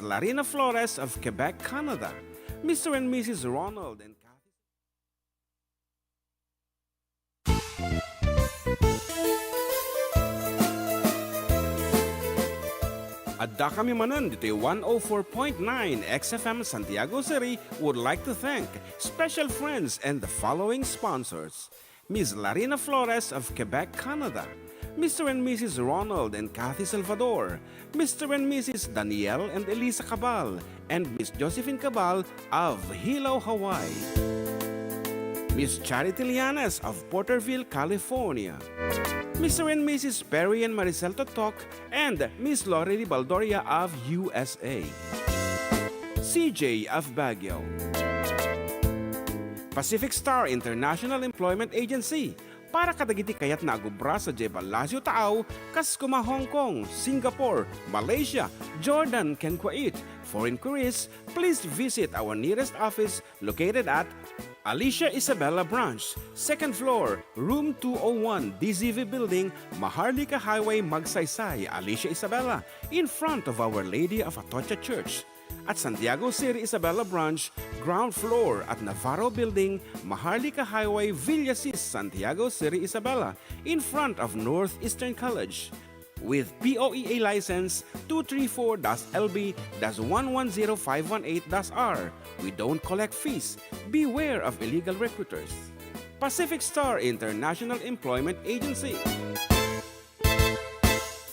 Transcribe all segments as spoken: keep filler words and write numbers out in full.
Larina Flores of Quebec, Canada, Mister and Missus Ronald and Kathy. Addakami manen ditoy one oh four point nine X F M Santiago City would like to thank special friends and the following sponsors: Miss Larina Flores of Quebec, Canada, Mister and Missus Ronald and Kathy Salvador, Mister and Missus Daniel and Elisa Cabal, and Miss Josephine Cabal of Hilo, Hawaii. Miss Charity Lianes of Porterville, California. Mister and Missus Perry and Maricel Totok and Miss Lorely Baldoria of U S A. C J of Baguio. Pacific Star International Employment Agency, para kadagiti kayatna a agubra sadiay Palacio Taaw, kas koma Hong Kong, Singapore, Malaysia, Jordan, ken Kuwait. For inquiries, please visit our nearest office located at Alicia Isabela Branch, second floor, room two oh one, D Z V Building, Maharlika Highway, Magsaysay, Alicia Isabela, in front of Our Lady of Atocha Church. At Santiago City Isabela Branch, ground floor at Navarro Building, Maharlika Highway, Villasis, Santiago City Isabela, in front of Northeastern College. With P O E A license two three four dash L B dash one one zero five one eight dash R, we don't collect fees. Beware of illegal recruiters. Pacific Star International Employment Agency.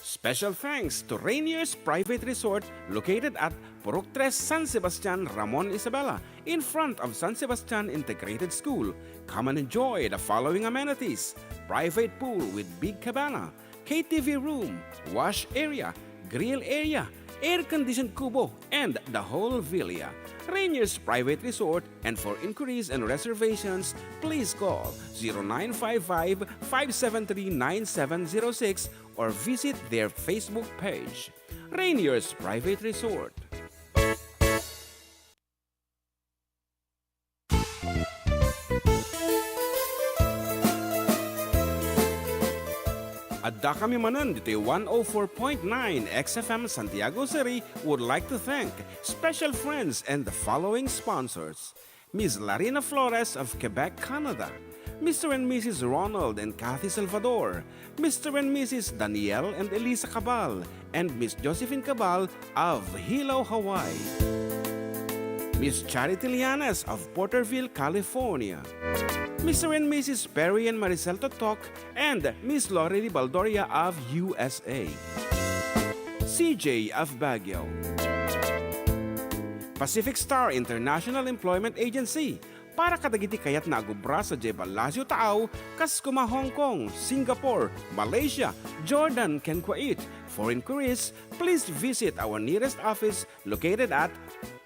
Special thanks to Rainier's Private Resort located at Purok Tres, San Sebastian, Ramon, Isabela, in front of San Sebastian Integrated School. Come and enjoy the following amenities: private pool with big cabana, K T V room, wash area, grill area, air-conditioned kubo, and the whole villa. Rainier's Private Resort, and for inquiries and reservations, please call zero nine five five, five seven three, nine seven zero six or visit their Facebook page, Rainier's Private Resort. Addakami manen ditoy one oh four point nine X F M Santiago City would like to thank special friends and the following sponsors: Miss Larina Flores of Quebec, Canada, Mister and Missus Ronald and Kathy Salvador, Mister and Missus Daniel and Elisa Cabal, and Miss Josephine Cabal of Hilo, Hawaii. Miss Charity Lianes of Porterville, California. Mister and Missus Perry and Maricel Totok and Miss Lorely Baldoria of U S A. C J of Baguio. Pacific Star International Employment Agency, para kadagiti kayatna a gubra sadiay Palacio Taaw, kas koma Hong Kong, Singapore, Malaysia, Jordan, ken Kuwait. For inquiries, please visit our nearest office located at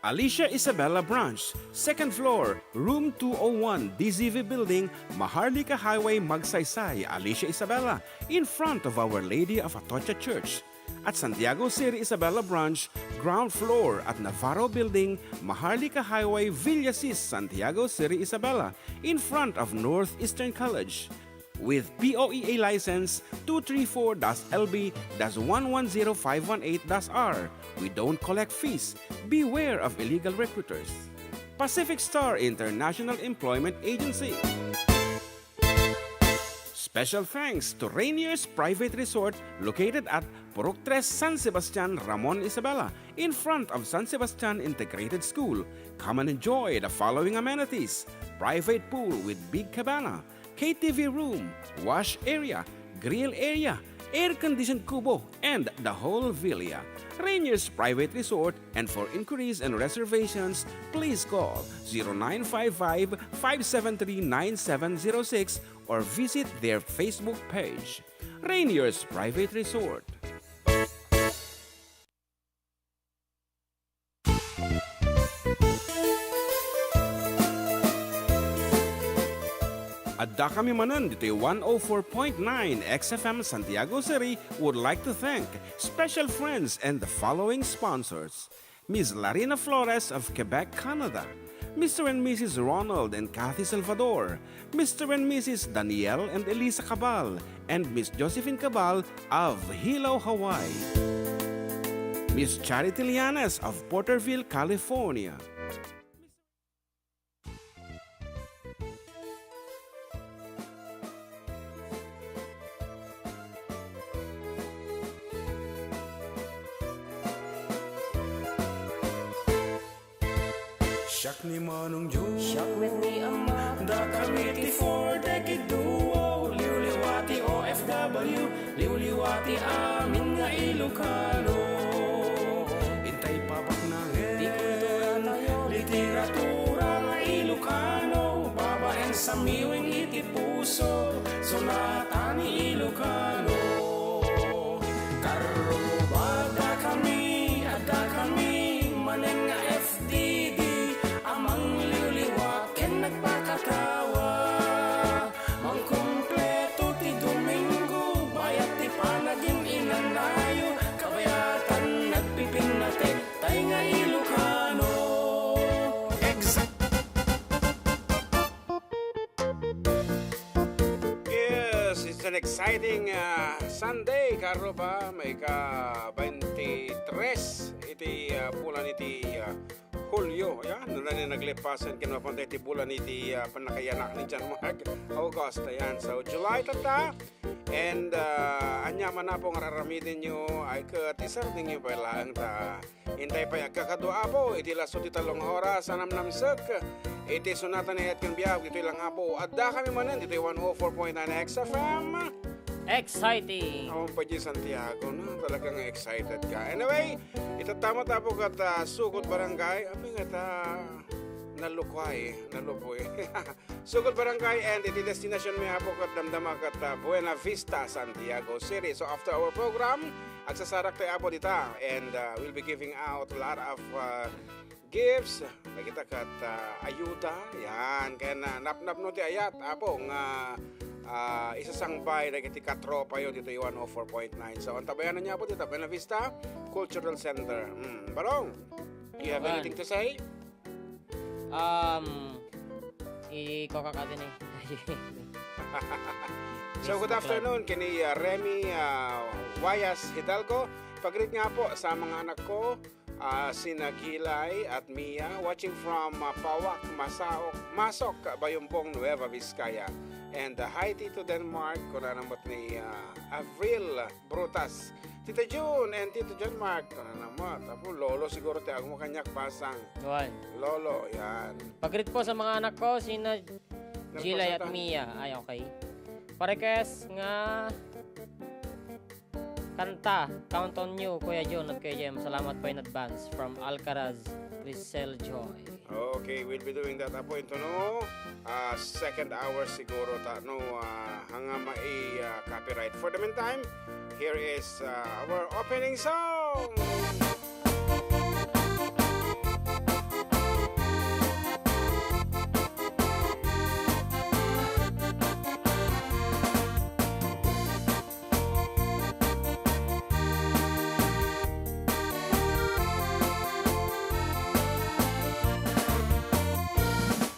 Alicia Isabela Branch, second floor, room two oh one, D Z V Building, Maharlika Highway, Magsaysay, Alicia Isabela, in front of Our Lady of Atocha Church. At Santiago City Isabela Branch, ground floor at Navarro Building, Maharlika Highway, Villasis, Santiago City Isabela, in front of Northeastern College. With P O E A license two three four dash L B dash one one zero five one eight dash R, we don't collect fees. Beware of illegal recruiters. Pacific Star International Employment Agency. Special thanks to Rainier's Private Resort located at Purok Tres, San Sebastian, Ramon, Isabela, in front of San Sebastian Integrated School. Come and enjoy the following amenities: private pool with big cabana, K T V room, wash area, grill area, air-conditioned kubo, and the whole villa. Rainier's Private Resort, and for inquiries and reservations, please call zero nine five five, five seven three, nine seven zero six or visit their Facebook page, Rainier's Private Resort. Addakami manen ditoy one oh four point nine X F M Santiago City would like to thank special friends and the following sponsors: Miss Larina Flores of Quebec, Canada, Mister and Missus Ronald and Kathy Salvador, Mister and Missus Daniel and Elisa Cabal, and Miss Josephine Cabal of Hilo, Hawaii. Miss Charity Lianes of Porterville, California. Siak ni Manong Joe. Siak met ni Ama. Dakami ti Four Decade Duo. Liwliwa ti O F W. Liwliwa ti amin nga Ilocano. Intay pabaknangen ti kultura tayo, literatura nga Ilocano. Babaen samiweng iti puso. Sonata ni Ilocano. Karrubadakami, addakami manen nga F D D a mangliwliwa ken nagpakatawa. Mangkumpleto ti Domingo, bayat ti panagin-inanayo, kabayatan nagpipinnatek, tay nga Ilocano. Exact. Yes, it's an exciting, ah, Sunday, karrubada, maika baintitres iti, ah, bulan iti, ah, Hulio. Ayan, nuna ni naglepasan ken mapantay ti bulan iti, ah, pannakaiyanak ni John Mark, August. Ayan, so July tatta. And, ah, ania man apo nga ar-aramidenyo, ay ket isardengyo pay laeng ta intay pay agkakadua, apo, iti lasso ti tallo nga oras a namnamsek iti sonata ni Etkin Biag, ditoy lang, apo. Addakami manen ditoy one oh four point nine X F M. Exciting! Awan pa di Santiago, no? Talagang excited ka. Anyway, itatta met, apo, ket, ah, Sugod Barangay. Apay nga ta, nalukay, nalupoy. Sugod Barangay and iti destination mi, apo, ket damdama ket, ah, Buena Vista, Santiago City. So after our program, agsasarak tayo, apo, dita, and, ah, we'll be giving out a lot of, ah, gifts. Nakita ket, ah, ayuda. Yan. Kaya na, napnapno ti ayat, apo, nga, ah, isasangbay dagiti katropayo ditoy one oh four point nine. So antabayanan niyo, apo, dita, Buena Vista Cultural Center. Mm, Barong, do you have Awan. anything to say? Um, i-, kokak atin eh. So, good Facebook Live. afternoon, kini, uh, Remy, uh, Wayas Hidalgo. Pag-greet nga po sa mga anak ko, uh, sina Gilay at Mia, watching from, uh, Pawak, Masaok, Masok, Bayumbong, Nueva Vizcaya. And, uh, hi, Tito Denmark, kuna namot ni, uh, Avril Brutas. Tita June and Tito John Mark, ano naman? Apo, lolo siguro ti agmo kaniak, basang. Wan. Lolo, yan. Pag-greet po sa mga anak ko, sina Jilay at Nagpasada. Mia. Ay, okay. Pa-request nga kanta, Count on You, Kuya Jun at Kuya Jem. Salamat po in advance. From Alcaraz, Grisel Joy. Okay, we'll be doing that, apo, into no, ah, second hour siguro ta, no, ah, hanga mai, ah, copyright. For the meantime, here is, ah, our opening song.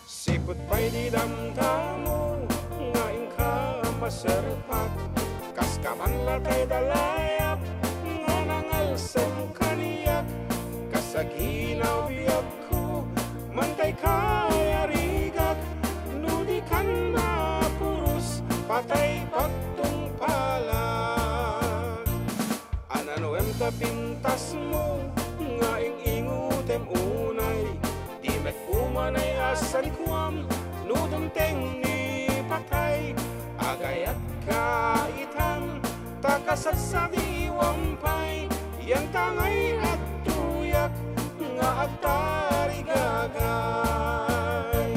Sipud pay di damdamo nga inka maserpak, kas kaman latay da layap nga nangalsem kaniak, kas aginaw biag ko, mantay kayarigak, no di kan mapuros, patay pagtungpalak. Ananoem ta pintasmo nga ing-ingutem unay, di met umanay a sanikuam, no dumteng ni patay, agayat ka itan, ta kasadsadiwam pay, yan ta ngay adtoyak nga agtarigagay.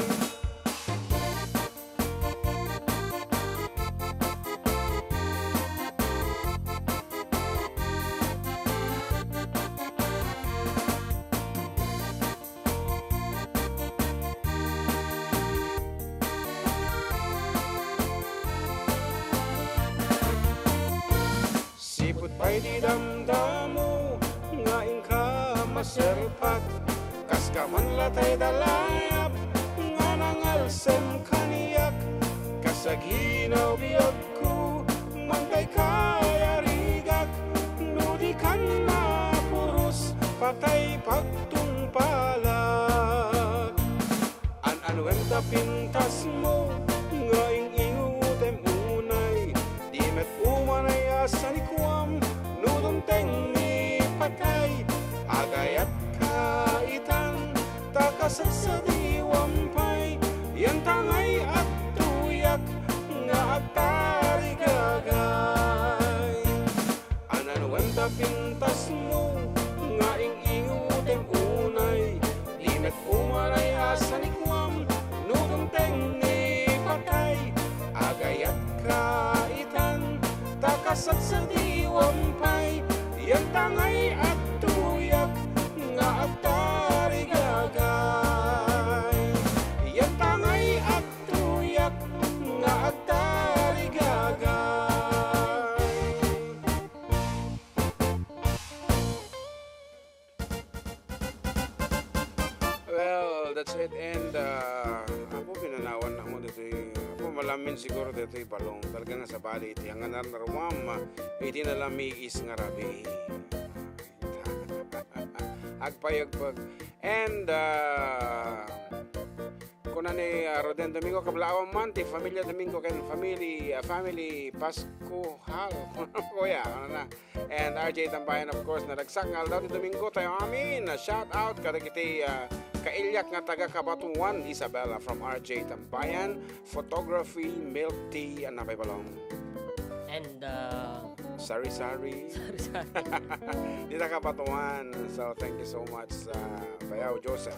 Sipud pay di damdamo nga inka maserpak, kas kaman latay da layap nga nangalsem kaniak, kas aginaw biagko, mantay kayarigak, no di kan mapuros, patay pagtungpalak. An-anuem ta pintasmo nga ing-ingutem unay, di met umanay a sanikuam no dumteng ni patay. Agayatka itan, ta kasadsadiwam pay, yan ta ngay agtuyak nga agtarigagay. An-anuem ta pintasmo nga ing-ingutem unay, di met umanay a sanikuam no dumteng ni patay. Agayatka itan, ta kasadsadiwam pay, yan ta ngay agtuyak nga agtarigagay. Yan ta ngay agtuyak nga agtarigagay. Well, that's it. And, uh, apo, pinanawan na mo ditoy, apo, malamin siguro ditoy balong. Talaga nga sabali iti nga narnaruam, iti nalamiis nga rabii. Agpayagpag. And, uh, kuna ni, uh, Roden Domingo, kablaawan man ti Familia Domingo ken family, uh, family Pascual. Kuya, ano na? And R J Tambayan, of course, naragsak nga aldaw ti Domingo tayo amin. Shout out kadagiti, ah, kailiak nga taga Cabatuan, Isabela, from R J Tambayan, photography, milk tea, and napay balong. And, uh, sari-sari. Sari-sari. Dita Cabatuan. So, thank you so much, uh, Bayaw Joseph.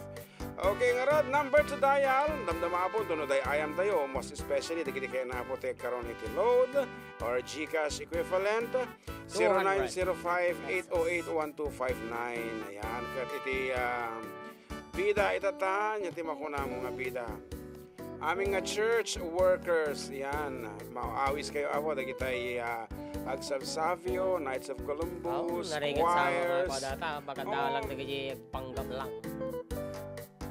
Okay, ngarud, number to dial. Damdama apo, duno day ayam tayo. Most especially, dagiti kaya na apo, take karon iti load or GCash equivalent. Zero nine zero five, eight oh eight, one two five nine. Ayan, ket iti, ah, bida itata, nya ti makunam nga bida. Amin nga church workers, yan. Maawis kayo, apo, dagitay, ah, Agsabsabio, Knights of Columbus, choirs. Narigat sa mga padata, pagkadalang dagiti panggap lang.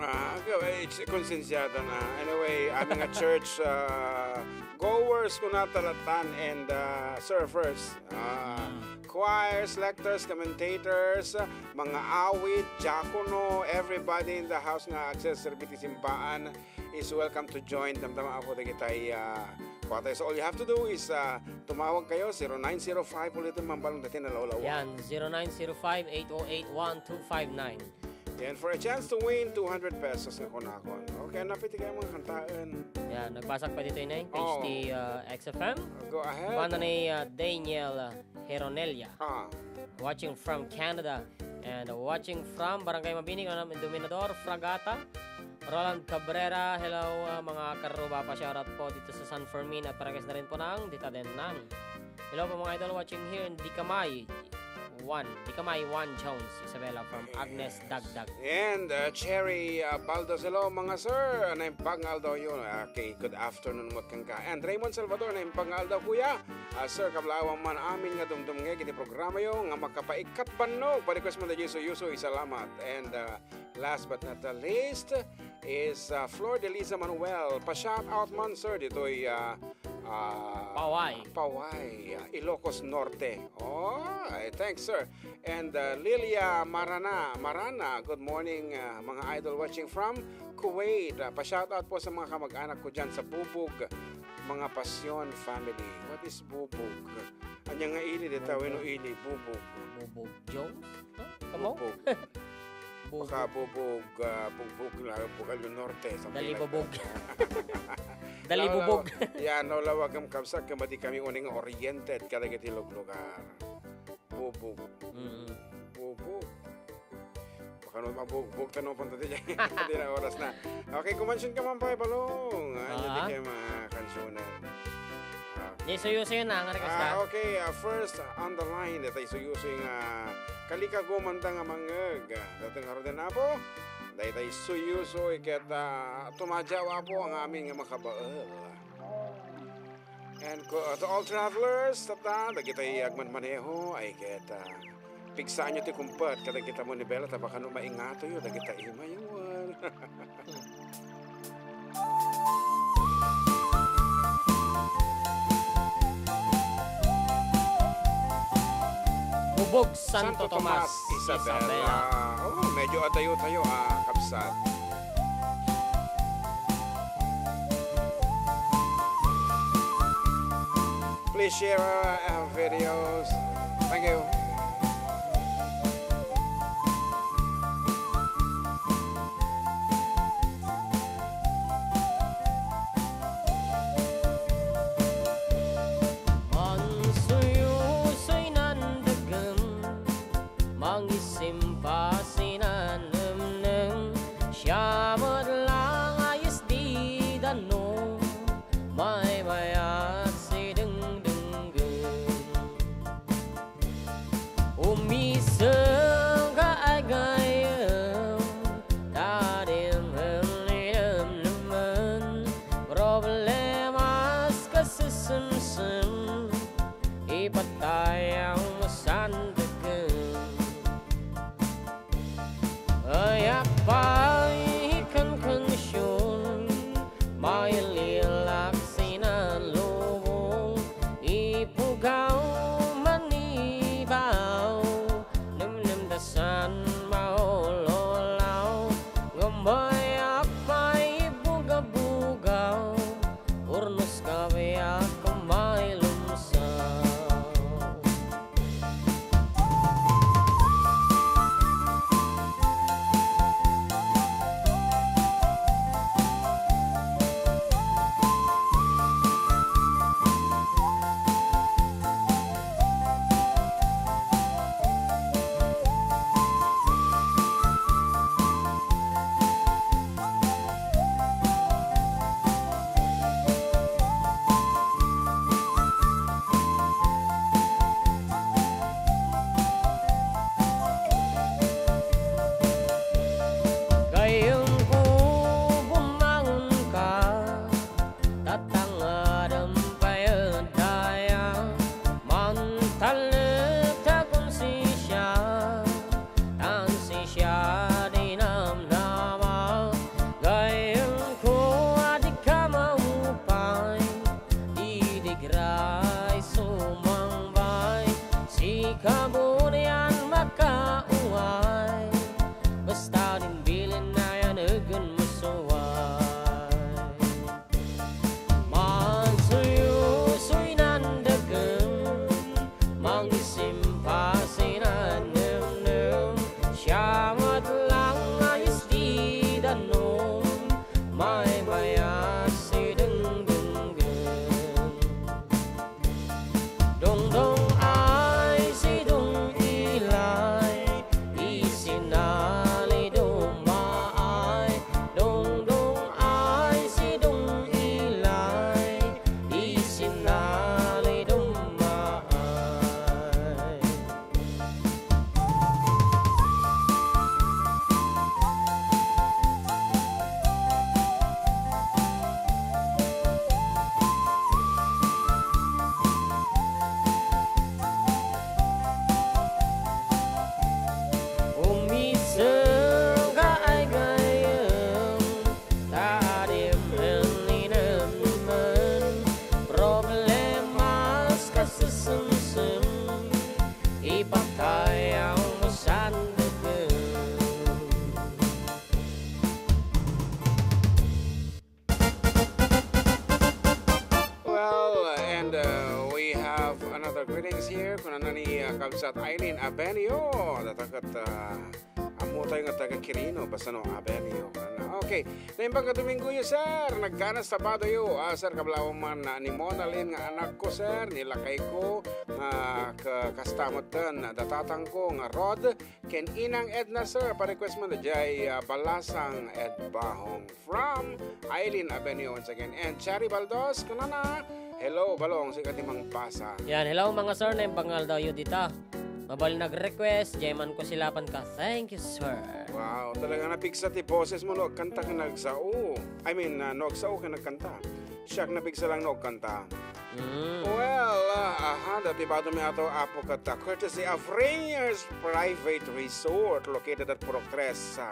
Ah, okay, it's konsensyado na. Anyway, amin nga church, ah, goers, kuna talatan, and, ah, servers. Ah, choirs, lectors, commentators, mga awit, diakono, everybody in the house nga agserserbi ti simbaan is welcome to join. Damdama apo dagitay, ah, kuwatay. So all you have to do is, ah, tumawag kayo, zero nine zero five ulit ang mambalong dati na lawlawa. Yan, zero nine zero five, eight oh eight, one two five nine. Yan, for a chance to win two hundred pesos nga kunakon. Okay, napiti kayo mga kantaan. Yan, nagbasa pa dito, Inay. Page ti, uh, X F M. Go ahead. Banda ni, uh, Daniel, uh, Heronelia. Ah. Watching from Canada. And watching from Barangay Mabini, Dominador, Fragata. Roland Cabrera, hello, uh, mga karuba, pa-shoutout po dito sa San Fermin at Paranaque na rin po nang dita din nang. Hello po, mga idol, watching here in Dicamay. Juan, Dicamay Juan Jones, Isabela from Agnes Dagdag. And, uh, Cherry, uh, Baldos, hello, mga sir. Naimbag nga aldaw yun. Okay, good afternoon, mo kangka. And Raymond Salvador, naimbag nga aldaw, kuya. Uh, sir, kablaawan man amin nga dumdumngeg iti programa yo nga makapaikkat bannog. Pa-request man da Yesu Yuso, isalamat. And, uh, last but not the least, is, uh, Flor de Liza Manuel. Pa-shout out man, sir, ditoy, uh, uh, Paway. Paway, uh, Ilocos Norte. Oh, ay, thanks, sir. And, uh, Lilia Marana, Marana, good morning, uh, mga idol watching from Kuwait. Uh, pa-shout out po sa mga kamag-anak ko dyan sa Bubog, mga Pasyon family. What is Bubog? Anya nga ili, dita, wenno ili, Bubog. Bubog Jones? Huh? Kamo? Bubog. Bubog. Baka Bubog, ah, Bugbog, ah, Bugal del Norte, something like that. Dalibubog. Dalibubog. Law-, law-, yeah, no, lawag ang kabsat, kung madi kami uning oriented, kadagiti luglugar. Bubog. Mm. Bubog. Baka no, mabugbog, tanong punta di dyan. Di na oras na. Okay, kumansyon ka man, Pay Balong. Ah, hindi kayo mga kansyonan. Ah. Di suyusoy na, ang request na. Ah, okay, ah, first on the line, daytay suyusoy nga kalikago man ta nga mangngeg. Datong aruden, Apo, daytay suyusoy ket, ah, tumadyaw, Apo, ang amin nga makabael. And ko-, to all travelers, tata, dagitay agmanmaneho, ay ket, ah, pigsaanyo ti kumpet kadagita mo ni Bella, ta baka no maingatoyo dagita imayawan. Bug Santo Tomas, Isabela. Oh, medyo adayo tayo, ah, kabsat. Please share our, uh, videos. Thank you. Mansuyusoy nandagem, mangisimpa sinanemnem, siya met lang a isdi danum, maymayat sidengdenggem. Umiseng ka agayem, ta dimem linemnemen, problemas ka sesemsem, ipatayam sandegem. Ayak pay kankansion, maililak sinalubong, ipugaw manibaw, nemnem ta saan maululaw, ngem ayak pay ibugabugaw, urnos kabiak mailumsaw. Gayyemko, bumangonka, tatangadem pay daya, mantalek ta konsensya, ta sisya di namnama, gayyemko a dika maupay, didigra isu mangbay, sika bunian makauway, basta din bilin a yanegen musuway. Mansuyusoy nandagem, mangisimpa sinanemnem, siya met lang a isdi danum, maymayat sidengdenggem. Dongdong ay sidong ilay, isinali dumaay. Dongdong ay sidong ilay, isinali dumaay. Umiseng ka ay gayem, ta adim ken linemlimen, problemas ka sesemsem, ipatayam sandeken. Well, and, uh, we have another greetings here. Kunana ni, uh, Kabsat Aileen Abenio. Dataket, uh, ammo tayo nga taga Quirino, basta no, Abenio. Kunana. Okay. Naimbag nga Domingo yo, sir. Nagganas Sabado yo. Ah, sir, kablawan man, ah, ni Mona Lynn nga anak ko, sir. Ni lakay ko, nga ka-, kasta met den, datatang ko, nga Rod. Ken Inang Edna, sir, pa-request man da jay, ah, Balasang ed Bahong from Aileen Avenue once again. And Cherry Baldos, kunana, "Hello, Balong, sika ti mangbasa." Yan, hello, mga sir, naimbag nga aldaw yo dita. Mabalin nag-request, jay man ko silapan ka. Thank you, sir. Wow, talaga napigsa ti boses mo no agkanta ken nagsao. I mean, ah, no agsao ken nagkanta. Siak napigsa lang no agkanta. Mm. Well, ah, aha, dati bado mi ato, apo, ket, ah, courtesy of Rainier's Private Resort located at Purok Tres, ah,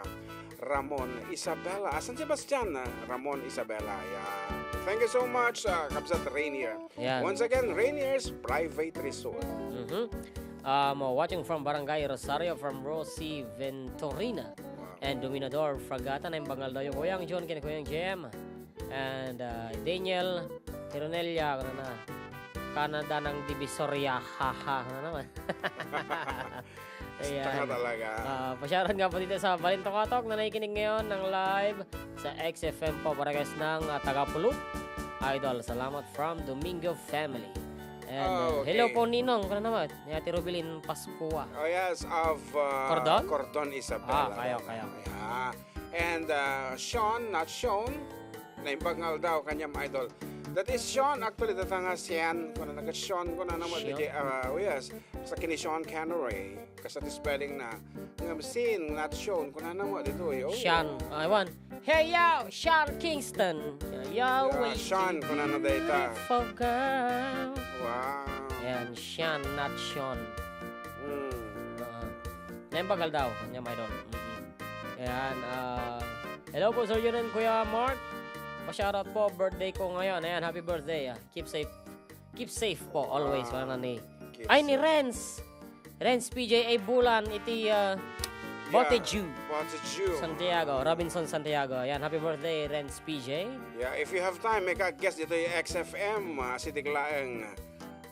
Ramon Isabela. Ah, San Sebastian, ah, Ramon Isabela. Yeah. Thank you so much, ah, Kabsat Rainier. Yan. Once again, Rainier's Private Resort. Mhm. Um, watching from Barangay Rosario, from Rosie Venturina. Wow. And Dominador Fragata, naimbag nga aldawyo, Kuyang John ken Kuyang Jem. And, uh, Daniel Tironelia, ano na, Canada ng Divisoria, haha, ano naman. Basta ka talaga. Ah, pasyaran nga po dito sa Balintokatok na nakikinig ngayon ng live sa X F M po, Parehas ng, ah, taga Pulog. Idol, salamat from Domingo family. And, Ah, uh, hello okay. po, Ninong. Ano naman? Ni Ate Rubilin Pascua. Oh, yes, of, uh, Cordon? Cordon, Isabela. Ah, kayo, kayo. Yeah. And, uh, Sean, not Sean. Naimbag nga aldaw kaniam, idol. That is Sean, actually, data nga Sian, kuna na Sean, kuna na mo, Sean? D J, uh, oh, yes. Sa kini Sean Connery. Kasati spelling na, ngem seen, not shown, kunana mo, ditoy, oh. Sean, I want. Hey, yo, Sean Kingston. Yo, yo, Yeah, waiting Sean, kunana dayta. for girl. Wow. Yan, Sean, not Sean. Mm. Ah, naimbag nga aldaw, niya, my lord. Mm-mm. Ayan, ah, hello po, Sir Yun and Kuya Mark. Pa-shoutout po, birthday ko ngayon. Ayan, happy birthday, ah. Keep safe. Keep safe po, always. Ah, Wala na ni keep Ay, ni safe. Renz. Renz P J A Bulan, iti, ah, Yeah, Boteju. Boteju. Santiago, Robinson Santiago. Ayan, happy birthday, Renz P J. Yeah, if you have time, may ka-guest dito yung X F M, ah, City Klaeng.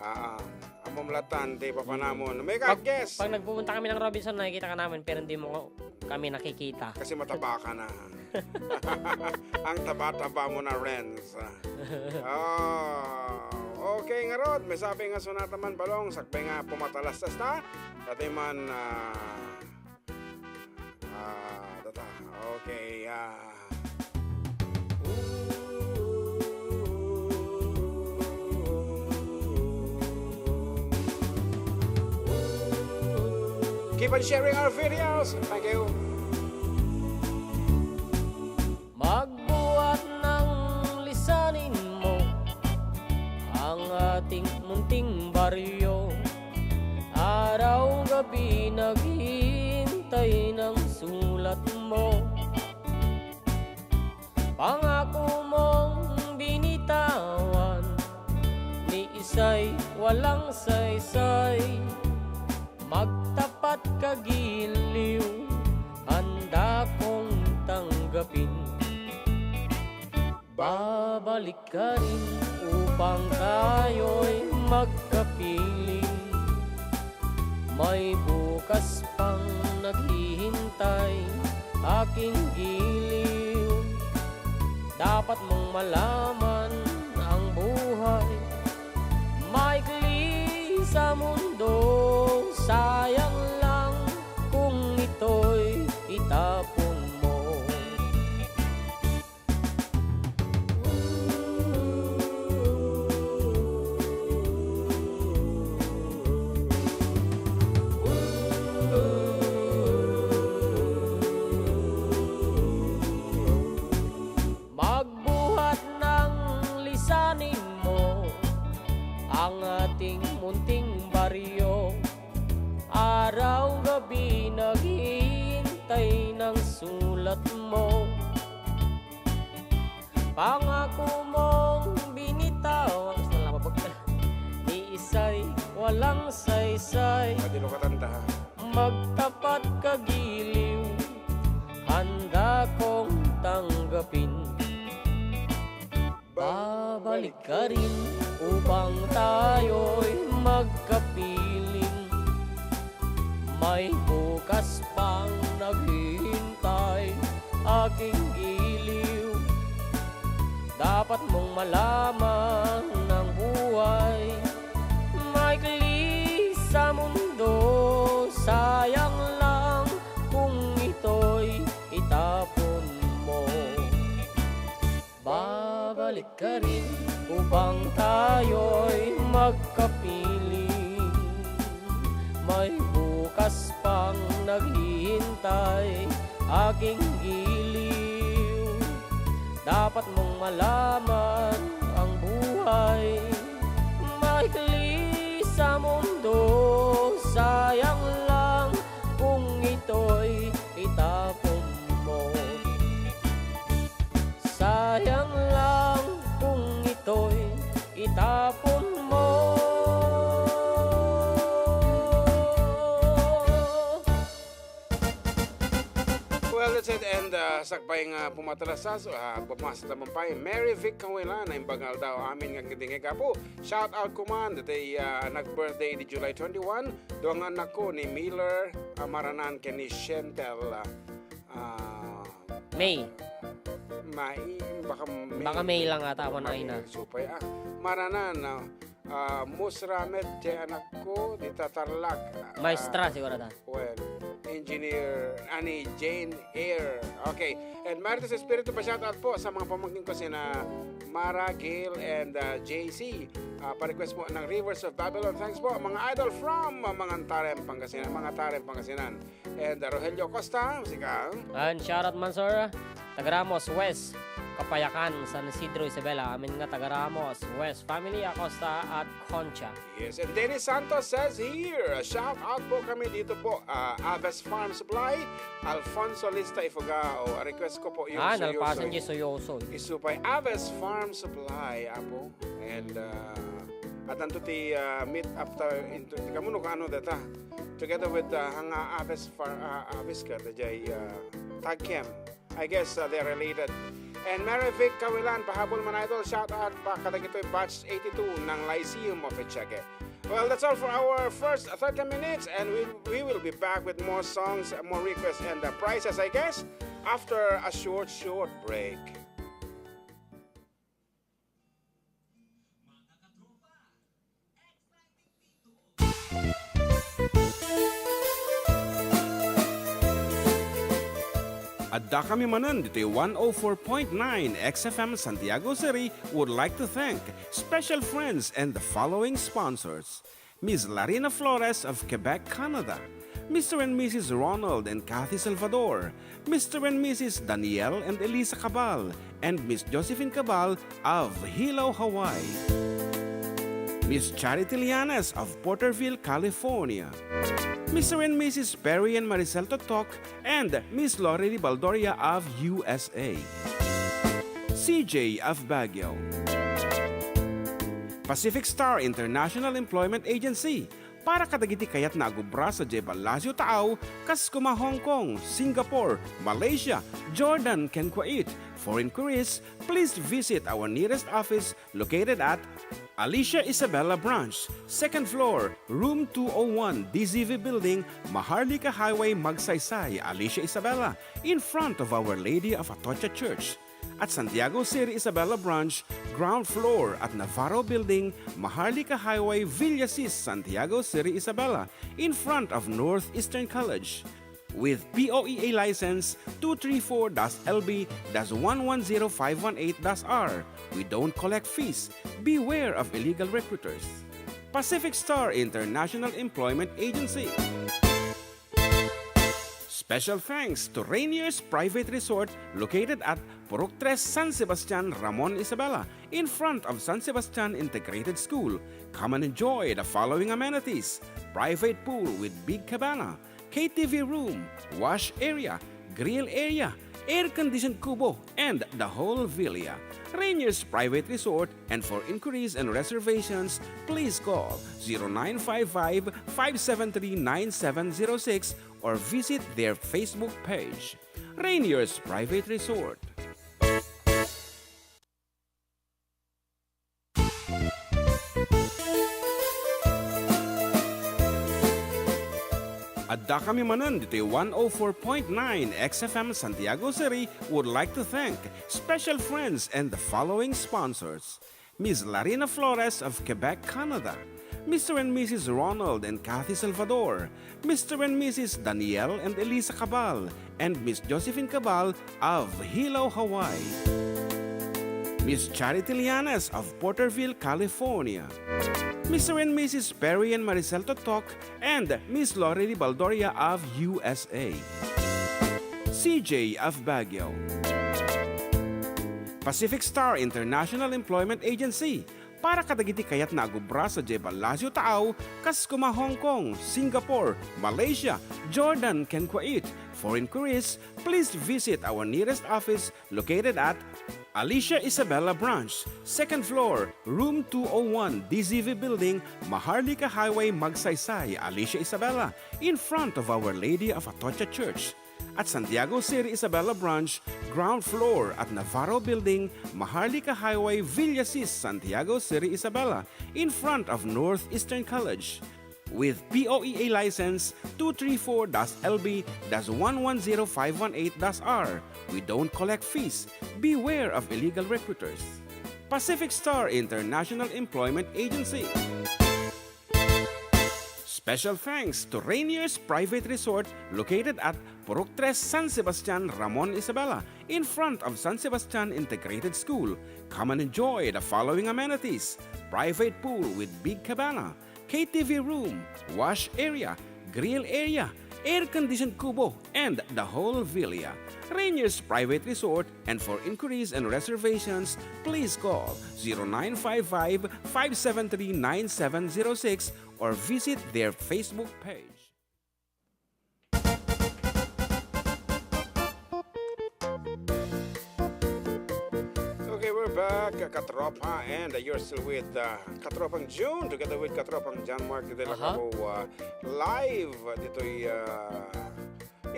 Ah, ah, amom latan, ti papanamon. May Pag, ka-guest. pag nagpupunta kami ng Robinson, nakikita ka namin, pero hindi mo kami nakikita. Kasi mataba ka na. Ang taba-taba mo na, Renz. Ah, okay, ngarud, may sabi nga sonata man, Balong, sakbay nga pumatalastas ta. Dati man, ah, ah, data. Okay, ah. Keep on sharing our videos. Thank you. Magbuhat ng lisanin mo ang ating munting baryo. Araw-gabi naghihintay ng sulat mo. Pangako mong binitawan, ni isa'y walang saysay. Magtapat ka, giliw, handa kong tanggapin. Babalik ka rin upang tayo'y magkapiling. May bukas pang naghihintay, aking giliw. Dapat mong malaman ang buhay maikli sa mundo. Sayang lang kung ito'y itapon mo. Magbuhat ng lisanin mo ang ating munting baryo. Araw-gabi naghihintay ng sulat mo. Pangako mong binitaw, ang gusto na mabag-, ni isa'y walang saysay. Pwede lukatan ta, ha? Magtapat ka, giliw, handa kong tanggapin. Babalik ka rin upang tayo'y magkapiling. May bukas pang naghihintay, aking giliw. Dapat mong malaman ang buhay maikli sa mundo. Sayang lang kung ito'y itapon mo. Babalik ka rin upang tayo'y magkapiling. May bukas pang naghihintay, aking giliw. Dapat mong malaman ang buhay maikli sa mundo. Sayang lang kung ito'y itapon mo. Sayang lang kung ito'y itapon mo. And, ah, sakbay nga pumatelas, ah, pumasa ta man pay, Mary Vic Kawilan, naimbag nga aldaw, amin nga agdingdingeg, Apo. Shout out kuman, ditoy, ah, nag-birthday idi July twenty-one, dua nga anakko ni Miller, ah, Maranan, ken ni Shentel, ah, ah, May. Mai-, baka May. Baka May lang ata, awan May, ayna. Supay, ah. Maranan, ah, ah, Musramet, ti anakko, dita Tarlac. Ah, Maestra, sigurado. Well, engineer, ani, Jane Eyre. Okay. And Marites Espiritu, pa-shout out po sa mga pamangkin ko sina Mara, Gail, and, ah, J C. Ah, pa-request po ng Rivers of Babylon. Thanks po, mga idol from, ah, Mangantarem, Pangasinan. Mangantarem, Pangasinan. And, uh, Rogelio Costa, sika. And shout out man, sir. Taga Ramos West, Kapayakan, San Isidro, Isabela. Amin nga taga Ramos West family, Acosta at Concha. Yes, and Dennis Santos says here, shout out po kami dito po, uh, Aves Farm Supply, Alfonso Lista Ifugao. Request ko po yung Ah, suyo, nalpasan suyo. Di suyo, suyo. Isupay Aves Farm Supply, apo. And, uh, at anto ti, uh, meet after into, ti kamuno kaano data? Together with, uh, Hanga Aves Far-, uh, Aves ka, dayjay, uh, Tagkem. I guess, uh, they're related. And Mary Vic Kawilan, pahabol man, idol, shout out pa kadagitoy batch eighty-two ng Lyceum of Echeke. Well, that's all for our first thirty minutes, and we, we will be back with more songs, more requests, and, uh, prizes, I guess, after a short, short break. Adda kami manen ditoy one oh four point nine X F M Santiago City would like to thank special friends and the following sponsors: Miss Larina Flores of Quebec, Canada, Mister and Missus Ronald and Kathy Salvador, Mister and Missus Daniel and Elisa Cabal, and Miss Josephine Cabal of Hilo, Hawaii. Miss Charity Lianes of Porterville, California. Mister and Missus Perry and Maricel Totok and Miss Lori Ribaldoria of U S A. C J of Baguio. Pacific Star International Employment Agency, para kadagiti kayatna a agubra sadiay Palacio Taaw, kas koma Hong Kong, Singapore, Malaysia, Jordan, ken Kuwait. For inquiries, please visit our nearest office located at Alicia Isabela Branch, second floor, room two oh one, D Z V Building, Maharlika Highway, Magsaysay, Alicia Isabela, in front of Our Lady of Atocha Church. At Santiago City Isabela Branch, ground floor at Navarro Building, Maharlika Highway, Villasis, Santiago City Isabela, in front of Northeastern College. With P O E A license two three four dash L B dash one one zero five one eight dash R, we don't collect fees. Beware of illegal recruiters. Pacific Star International Employment Agency. Special thanks to Rainier's Private Resort located at Purok Tres, San Sebastian, Ramon, Isabela, in front of San Sebastian Integrated School. Come and enjoy the following amenities: private pool with big cabana, K T V room, wash area, grill area, air-conditioned kubo, and the whole villa. Rainier's Private Resort, and for inquiries and reservations, please call zero nine five five, five seven three, nine seven zero six or visit their Facebook page. Rainier's Private Resort. Adda kami manen ditoy one oh four point nine X F M Santiago City would like to thank special friends and the following sponsors: Miss Larina Flores of Quebec, Canada, Mister and Missus Ronald and Kathy Salvador, Mister and Missus Daniel and Elisa Cabal, and Miss Josephine Cabal of Hilo, Hawaii. Miss Charity Lianes of Porterville, California. Mister and Missus Perry and Maricel Totok and Miss Lori Ribaldoria of U S A. C J of Baguio. Pacific Star International Employment Agency, para kadagiti kayatna a gubra sadiay Palacio Taaw, kas koma Hong Kong, Singapore, Malaysia, Jordan, ken Kuwait. For inquiries, please visit our nearest office located at Alicia Isabela Branch, second floor, room two oh one, D Z V Building, Maharlika Highway, Magsaysay, Alicia Isabela, in front of Our Lady of Atocha Church. At Santiago City Isabela Branch, ground floor at Navarro Building, Maharlika Highway, Villasis, Santiago City Isabela, in front of Northeastern College. With P O E A license two three four dash L B dash one one zero five one eight dash R, we don't collect fees. Beware of illegal recruiters. Pacific Star International Employment Agency. Special thanks to Rainier's Private Resort located at Purok Tres, San Sebastian, Ramon Isabela, in front of San Sebastian Integrated School. Come and enjoy the following amenities: private pool with big cabana, K T V room, wash area, grill area, air-conditioned kubo, and the whole villa. Rainier's Private Resort, and for inquiries and reservations, please call zero nine five five, five seven three, nine seven zero six or visit their Facebook page. Okay, we're back, uh, Katropa, and, uh, you're still with, uh, Katropang June together with Katropang John Mark de la Aha. Cabo, uh, live ditoy, uh,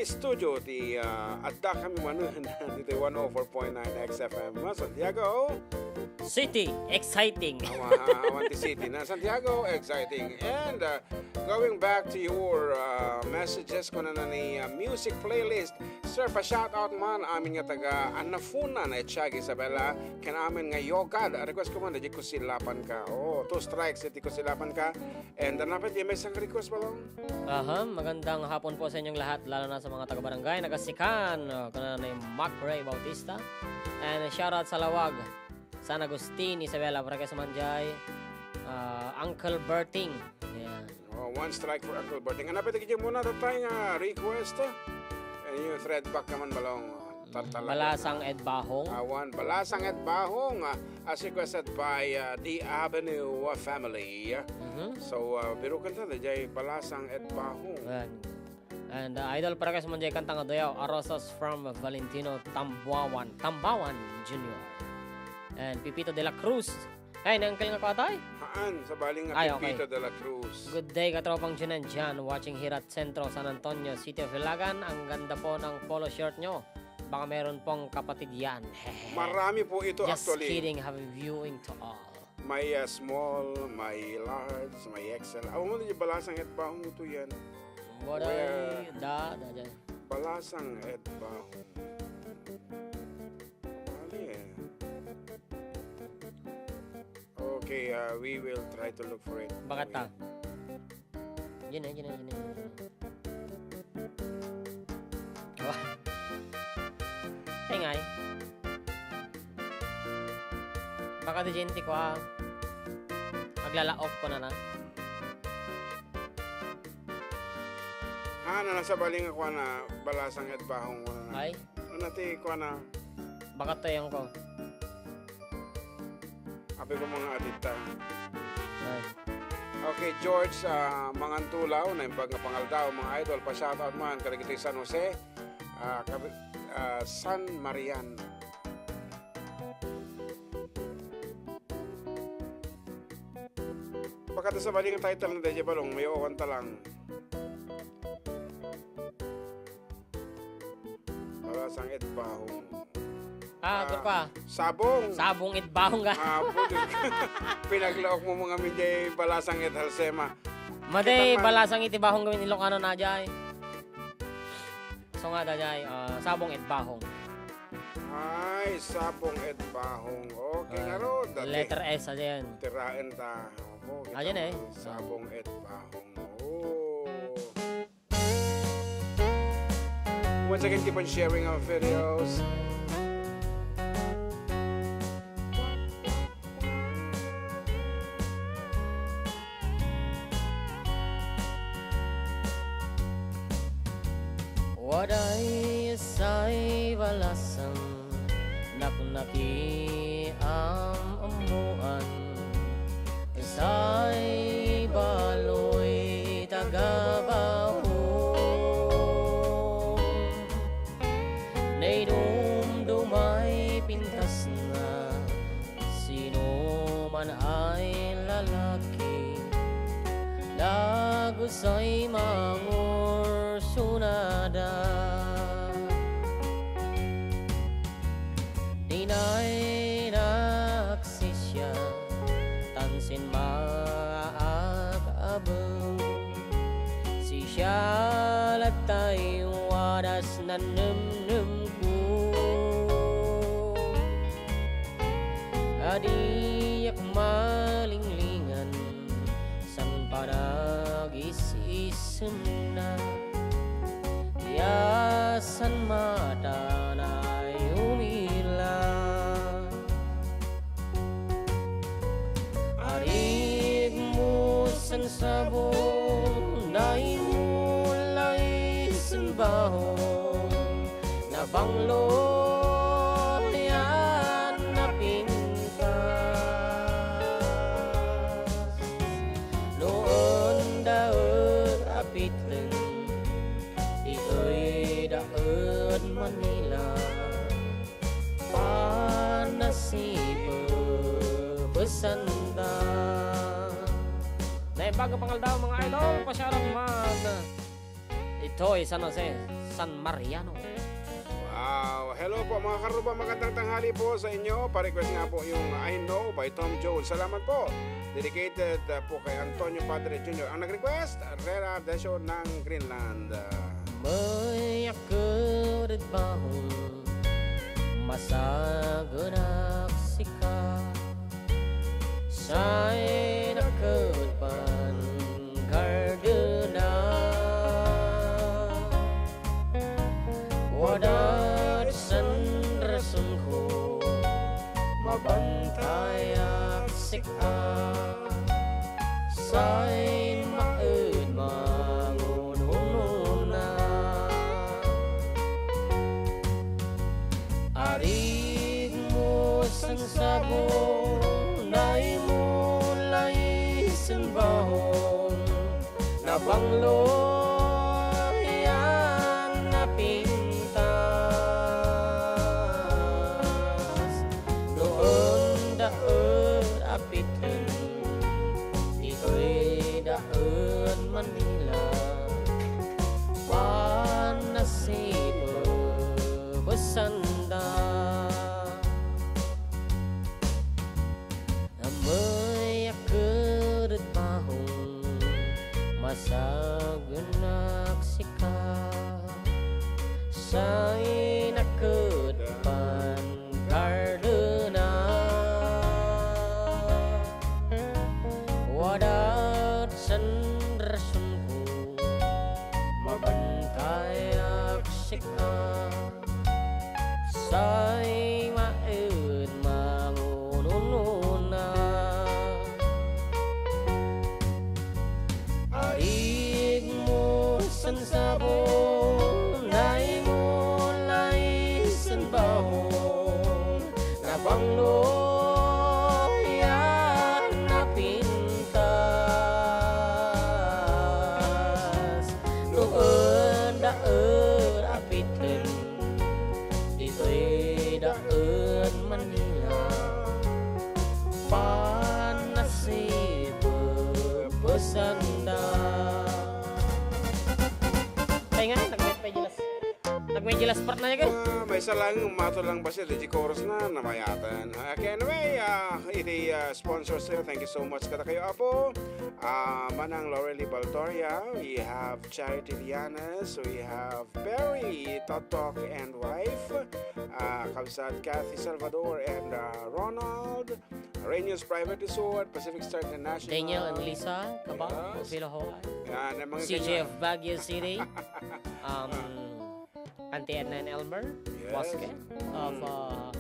studio ti, uh, adda kami manen ditoy one oh four point nine X F M, uh, Santiago. City, exciting. Awa-, awan ti city na Santiago, exciting. And, uh, going back to your, uh, messages, kunana ni, uh, music playlist, Sir, pa-shoutout man amin nga taga Anafuna, na Etiaga Isabela, ken amin nga Yogad. Request ko man, di kusilapan ka. Oh, two strikes, di kusilapan ka. And, uh, napit, may isang request, Balong? Aha, magandang hapon po sa inyong lahat, lalo na sa mga taga-barangay, naga-Sikan, uh, kuna ni Mac Ray Bautista. And shoutout sa Lawag, San Agustin, Isabela, para kay sa Manjay, uh, Uncle Berting. Yan. Oh, one strike for Uncle Berting. Ano pa iti muna, datay nga request? And you thread back naman, Balong. Tartala. Balasang Ed Bahong. Awan, Balasang Ed Bahong, ah, as requested by, ah, the Avenue, ah, family. Mhm. So, ah, birukan ta, dayjay Balasang Ed Bahong. Ayan. And, uh, idol, para kas man jay kanta nga dayaw, Arosas from Valentino Tambuawan, Tambawan Junior. And Pipito de la Cruz. Ay, ni Uncle nga kuatay? Haan, sabali nga Ay, okay. Pipito de la Cruz. Good day, katropang Jun and Jan, watching here at Centro, San Antonio, City of Ilagan. Ang ganda po ng polo shirt nyo. Baka meron pong kapatid yan. Marami po ito. Just actually. Kidding, happy viewing to all. May, ah, small, may large, may X L. Awan mo na yung Balasang Ed Bahong ito yan. Waray, Where da, da, da. Balasang Ed Bahong. Ano eh? Okay, ah, we will try to look for it. Bakit ta? Yun eh, yun eh, yun eh, yun eh. Oh. Ay, ngay. Baka di dyan, ti ko, ah. Aglalaok ko na na. Ah, na nasa baling ako na, Balasang Ed Bahong ko na. Ay? Ano ti ko na? Baka to yung ko. Abi ko mga adita. Ay. Okay, George, ah, Mangantulaw, naimbag nga pangaldaw, mga idol, pa-shoutout man, kadagiti San Jose, ah, kabi-, ah, San Marian. Pagkata sa bali nga title na dayjay balong, may uwan ta lang. Balasang Ed Bahong. Ah, Ah, Turpa. Sabong. Sabong Ed Bahong ka. Ah, puti. Pinaglaok mo mga midjay Balasang Ed Halsema. Madi, Kita man. Balasang iti Bahong gawin Ilocano na jay. So nga da jay, ah, Sabong Ed Bahong. Ay, Sabong Ed Bahong. Okay, Ah, nga ro, dati. Letter S, ayan. Tiraen ta. Opo, kita Ayan eh. mo, Sabong Ed Bahong. Oh. Once again, keep on sharing our videos. Waday say balasang naknaki am-ammoan, say baloy taga Bahong. Naidumdumay pintasna, sino man ay lalaki, dagusay mangursunada. Siya latta ti wadas nannemnemko. A diak malinglingan san panagis-isemna. Ti asan matana ay umila. Arigmo san sabong, naimo laeng bahong, nabanglo yan napintas. No enda et apiten, ditoy da ed Manila. Panasipepesanda. Naimbag a pangaldaw, mga idol, pasiarap man. Itoy San Jose, San Mariano. Wow. Hello po, mga karuba. Magandang tanghali po sa inyo. Pa-request nga po yung I Know by Tom Jones. Salamat po. Dedicated, uh, po kay Antonio Padre Junior. Ang nag-request, Rera Desio ng Greenland. Mayakud ed bahong, masagenak sika. Say nakud pan gardena. Wadad san rasonko, mabantayak sika. Say maed mangununona. Arigmo san sabong, naimo laeng bahong, nabanglo yan napintas. No enda et apiten, ditoy da ed Manila. Panasipepesanda. Ammay a kered bahong, masagenak sika. Say naket pan gardena. Wadad san rasonko, mabantayak sika. Say maed mangununona. Arigmo san sabong, naimo laeng bahong, nabanglo yan napintas. No enda et apiten, ditoy da ed Manila, panasipepesanda. Ay nga, nagmedyo las, nagmedyo las part na yan, eh. Ah, maysa lang, mato lang ba siya, di chorus na, namayatan. Okay, anyway, ah, iti, ah, sponsors tayo, thank you so much kadakayo, Apo. Ah, Manang Laurel Baltoria, we have Charity Vianes, we have Perry Totok and wife, ah, Kabsat Kathy Salvador and, ah, Ronald, Rainiers Private Resort, Pacific Star International. Daniel and Lisa Cabal, yes. Philo Hawaii. Yan, ang mga C J F ganyan. Baguio City, um, Auntie Edna and Elmer, yes. Wasque of, mm, uh,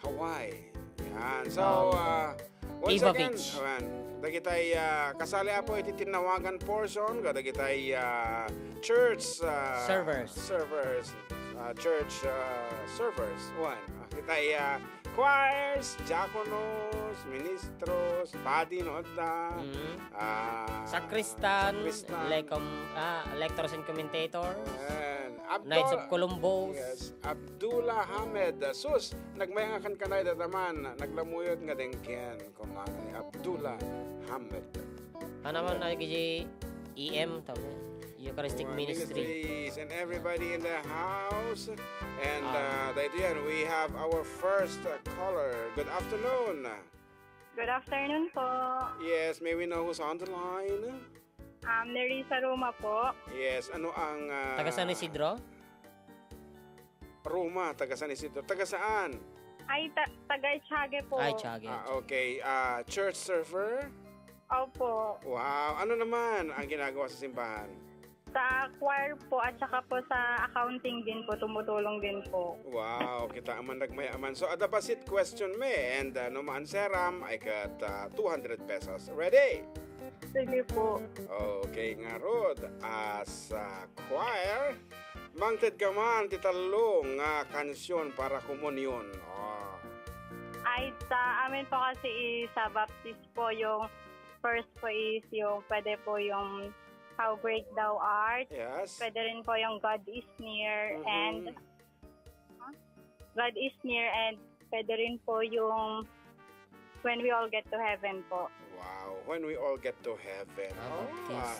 Hawaii. Yan. So, um, uh, once Eva again, Beach. Awan, dagitay, ah, kasali, Apo, iti tinawagan portion, kadagitay, ah, church, ah, servers. Servers, ah, church, ah, servers. One, ah, kitay, ah, choirs, diaconos, ministros, padi, no, adda, mm, ah, sakristan, sakristan. Lecom-, ah, lectors and commentators. Ayan. Abdul-, Knights of Columbus. Yes. Abdullah Hamed, ah, sus, nagmayangakan kanay dataman, naglamuyot nga dengken. Kuman ni Abdullah Hamid. Ano man, yeah, ay, kay E M, tawag niya. Eucharistic, oh, ministry. Ministries and everybody in the house. And, um, uh, dahil yan, we have our first, uh, caller. Good afternoon. Good afternoon po. Yes, may we know who's on the line? Um, Nerissa Roma po. Yes, ano ang, ah, Taga San Isidro? Roma, taga San Isidro. Taga saan? Ay, ta-, taga Echage po. Ay, Echage. Ah, okay. Ah, church server? Opo. Wow. Ano naman ang ginagawa sa simbahan? Sa choir po at saka po sa accounting din po, tumutulong din po. Wow, kita man nagmayaman. So, adda bassit question mi, and, uh, no maanseram, I got, uh, two hundred pesos. Ready? Sige po. Okay, ngarud, as a choir, mangted ka man ti tallo nga kansion para komunion. Oh. Ay, sa amin po kasi is sa Baptist po, yung first po is yung pwede po yung How Great Thou Art. Yes. Pwede rin po yung God is Near Mhm. and God is Near and pwede rin po yung When We All Get to Heaven po. Wow, When We All Get to Heaven. Ah, Oh, Baptist. Ah,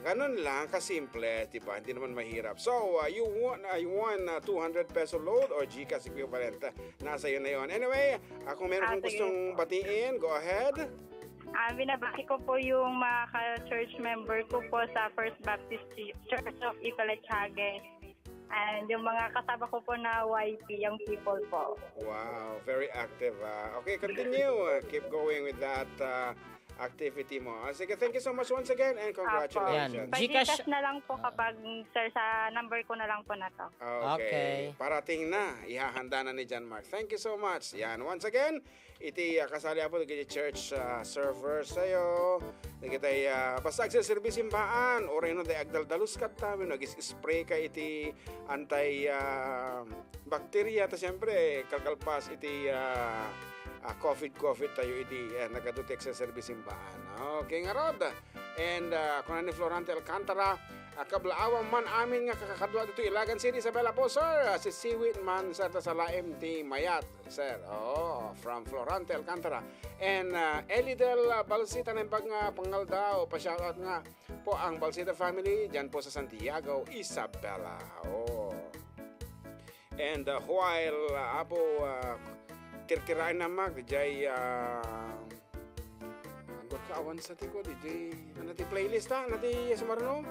ganun lang, kasimple, di ba? Hindi naman mahirap. So, uh, you won, uh, you won, uh, two hundred peso load or GCash equivalent. Uh, nasa iyo na yon. Anyway, uh, kung meron Ah, kang sige gustong po. batiin, go ahead. Ah, binabati ko po yung mga ka-church member ko po sa First Baptist Ch-, Church of Ecalechage. And yung mga kasama ko po na Y P, young people po. Wow, very active, ah. Okay, continue. Uh, keep going with that, uh, activity mo. Ah, sige, thank you so much once again and Apo. congratulations. Yan. GCash. Pa-GCash na lang po kapag, sir, sa number ko na lang po na to. Okay. Okay. Parating na. Ihahanda na ni John Mark. Thank you so much. Yan. Once again, iti, ah, kasali, Apo, dagiti church, ah, server sayo, dagiti, ah, basta agserserbi simbaan, uray no, day agdaldalus kadta, wenno agis-spray ka iti anti, ah, bacteria, ta siyempre, kalkalpas iti, ah, ah, covid, covid tayo iti, ah, nagadu ti agserserbi simbaan. Okay, ngarud. And, ah, kuna ni Florante Alcantara, ah, kablaawan man amin nga kakadua ditoy Ilagan City, Isabela po, sir. Ah, si Siwit man, sir, ta salaim ti mayat. Sir, oo, from Florante Alcantara. And, uh, Elidel, uh, Balsita, naimbag nga pangaldaw, pa-shoutout nga po ang Balsita family, dyan po sa Santiago, Isabela. Oo. And, uh, while, uh, apo, uh, tirtiraen na mag, dijay, uh, agor ka awan sa tiko, dijay, ano ti playlist, ha? Ano ti sumarno?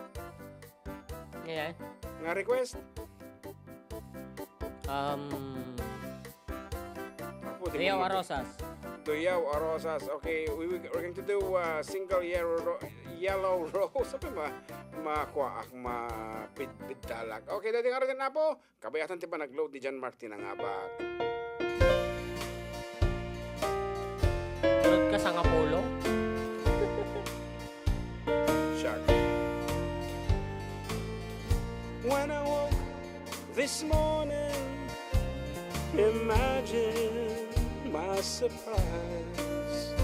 Ayan. Nga request? Um, Apo, di Rio mo Arosas. Rio Arosas. Okay, we, we, we're going to do, uh, single yellow, ro-, yellow rose. Sabi ma, makuha ak, mabidbidalak. Okay, dati nga rin na po. Kabayatan ti panagload ni John Mark ti nangabak. Tulad ka sa ngapulo? Shark. When I woke this morning, imagine my surprise.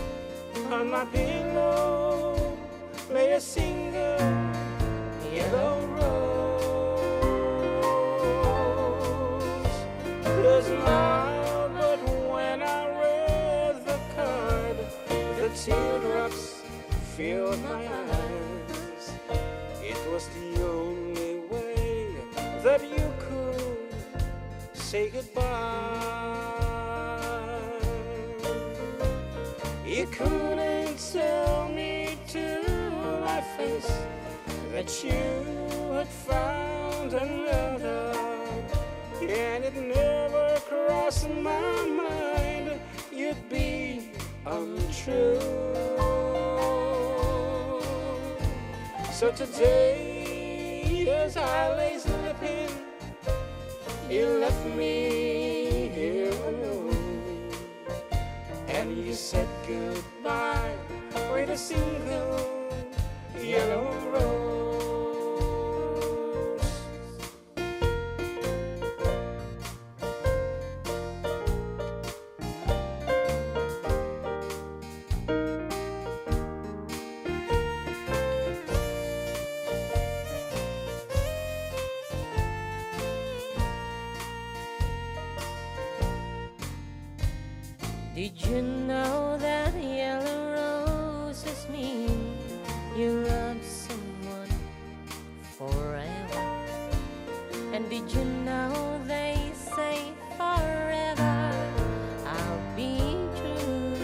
On my pillow lay a single yellow rose. It was mild, but when I read the card, the teardrops filled my eyes. It was the only way that you could say goodbye. You couldn't tell me to my face that you had found another, and it never crossed my mind you'd be untrue. So today, as I lay sleeping, you left me here alone, and you said goodbye with a single yellow rose. Did you know that yellow roses mean you love someone forever? And did you know they say forever I'll be true?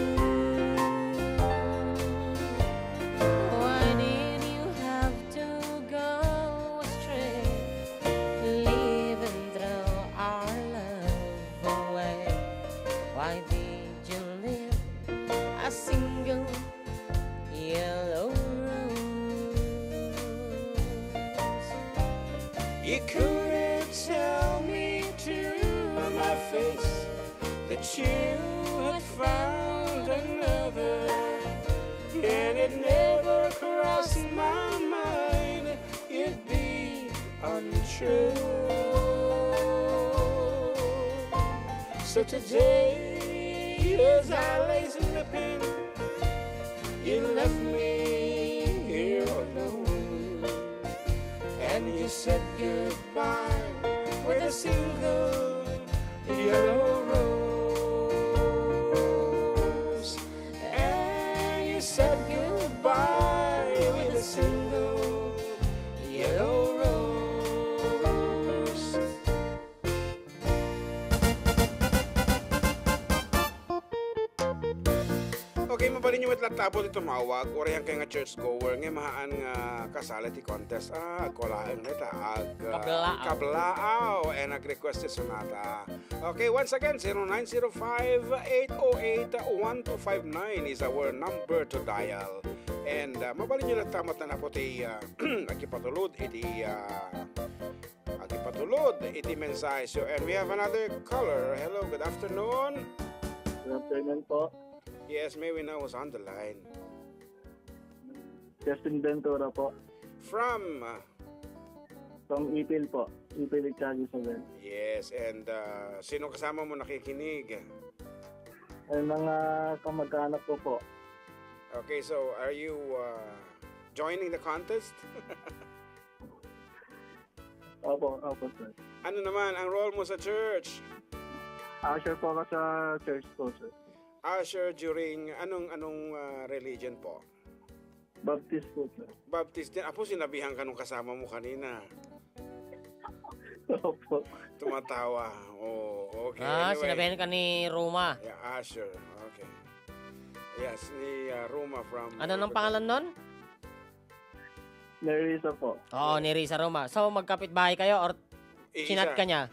Why did you have that you had found another, and it never crossed my mind it'd be untrue. So today, as I lay sleeping, you left me here alone, and you said goodbye with a single yellow rose. And you said goodbye with a single yellow rose. Okay, mabalin yo met latta, Apo, ti tumawag. Uray haankayo nga church goer, nga mahaan nga kasala ti contest. Ah, agkulaeng na ita. Ag, ah, Kablaaw. Kablaaw. And nag-request ti sonata. Okay, once again, zero nine zero five, eight oh eight, one two five nine is our number to dial. And, ah, mabalin yo latta met, Apo, ti, ah, agipatulod iti, ah, agipatulod iti mensahe. So, and we have another caller. Hello, good afternoon. Good afternoon po. Yes, may we know who's on the line? Justin Ventura po. From, ah, From Ipil po. Ipil, Itiaga, Isabela. Yes, and, ah, sino kasama mo nakikinig? Ay, mga kamag-anak ko po. Okay, so are you, ah, joining the contest? Opo, opo, sir. Ano naman ang role mo sa church? Usher po ako sa church po, sir. Usher during anong, anong, ah, religion po? Baptist po, sir. Baptist din. Apo, sinabihan ka nung kasama mo kanina. Opo. Tumatawa. Oh, okay. Ah, anyway, sinabihan ka ni Roma. Yeah, usher. Okay. Yes, ni, ah, Roma from Ano nang Ibadan. Pangalan nun? Nerissa po. Oo, ni Risa Roma. So, magkapit bahay kayo or Isa. Chinat ka niya?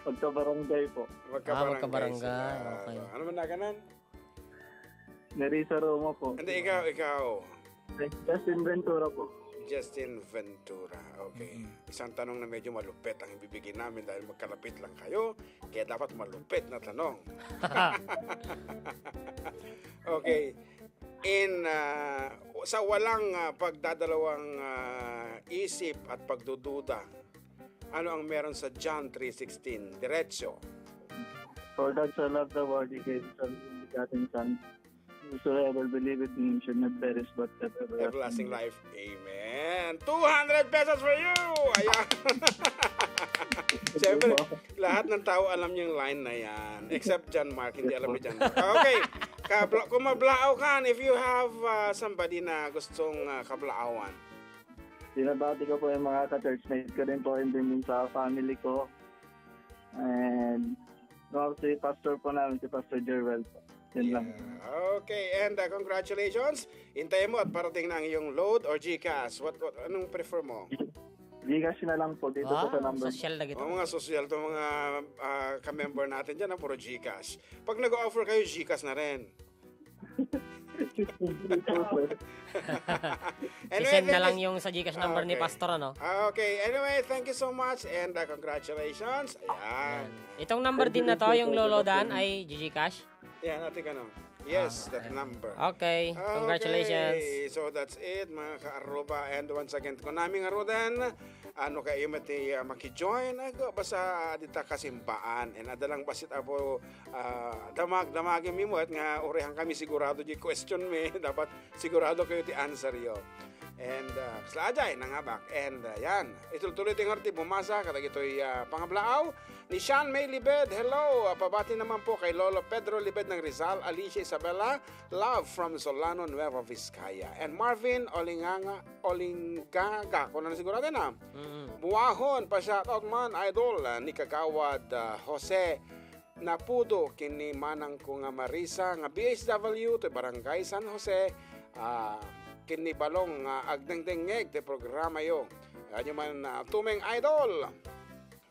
Magkabarangay po. Magkabarangay Ah, magkabarangay. Sila. Okay. Ano man naganan? Nerissa Roma po. Hindi, ikaw, ikaw. Justin Ventura po. Justin Ventura. Okay. Mm-mm. Isang tanong na medyo malupit ang ibibigay namin dahil magkalapit lang kayo. Kaya dapat malupit na tanong. Okay. In, ah, sa walang, ah, pagdadalawang, ah, isip at pagdududa, ano ang meron sa John three sixteen? Diretso. For God so loved the world, he gave his only begotten Son, whosoever believeth in him should not perish but have everlasting Everlasting life. Amen. Two hundred pesos for you! Ayan. Siyempre, lahat ng tao alam yung line na yan. Except John Mark, hindi alam ni John Mark. Okay. Kabla-, kung mablaaw ka, if you have, ah, somebody na gustong, ah, kablaawan. Binabati ko po yung mga ka-churchmate ko din po, and din sa family ko. And, no, si pastor po namin, si Pastor Jerwell po. Yun lang. Yeah. Okay, and, uh, congratulations. Hintay mo at parating na ang iyong load or GCash. What, what, anong prefer mo? GCash na lang po dito po sa Wow, number. Sosyal na gito. Oh, mga sosyal to, mga, ah, ka-member natin dyan, ah, puro GCash. Pag nag-offer kayo, GCash na rin. Opo, sir. Anyway, I-send na thank lang you. Yung sa GCash number ni Okay. Pastor, ano? Ah, okay. Anyway, thank you so much and, uh, congratulations. Ayan. Ayan. Itong number Thank din you na rin to, po, yung sir. Lolo Dan, ay GCash? Yan, ate ka, no? Yes, Ah, that okay. Number. Okay, Okay, congratulations. So that's it, mga ka-Aruba. And once again, kung nami nga Rodan, ano kayo mati, ah, maki-join? Ay, go, basta dita kasimbaan. And adalang basit apo, ah, damag, damagin mi met nga urehan kami sigurado di question mi. Dapat sigurado kayo ti answer yo. And, ah, kasla ajay, nangabak. And, ah, yan. Itultuloy ti ngarud ti bumasa, kadagitoy, ah, pangablaaw. Ni Sean May Libed, hello. Ah, pabati naman po kay Lolo Pedro Libed ng Rizal, Alicia Isabela, love from Solano, Nueva Vizcaya. And Marvin Olinganga, Olingaga, kung ano sigurado na. Mm. Buahon, pa-shoutout man, idol, ah, ni Kagawad, ah, Jose Napudo, ken ni manang ko nga Marisa, nga B H W, ti Barangay San Jose, ah, ken ni Balong, nga agdengdengngeg ti programa yo. Radyo man, ah, Tumeng Idol.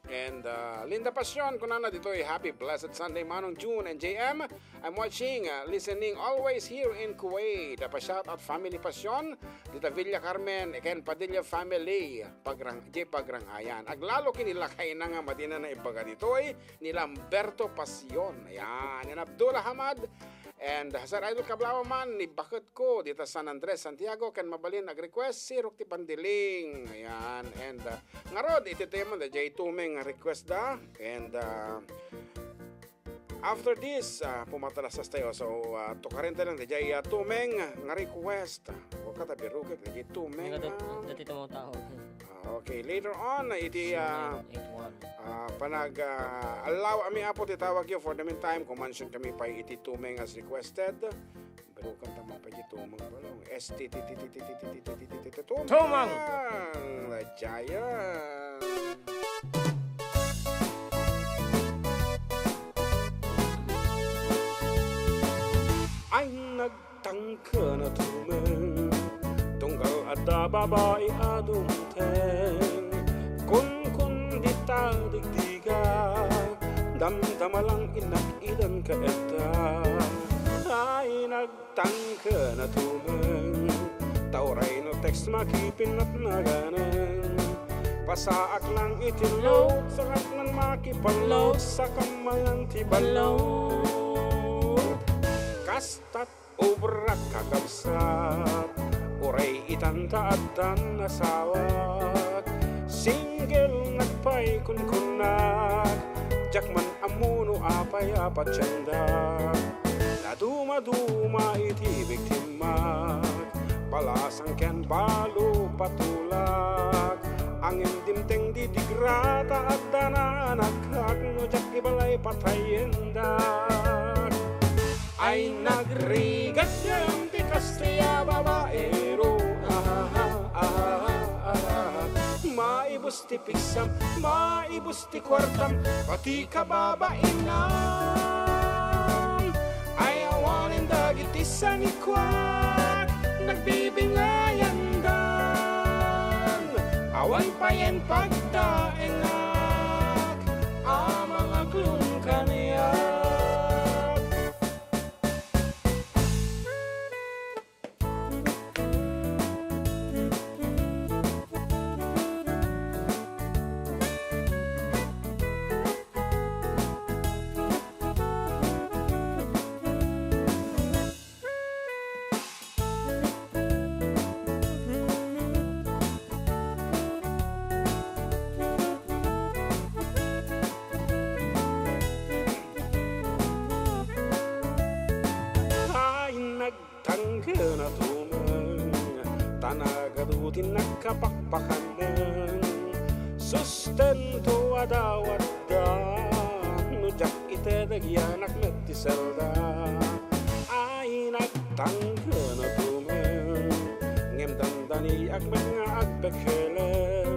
And, uh, Linda Pasion, kunana ditoy, "Happy blessed Sunday, Manong June and J M. I'm watching, uh, listening always here in Kuwait." Pa-shout out Family Pasion, dita Villa Carmen, ken Padilla family, Pagrang-, J Pagrangayan. Aglalo ken ni lakayna nga madina naibaga ditoy, ni Lamberto Pasion. Ayan, and Abdul Hamad, and, uh, Sir Idol Kablawa man, ni baket ko, dita San Andres, Santiago, ken mabalin ag-request, Sirok ti Pandiling. Ayan, and, uh, ngarud, iti tema, da J Tumeng nga request da, and, uh, after this, uh, pumatalasas tayo. So, uh, tukarin tayo lang da J, uh, Tumeng nga request. Wa ka tabirukek, da J Tumeng, Nga dat-, ah. Dati tumataw. Ah, okay. Later on, iti, ah, Zero nine eight one. Ah, panag, ah, allow ami, Apo, ti tawag yo. For the meantime, kumansion kami pay iti Tumeng as requested. Pero kanta man pay iti Tumeng, balong. S T T T T T T T T Tumeng! Tumeng! Lajaya. Ay, nag- Tangken a Tumeng, tunggal adda babai a dumteng. Kunkun dita digdiga, damdama lang innak idan ka etta. Ay, nagtangken a Tumeng, ta uray no text makipinnatnaganen. Pasaak lang iti load, sakatnan makipalload, sakam mayan ti balload. Kastat Obrak, kakabsat, uray itan ta addan asawak. Single nagpay kunkunnak, diak man ammo no apay a patiendak. Nadumaduma iti biktimak, balasang ken balo patulak. Angin dimteng di digrata adda nanak, no diak ibalay patayendak. Ay, nagrigat gayam ti Kastia babaero. Ah, ah, ah, ah, ah. Maibus ti pigsam, maibus ti kuartam, pati kababainam. Ay, awanen dagiti sanikuak, nagbibingayandan. Awan payen pagtaengak, a mangaklon kaniak. Ay, nagtangken a tumeng, ta nagadu ti nagkapakpakanen. Sustento a dawatda, no diak itedeg, yanak met ti selda. Ay, nagtangken a tumeng, ngem dandaniak met nga agpekkelen.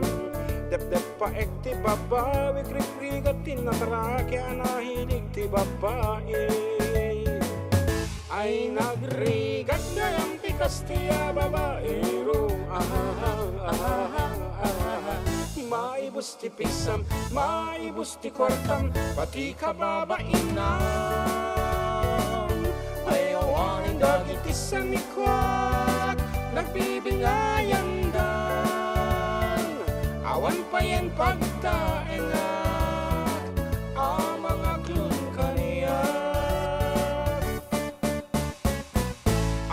Depdeppaek ti babawik, riprigat ti natraki a nahilig ti babai. Ay, nagrigat gayam ti Kastia babaero. Ah, ah, ah, ah, ah. Maibus ti pigsam, maibus ti kuartam, pati kababainam. Ay, awanen dagiti sanikuak, nagbibingayandan. Awan payen pagtaengak, a mangaklon kaniak.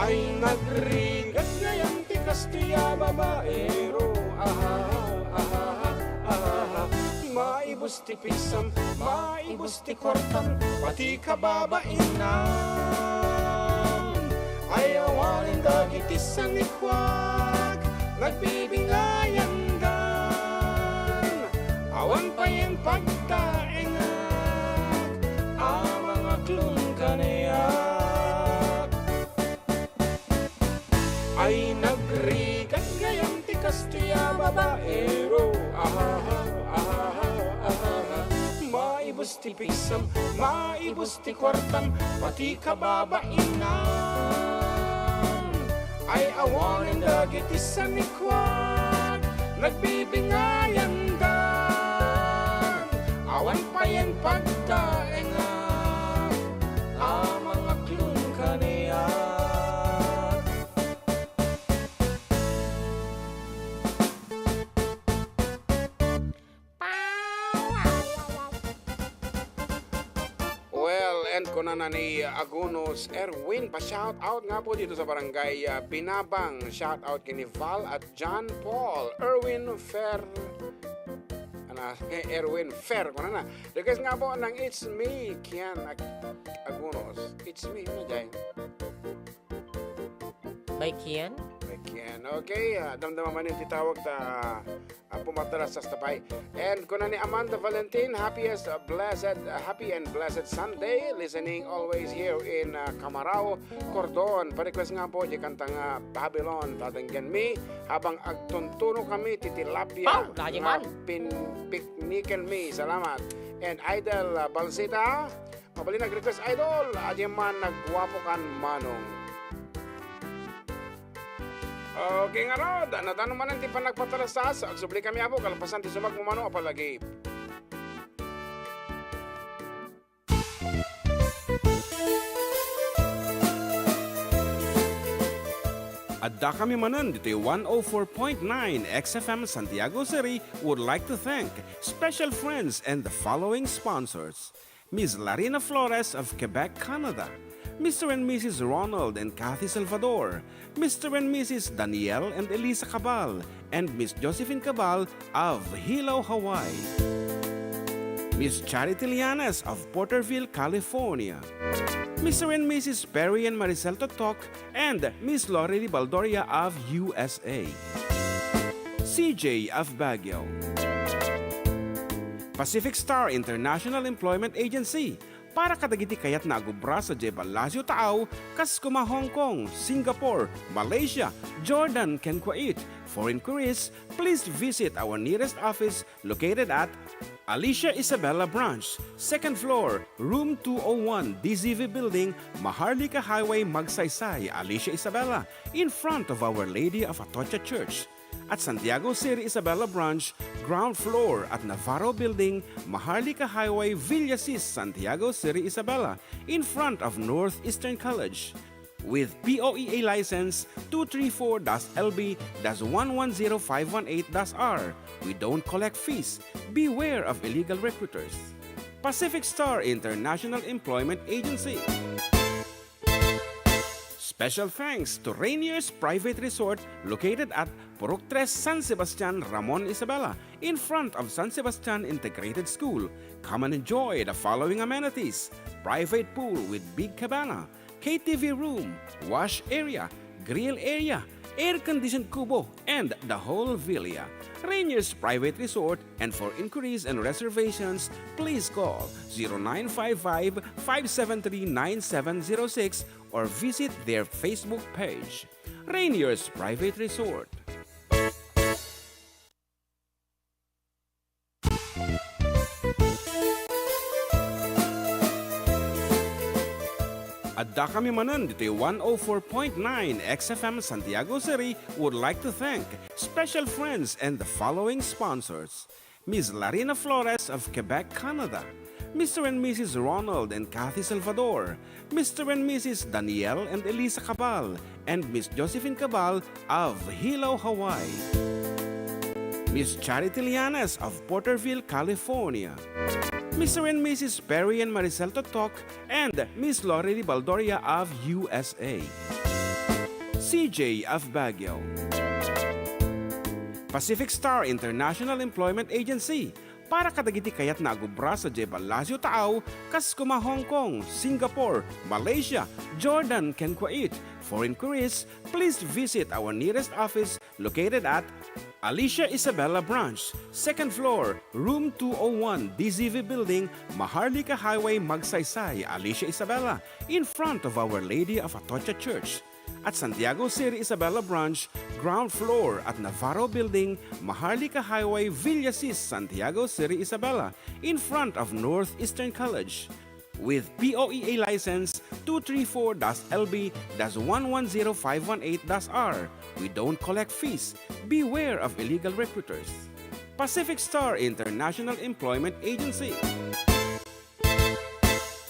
Ay, nagrigat gayam ti Kastia babaero. Ah, ah, ah, ah, ah. Maibus ti pigsam, maibus ti kuartam, pati kababainam. Ay, awanen dagiti sanikuak, nagbibingayandan. Awan payen pagtaengak, a mangaklon kaniak. Ay, nagrigat gayam ti Kastia babaero. Ah, ah, ah, ah, ah. Maibus ti pigsam, maibus ti kuartam, pati kababainam. Ay, awanen dagiti sanikuak, nagbibingayandan. Awan payen pagtaenga a mangaklon kaniak. Well, and kunana ni Agunos Erwin, pa-shout out nga po dito sa barangay, ah, Binabang. Shout out kini Val at John Paul. Erwin Fer, ana, Erwin Fer, kunana. Request nga po ng It's Me, Kian Ag-, Agunos. It's Me, ano dyan? By Kian? By Kian. Okay, ah, damdama man yung titawag ta, ah, pumatras sa tapay. And kuna ni Amanda Valentin, happiest, ah, blessed, ah, happy and blessed Sunday. Listening always here in, ah, Camarao, Cordon. Pa-request nga po, di kanta nga Babylon, tatanggan mi. Habang agtuntuno kami, ti tilapia Pau! Lagi nga man! Pinpiknikan mi. Salamat. And Idol, ah, Balsita, mabalin nag-request, Idol, adya man nagguapo kan Manong. Okay, ngarud, nadano manen ti panagpatalastas, agsubli kami, Apo, kalpasan ti sumagmamano a palagip. Adda kami manen ditoy one oh four point nine X F M Santiago City would like to thank special friends and the following sponsors. Miss Larina Flores of Quebec, Canada, Mister and Missus Ronald and Kathy Salvador, Mister and Missus Daniel and Elisa Cabal, and Miss Josephine Cabal of Hilo, Hawaii, Miss Charity Lianes of Porterville, California, Mister and Missus Perry and Maricel Totok, and Miss Lorely Baldoria of U S A, C J of Baguio, Pacific Star International Employment Agency, para kadagiti kayatna a agubra sadiay Palacio Taaw, kas koma Hong Kong, Singapore, Malaysia, Jordan, ken Kuwait. For inquiries, please visit our nearest office located at Alicia Isabela Branch, second floor, room two oh one, D Z V Building, Maharlika Highway, Magsaysay, Alicia Isabela, in front of Our Lady of Atocha Church. At Santiago City Isabela Branch, ground floor at Navarro Building, Maharlika Highway, Villasis, Santiago City Isabela, in front of Northeastern College. With P O E A license two three four dash L B dash one one zero five one eight dash R, we don't collect fees. Beware of illegal recruiters. Pacific Star International Employment Agency. Special thanks to Rainier's Private Resort located at Purok Tres, San Sebastian, Ramon Isabela, in front of San Sebastian Integrated School. Come and enjoy the following amenities: private pool with big cabana, K T V room, wash area, grill area, air-conditioned kubo, and the whole villa. Rainier's Private Resort, and for inquiries and reservations, please call zero nine five five, five seven three, nine seven zero six or visit their Facebook page. Rainier's Private Resort. Adda kami manen ditoy one oh four point nine X F M Santiago City would like to thank special friends and the following sponsors: Miss Larina Flores of Quebec, Canada, Mister and Missus Ronald and Kathy Salvador, Mister and Missus Daniel and Elisa Cabal, and Miss Josephine Cabal of Hilo, Hawaii, Miss Charity Lianes of Porterville, California, Mister and Missus Perry and Maricel Totok, and Miss Lorely Baldoria of U S A, C J of Baguio, Pacific Star International Employment Agency, para kadagiti kayatna a agubra sadiay Palacio Taaw, kas koma Hong Kong, Singapore, Malaysia, Jordan, ken Kuwait. For inquiries, please visit our nearest office located at Alicia Isabela Branch, second floor, room two oh one, D Z V Building, Maharlika Highway, Magsaysay, Alicia Isabela, in front of Our Lady of Atocha Church. At Santiago City Isabela Branch, ground floor at Navarro Building, Maharlika Highway, Villasis, Santiago City Isabela, in front of Northeastern College. With P O E A license two three four dash L B dash one one zero five one eight dash R, we don't collect fees. Beware of illegal recruiters. Pacific Star International Employment Agency.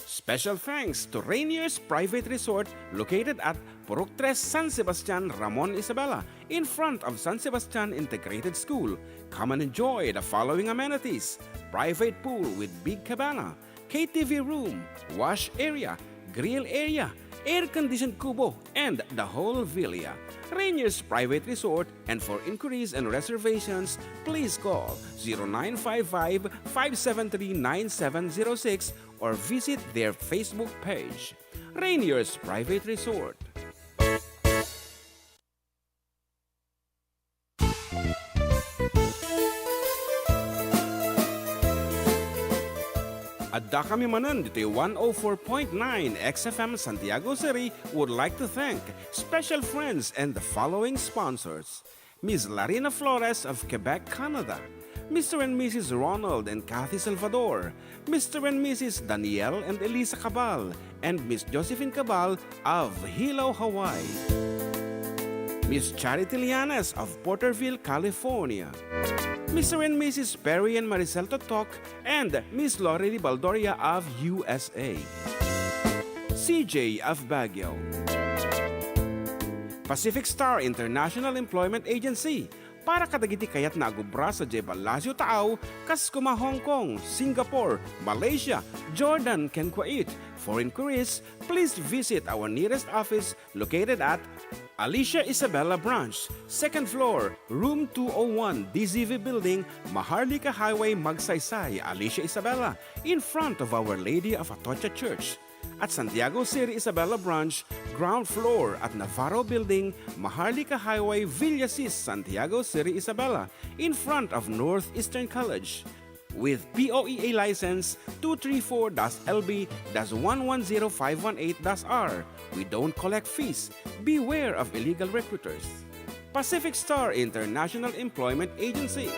Special thanks to Rainier's Private Resort located at Purok Tres, San Sebastian, Ramon, Isabela, in front of San Sebastian Integrated School. Come and enjoy the following amenities: private pool with big cabana, K T V room, wash area, grill area, air-conditioned kubo, and the whole villa. Rainier's Private Resort, and for inquiries and reservations, please call zero nine five five, five seven three, nine seven zero six or visit their Facebook page. Rainier's Private Resort. Adda kami manen ditoy one oh four point nine X F M Santiago City would like to thank special friends and the following sponsors: Miss Larina Flores of Quebec, Canada, Mister and Missus Ronald and Kathy Salvador, Mister and Missus Daniel and Elisa Cabal, and Miss Josephine Cabal of Hilo, Hawaii. Miss Charity Lianes of Porterville, California. Mister and Missus Perry and Maricel Totok and Miss Lorely Baldoria of U S A. C J of Baguio. Pacific Star International Employment Agency, para kadagiti kayatna a agubra sadiay Palacio Taaw, kas koma Hong Kong, Singapore, Malaysia, Jordan, ken Kuwait. For inquiries, please visit our nearest office located at Alicia Isabela Branch, second floor, room two oh one, D Z V Building, Maharlika Highway, Magsaysay, Alicia Isabela, in front of Our Lady of Atocha Church. At Santiago City Isabela Branch, ground floor at Navarro Building, Maharlika Highway, Villasis, Santiago City Isabela, in front of Northeastern College. With P O E A license two three four dash L B dash one one zero five one eight dash R, we don't collect fees. Beware of illegal recruiters. Pacific Star International Employment Agency.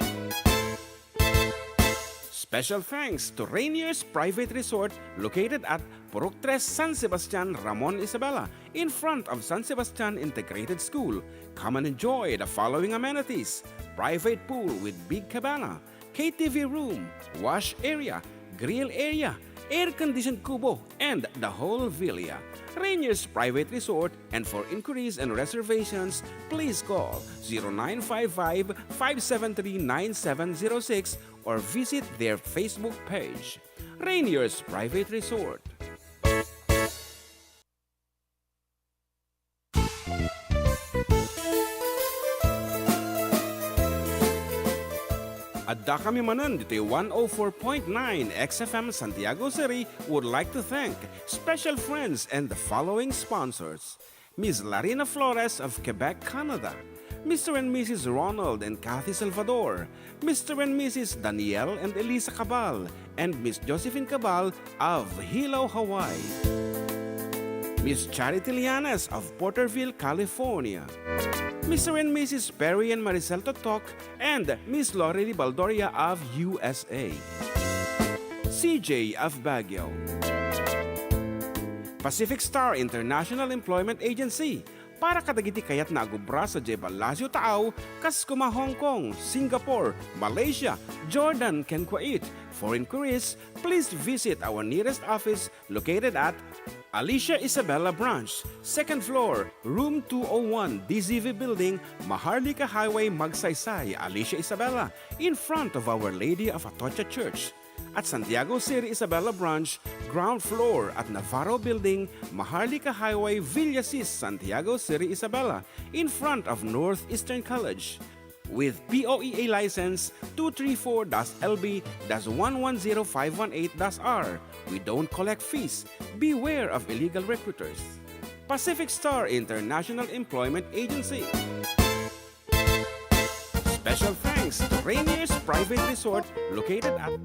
Special thanks to Rainier's Private Resort located at Purok Tres, San Sebastian, Ramon, Isabela, in front of San Sebastian Integrated School. Come and enjoy the following amenities: private pool with big cabana, K T V room, wash area, grill area, air-conditioned kubo, and the whole villa. Rainier's Private Resort, and for inquiries and reservations, please call zero nine five five, five seven three, nine seven zero six or visit their Facebook page. Rainier's Private Resort. Adda kami manen ditoy one oh four point nine X F M Santiago City would like to thank special friends and the following sponsors: Miss Larina Flores of Quebec, Canada, Mister and Missus Ronald and Kathy Salvador, Mister and Missus Daniel and Elisa Cabal, and Miss Josephine Cabal of Hilo, Hawaii, Miss Charity Lianes of Porterville, California, Mister and Missus Perry and Maricel Totok, and Miss Lorely Baldoria of U S A, C J of Baguio. Pacific Star International Employment Agency, para kadagiti kayatna a gubra sadiay Palacio Taaw, kas koma Hong Kong, Singapore, Malaysia, Jordan, ken Kuwait. For inquiries, please visit our nearest office located at Alicia Isabela Branch, second floor, room two oh one, D Z V Building, Maharlika Highway, Magsaysay, Alicia Isabela, in front of Our Lady of Atocha Church. At Santiago City Isabela Branch, ground floor at Navarro Building, Maharlika Highway, Villasis, Santiago City Isabela, in front of Northeastern College. With P O E A license two three four dash L B dash one one zero five one eight dash R, we don't collect fees. Beware of illegal recruiters. Pacific Star International Employment Agency. Special thanks to Rainier's Private Resort located at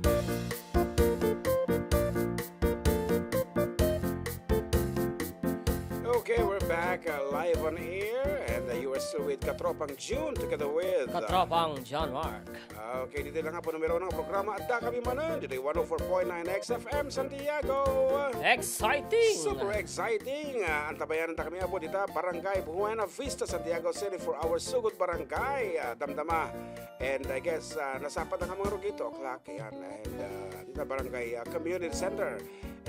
Okay, we're back, uh, live on air, and You are still with Katropang June together with, uh, Katropang John Mark. Okay, ditoy lang nga po numero unang programa. Adda kami manen ditoy one oh four point nine X F M Santiago. Exciting! Super exciting! Ah, antabayanan ta kami apo dita Barangay Buena Vista, Santiago City for our Sugod Barangay, ah, Damdama. And I guess, ah, nasapat na kami rugito o'clock yan. And, ah, dita Barangay, ah, Community Center.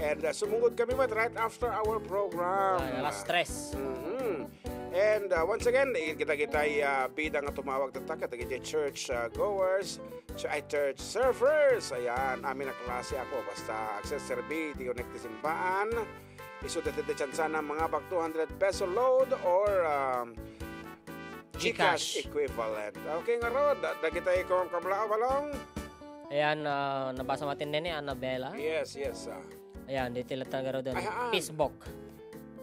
And, ah, sumungod kami met right after our program. Ah, alas tres. Mhm. And, uh, once again, i-, kita, kitay, uh, bida nga tumawag tatta, kadagiti church, uh, goers, ch-, ay, church servers. Ayan, amin a klase apo. Basta agserserbi iti unek ti simbaan. Isu dati ti tsansa na mangabak two hundred peso load or, um, GCash. GCash equivalent. Okay, ngarud, da-, dagitay kong kablaaw, Balong. Ayan, ah, nabasa matin nini, Annabella. Yes, yes, ah. Ayan, ditoy latta ngarud. Ay, haan. Facebook.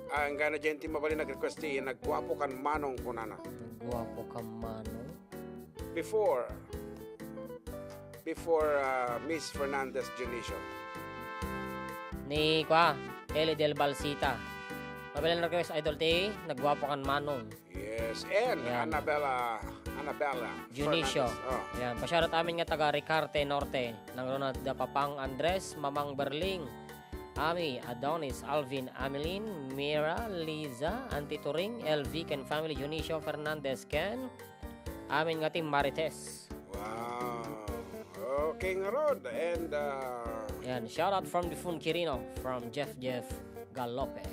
Ah, enggana diay ti mabalin nag-request ti Nagguapo Kan Manong kunana. Nagguapo Kan Manong? Before, before, ah, Miss Fernandez Dionisio. Ni, kua, Eli Del Balsita. Mabalin nag-request, idol, ti Nagguapo Kan Manong. Yes, and Ayan. Annabella, Annabella Dionisio. Fernandez. Oh. Ayan, pa-shoutout amin nga taga Ricarte Norte. Nangruna da Papang Andres, Mamang Berling, Ami, Adonis, Alvin, Amelin, Mira, Liza, Auntie Turing, L V, ken family, Dionisio Fernandez, ken amin nga Team Marites. Wow. Okay, ngarud. And, uh, Ayan, shoutout from the Fun Quirino, from Jeff Jeff Galope.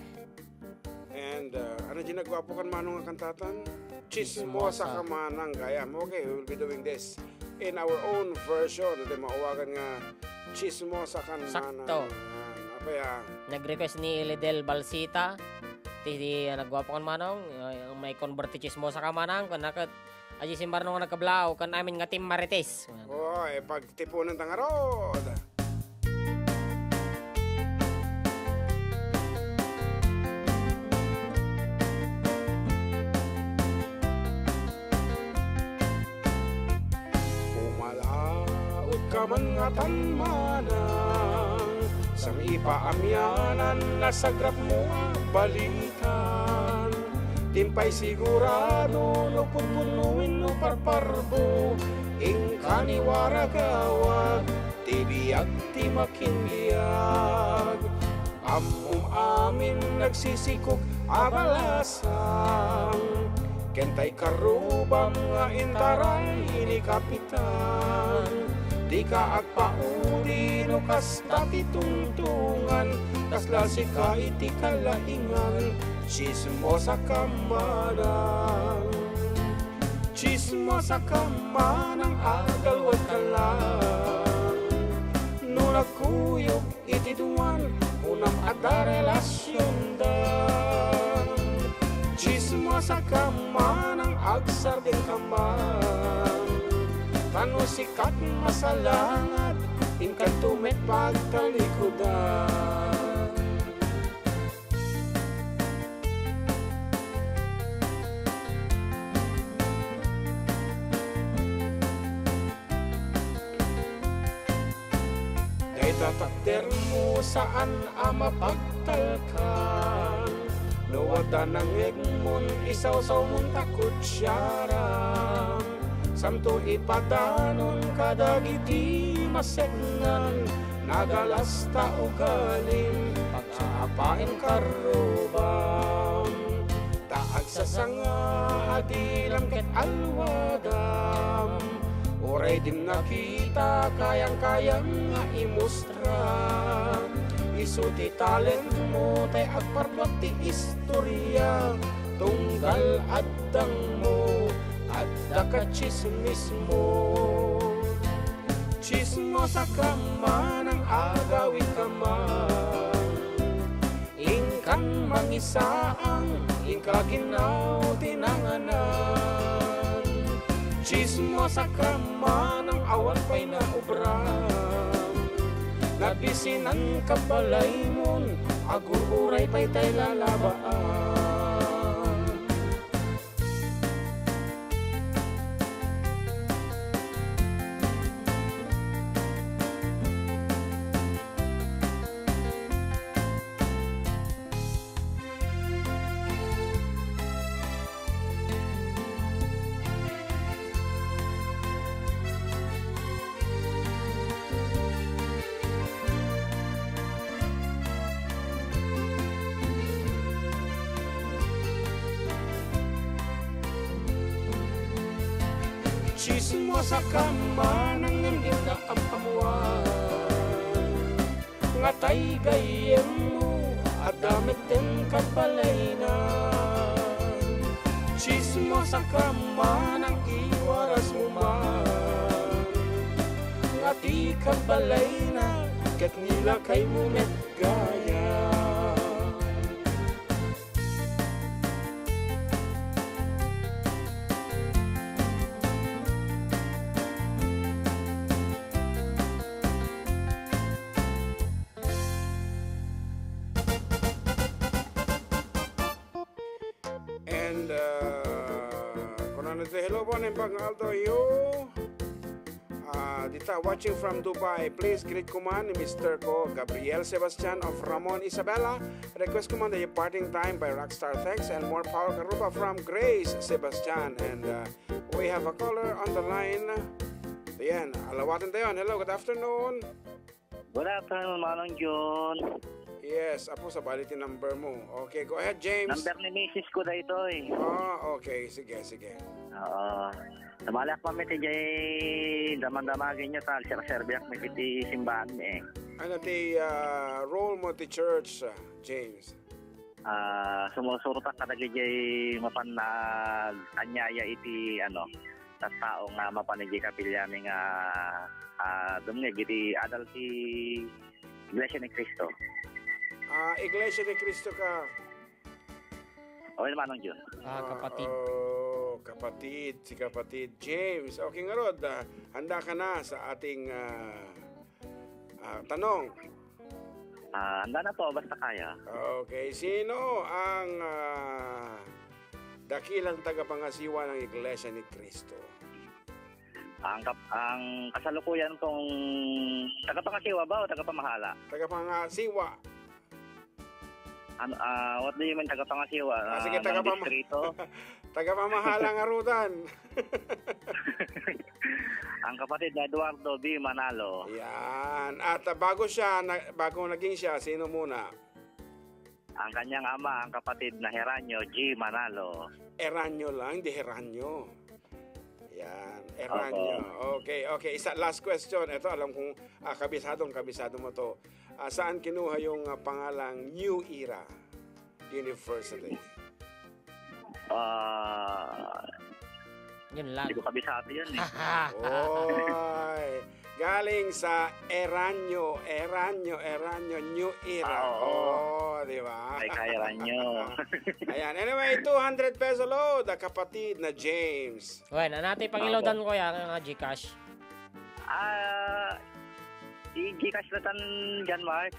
And, uh, ano diay Nagguapo Kan Manong nga kantatan? Chismosa. Chismosa Ka Manang, gayam. Okay, we will be doing this in our own version. Iti maawagan nga Chismosa Kan Manang. Sakto. Yan. Apay, ah. Nag-request ni Lidel Balsita, ti, ti, ah, Nagguapo Kan Manong, ah, mai-convert ti Chismosa Ka Manang, kun naket, Aji Simbarno nga nagkablaaw, ken amin nga Team Marites. Oy, pagtipunen ta ngarud. Pumalaot ka man ngatan manang, sangipaamianan, nasagrapmo a balitan. Ti pay sigurado no putputno wenno parparbo, inka ni waragawag ti biag ti makinbiag. Ammom amin nagsisikog a balasang, ken tay karrubam nga intaray ni Kapitan. Dika agpaudi no kasta ti tungtongan, kasla sika iti kalaingan, chismosa ka manang. Chismosa ka manang, agalwad ka lang. No nagkuyog iti duan, kunam adda relasionda. Chismosa ka manang, agsardeng ka man. Ta no sikat masalangad, inkanto met pagtalikudan. Dayta takdermo saan a mapagtalkan. No adda nangngegmon, isawsawmon ta kutsiaram. Santo ipadanon kadagiti maseknan, nagalas ta ugalim, pagsapaen karrubam. Ta agsasanga a dilam ket alwadam, uray dim nakita, kayang-kayang nga imustra. Isu ti talentmo, tay agparduak ti istoria, tunggal addangmo, adda ka chismismo. Chismosa ka manang, agawid ka man. Inkan mangisaang, inka ginnaw ti nanganan. Chismosa ka manang, awan pay naubram. Nabisinan ka balaymon, agur-uray pay tay lalabaan. Chismosa ka man ngem dina am-ammuan. Ngatay gayyemmo, adda metten kad balayna. Chismosa ka man, iwarasmo man. Ngati kad balayna, ket nilakaymo met gayam. And, uh, kunana ditoy, "Hello po, Naimbag nga Aldo, you." Ah, dita, watching from Dubai. Please greet ko man ni Mister ko, Gabriel Sebastian of Ramon, Isabela. Request ko man the Parting Time by Rockstar. Thanks and more power, Karuba, from Grace Sebastian. And, uh, we have a caller on the line. Ayan, alawaten tayo. Hello, good afternoon. Good afternoon, Manong Jun. Yes, apo, sabali ti number mo. Okay, go ahead, James. Number ni misis ko daytoy. Ah, okay. Sige, sige. Oo. Sabaliak man met idiay damdamagenyo ta agserserbiak met iti simbahan mi, eh. Ano ti, ah, role mo ti church, ah, James? Ah, sumusurotak kadagiti mapan nag-aniaya iti, ano, tattao nga mapan idiay kapiliami nga, ah, dumngeg iti adal ti Iglesia ni Cristo. Ah, Iglesia ni Cristo ka. O, yun, Manong Jun. Ah, ah, kapatid. Oh, kapatid, si kapatid James. Okay, ngarud, ah, handa ka na sa ating, ah, ah, tanong? Ah, handa na po, basta kaya. Okay, sino ang, ah, dakilang tagapangasiwa ng Iglesia ni Cristo? Ang kap-, ang kasalukuyan kong tagapangasiwa ba o tagapamahala? Tagapangasiwa. Ano, ah, what do you mean, tagapangasiwa? Ah, sige, ah, ng tagapama-, distrito? Tagapamahala nga rudan. Ang kapatid na Eduardo B. Manalo. Yan. At, ah, bago siya, na, bago naging siya, sino muna? Ang kanyang ama, ang kapatid na Heranio G. Manalo. Eranio lang, hindi Heranio. Yan, Eranio. Opo. Okay, okay. Isa, last question. Ito, alam kong, ah, kabisadong kabisado mo to. Ah, saan kinuha yung, ah, pangalang New Era University? Ah, yun lang. Hindi ko kabisado yan, eh. Oy, galing sa Eranyo, Eranyo, Eranyo, New Era. Ah, oo. Oh, di ba? Ay, kay Eranyo. Ayan. Anyway, two hundred peso load, ah, kapatid na James. Wen, anatay pangilawdan, kuya, nga GCash? Ah, i-GCash na tan John Mark.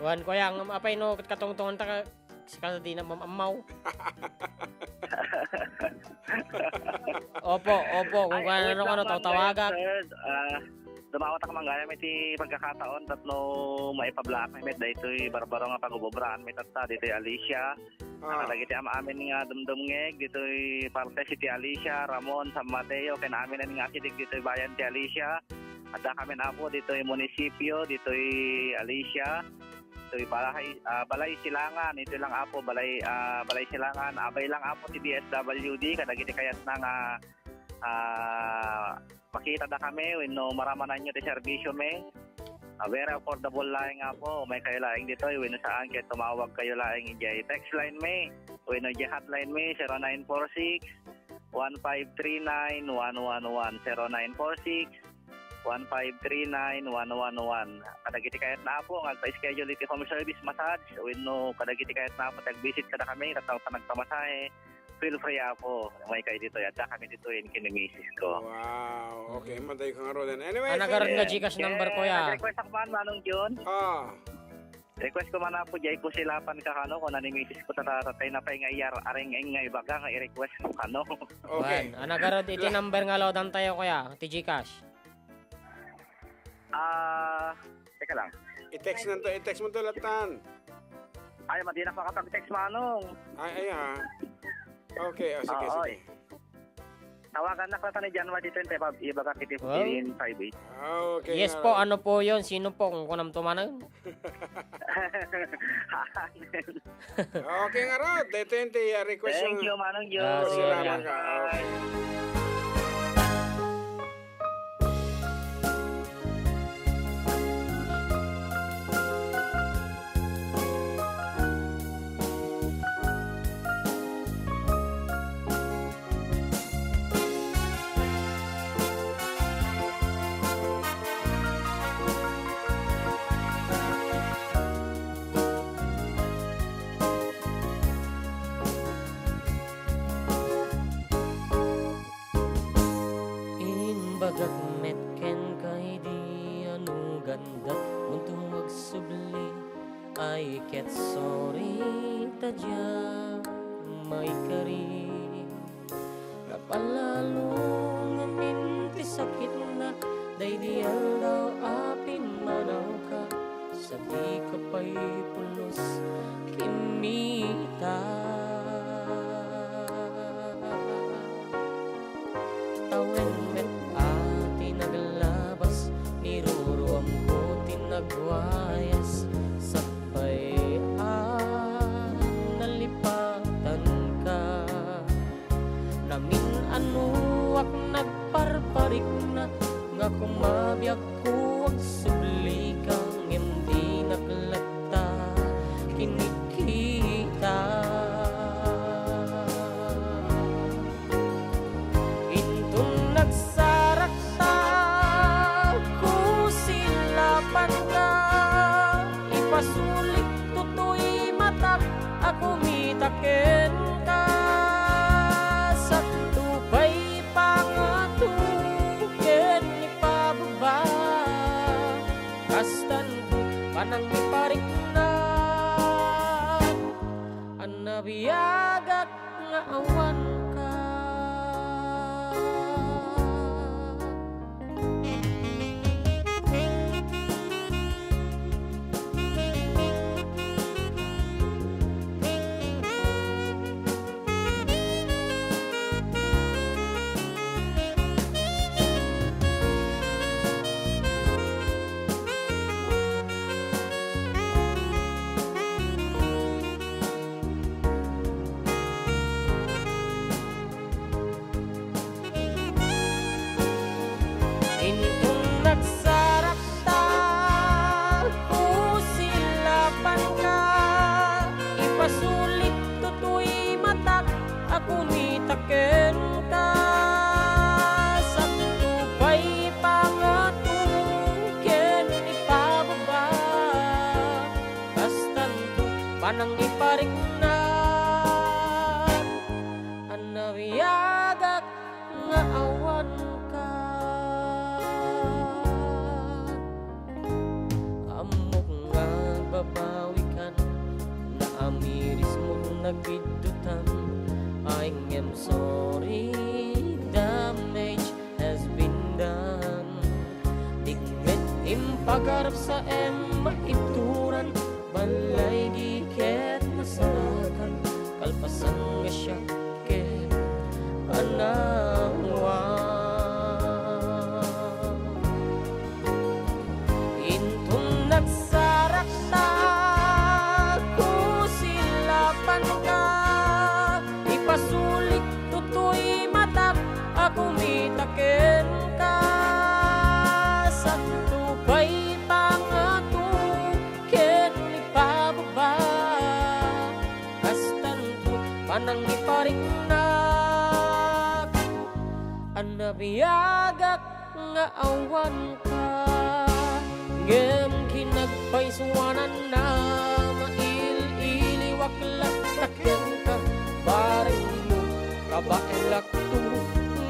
Wen, kuya, ang apay no katungtungan ta ka, sika di na mamammaw. Opo, opo, kung ano, ano, tawtawagak. Ay, wait lang, sir. Ah, dumawat ako man gayam iti pagkakataon, tapno maipablaak mi met daytoy barbaro nga pag-ububraan mi tatta, ditoy Alicia. Ah. Kadagiti am-amin nga dumdumngeg ditoy partes iti Alicia, Ramon, San Mateo, ken amin nga asideg ditoy bayan ti Alicia. Adda kami, Apo, ditoy munisipio, ditoy Alicia, ditoy Balay, ah, Balay Silangan, itoy lang, Apo, Balay, ah, Balay Silangan. Abay lang, Apo, ti D S W D, kadagiti kayatna nga ah, makitadakami wenno maramananyo ti serbisyomi. Ah, very affordable laeng, Apo. Umaykayo laeng ditoy wenno saan ket tumawagkayo laeng idiay text line mi wenno idiay hotline mi, zero nine four six, one five three nine, one one one, zero nine four six, one five three nine, one one one. Kadagiti kayatna, Apo, nga agpa-schedule iti home service massage wenno kadagiti kayatna, Apo, ti agbisit kadakami tapno panagpamasahe, feel free, Apo. Umaykayo ditoy. Adda kami ditoy ken ni misis ko. Wow. Okay, mm, madayo ka ngaruden. Anyway, ah, nagaraw nga GCash number, kuya. Nag-request ako man, Manong Jun. Ah. Request ko man, Apo, diay ko silapan ka, kano, kuna ni misis ko, tata-, tatay na pay nga iyar-, areng-eng nga ibaga nga i-request ko, kano. Okay. Wen, ah, nagaraw iti number nga lawdan tayo, kuya, ti GCash. Ah, teka lang. I-text mo to, i-text mo to, Latan. Ay, madi na makapag-text, Manong. Ay, ay, ah. Okay, oh, sige, oo, sige. Tawagan na ka ni January twenty-five, ibaga kiti, wow, fifteen five eight. Ah, okay. Yes po, ano po yun? Sino po? Kung kunam tumanang. Okay, nga, Rod. Ito yung ti-, ah, request. Thank you, Manong Jun. Ah, sige. Salamat ka. Okay. Ay ket sorry ta diak maikari. Napalalo ngamin ti sakitna daydi aldaw a pimmanawka, sa dika pay pulos kimmita. Tawen met a ti naglabas, niruruamko ti nagwayas, sakbay a nalipatanka. Namin-anoak nagparparikna, nga kumabiagko agsublika, ngem dinak latta kinikita. Inton nagsarakta, kusilapanka, ipasulik toy matak a kumita kenka. Sakto pay pangato ken ipababa, kastan panangipariknak a nabiagak nga awanka. Inton nagsarakta, kusilapanka, ipasulik toy matak a kumita kenka. Sakto pay pangato ken ipababa, kastan panangipariknak a nabiagak nga awanka. Ammok nga agbabawikan, naamirismo nagiddutan. Ay ngem sorry, damage has been done. Dikmet impagarap sa em maibturan, balay di ket nasarakan, kalpasan nga siak ket anawa. Inton nagsarakta, kusilapanka, ipasulik toy matak a kumita kenka. Sakto pay pangato ken ipababa, kastan panangipariknak a nabiagak nga awanka. Ngem kinagpaysuanan a mail-iliwak latta kenka, barengmo, kabaelakto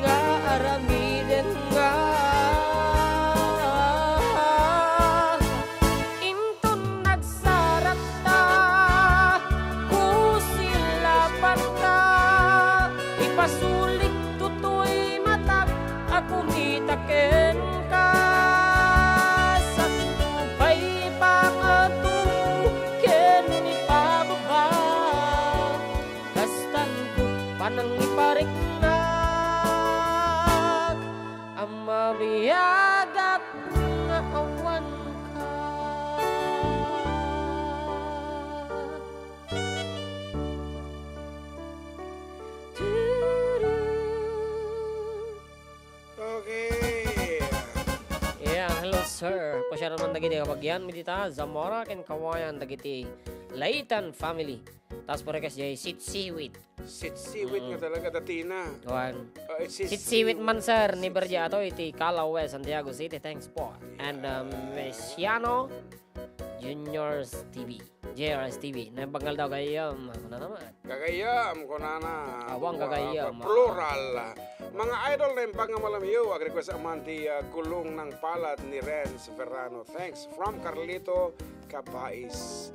nga aramiden nga. Inton nagsarakta, kusilapanka, ipasulik toy matak a kumita kenka. Sakto pay pangato ken ipababa, kastan panangipariknak a mabiagak nga awanka. Okay. Yeah, hello, sir. Pasiaran man dagiti kabagianmi dita Zamora ken Kawayan dagiti Laitan family. Tapos po request jay sitsiwit. Sitsiwit nga talaga, datina. Kuan. Ah, eh, sitsiwit man, sir, ni Berja ato iti Calawe, Santiago City. Thanks po. And, um, Mesiano Junior's T V. J R S T V. Naimbag nga aldaw, gayam. Kunana man. Gagayam, kunana. Awang gagayam, ah. Plural. Mga idol, naimbag nga malamyo. Ag-request man ti, ah, Gulong ng Palad ni Renz Ferrano. Thanks. From Carlito Cabais.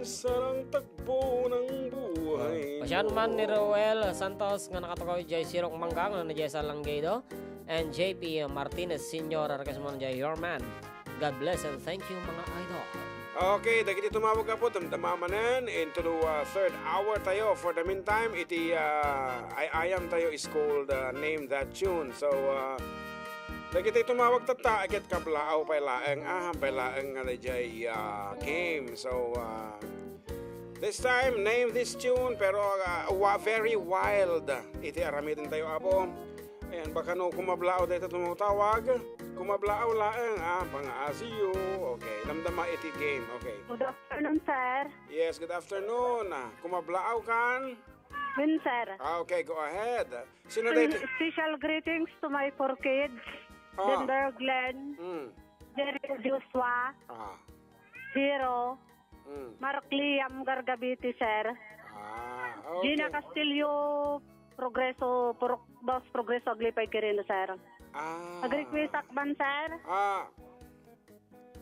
Sarang takbo ng buhay Pasian man ni mo. Roel Santos nga nakatukaw idiay Sirok Mangga, nga na diay Salanggedo, and J P Martinez Senior, request mo na diay Your Man. God bless and thank you, mga idol. Okay, dagiti tumawag, Apo, damdama manen into the, uh, third hour tayo. For the meantime, iti, uh, ay-ayam tayo is called, uh, Name That Tune. So, uh, dagiti tumawag tatta, ket kablaaw pay laeng, ah, pay laeng nga daydiay, uh, game. So, uh, this time, name this tune, pero, uh, wa-, very wild iti aramiden tayo, Apo. Ayan, baka no kumablaaw dayta tumawag. Kumablaaw laeng, ah, pangaasiyo. Okay, damdama iti game. Okay. Good afternoon, sir. Yes, good afternoon. Ah, kumablaaw kan? Wen, sir. Ah, okay, go ahead. Sino Spe-, dayta? Special greetings to my four kids. Ah. Denver Glenn, Mm. Jerry Joshua, Ah. Hero, Mm. Mark Liam Gargabiti, sir. Ah, okay. Gina Castillo, Progreso, Pro-, Boss Progreso, Aglipay, Quirino, sir. Ah. Mag-request ak man, sir. Ah.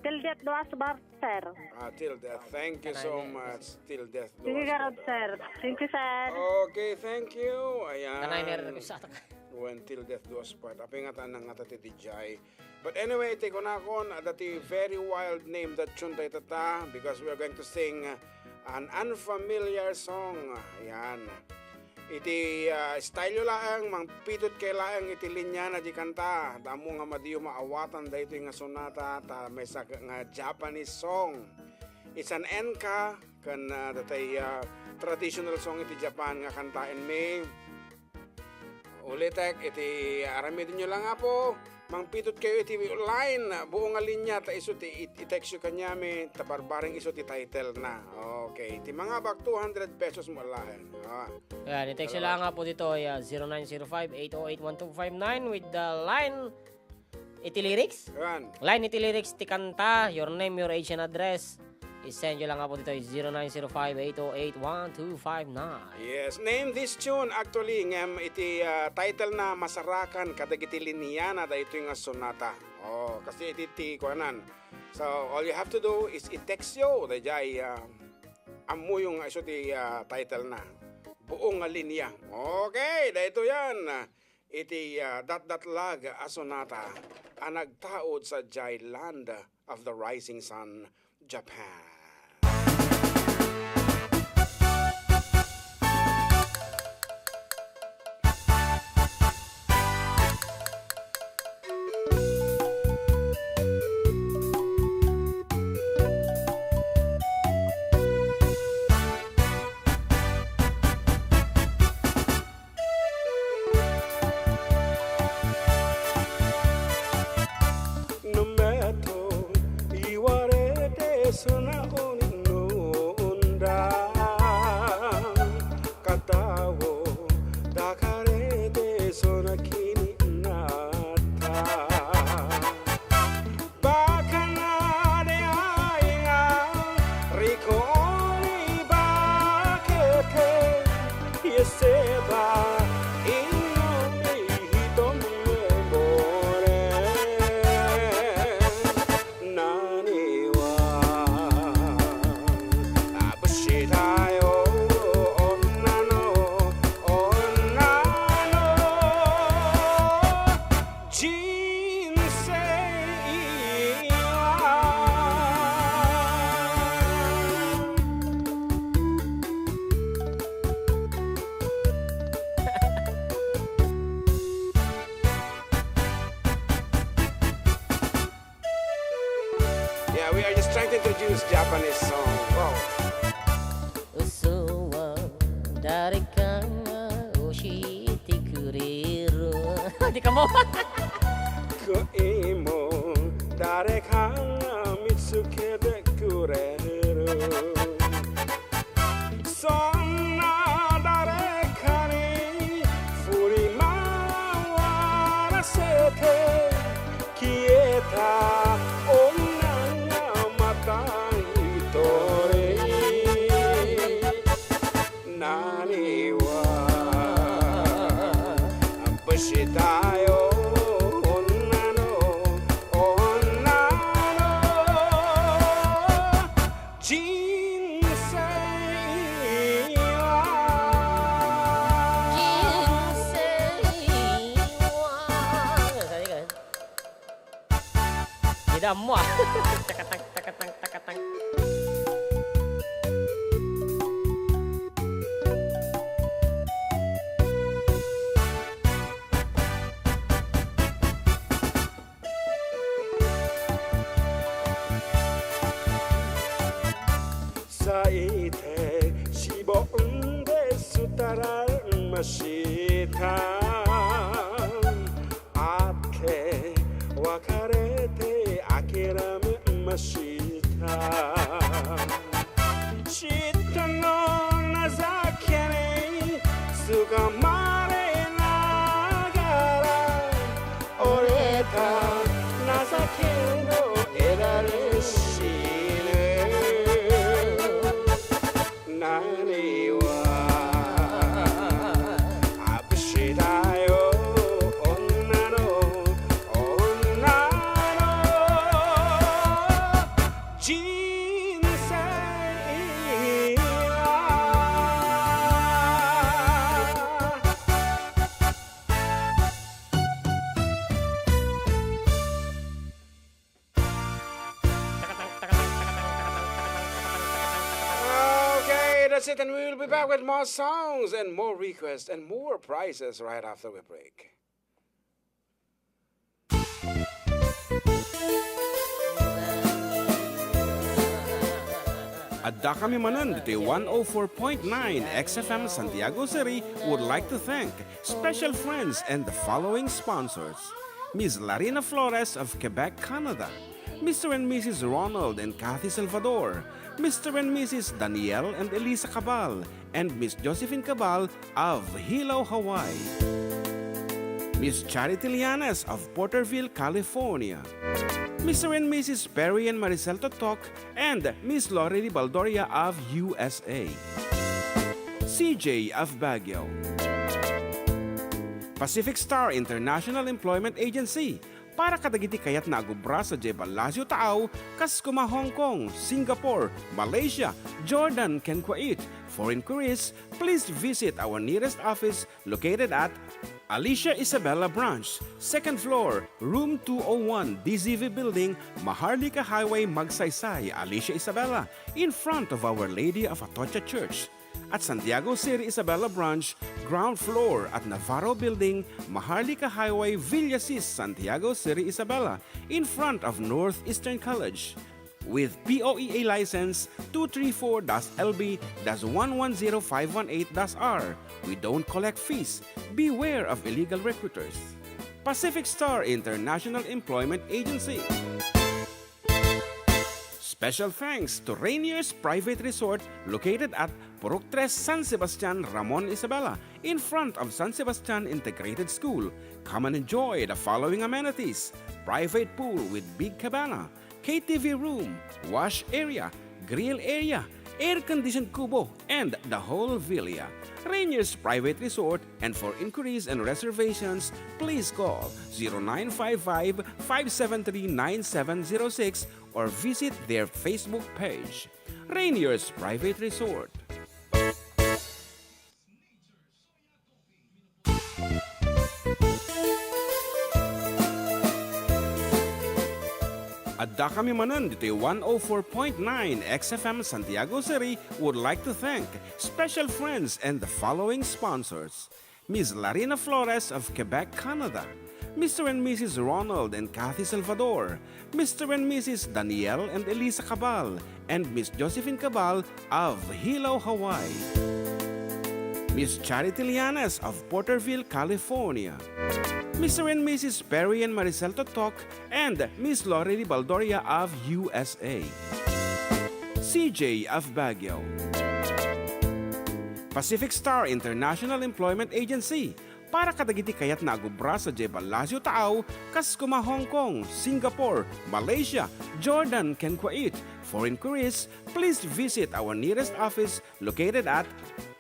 Till Death Do Us Part, sir. Ah, Till Death. Thank you so much. Till Death Do Us Part. Sige, garod, sir. Thank you, sir. Okay, thank you. Ayan. Kanay ni request atak. When Till Death Do Us Part. Apay nga ta nangngata ti D J. But anyway, ti kunakon, adda ti very wild name that tune dayta ta, because we are going to sing, uh, an unfamiliar song. Ayan. Iti, uh, style yo laeng, mangpitut kay laeng iti linyana di kanta. Damo nga madiyo maawatan daytoy nga sonata, ta maysa nga Japanese song. It's an enka, ken, uh, datay, uh, traditional song iti Japan nga kantaenmi. Ulitek, iti aramidenyo lang, Apo, mangpitut kayo iti line, buo nga linya, ta isu ti it-, i-text yo kaniami, ta barbareng isu ti title na. Okay, ti mangabak two hundred pesos mo laeng. Ah. Ayan, i-text yo lang, Apo, dito, ay, ah, zero nine zero five, eight oh eight, one two five nine with the line. Iti lyrics? Yan. Line iti lyrics ti kanta, your name, your age, and address. I-send yo lang, Apo, ditoy zero nine zero five, eight oh eight, one two five nine. Yes, name this tune. Actually, ngem iti, ah, title na masarakan kadagiti linyana daytoy nga sonata. Oh, kasi iti ti kuanan. So, all you have to do is i-text yo, dayjay, ah, ammoyo nga isu ti, ah, title na. Buo nga linya. Okay, daytoy yan. Iti, ah, datdatlag a sonata a nagtaud sadiay Land of the Rising Sun, Japan. No matter, iwarete sona oni no undang. Katawo, dakarete sona kininata. Bakanade ainga rikoni bakete yeseba inumi hitom memore naniwa abusitayo onnano onnano. Jinsei. Yeah, we are just trying to introduce Japanese song. Wow. Usuwa, darikang oshi te kurero. Di ka mo. Ko imo, darikang mitsuke te kurero. Sonna darikang furi mawarasete. Kieta onnang matang itori naniwa besitayo onnano onnano jin Dammo, ah. Takatang, takatang, takatang. Saite sibo unde sutarar masita. Ate wakarete akiram masita. Sitano nasakene suka mare nagara. Oreta nasakeno iraresine. Naniwa. Abshidayo, onnano, onnano. Jinsei. Okay, that's it, and we will be back with more songs and more requests and more prizes right after we break. Adda kami manen ditoy one oh four point nine X F M Santiago City would like to thank special friends and the following sponsors: Miss Larina Flores of Quebec, Canada, Mister and Missus Ronald and Kathy Salvador, Mister and Missus Daniel and Elisa Cabal, and Miss Josephine Cabal of Hilo, Hawaii, Miss Charity Lianes of Porterville, California, Mister and Missus Perry and Maricel Totok, and Miss Lori Baldoria of U S A, C J of Baguio, Pacific Star International Employment Agency, para kadagiti kayatna a agubra sadiay Palacio Taaw, kas koma Hong Kong, Singapore, Malaysia, Jordan, ken Kuwait. For inquiries, please visit our nearest office located at Alicia Isabela Branch, second floor, room two oh one, D Z V Building, Maharlika Highway, Magsaysay, Alicia Isabela, in front of Our Lady of Atocha Church. At Santiago City Isabela Branch, ground floor at Navarro Building, Maharlika Highway, Villasis, Santiago City Isabela, in front of Northeastern College. With P O E A license two three four dash L B dash one one zero five one eight dash R, we don't collect fees. Beware of illegal recruiters. Pacific Star International Employment Agency. Special thanks to Rainier's Private Resort located at Purok Tres, San Sebastian, Ramon Isabela, in front of San Sebastian Integrated School. Come and enjoy the following amenities: private pool with big cabana, K T V room, wash area, grill area, air-conditioned kubo, and the whole villa. Rainier's Private Resort, and for inquiries and reservations, please call zero nine five five, five seven three, nine seven zero six or visit their Facebook page, Rainier's Private Resort. Adda kami manen ditoy one oh four point nine X F M Santiago City would like to thank special friends and the following sponsors: Miss Larina Flores of Quebec, Canada, Mister and Missus Ronald and Kathy Salvador, Mister and Missus Daniel and Elisa Cabal, and Miss Josephine Cabal of Hilo, Hawaii, Miss Charity Lianes of Porterville, California, Mister and Missus Perry and Maricel Totok, and Miss Lori Baldoria of U S A, C J of Baguio, Pacific Star International Employment Agency, para kadagiti kayatna a gubra sadiay Palacio Taaw, kas koma Hong Kong, Singapore, Malaysia, Jordan, ken Kuwait. For inquiries, please visit our nearest office located at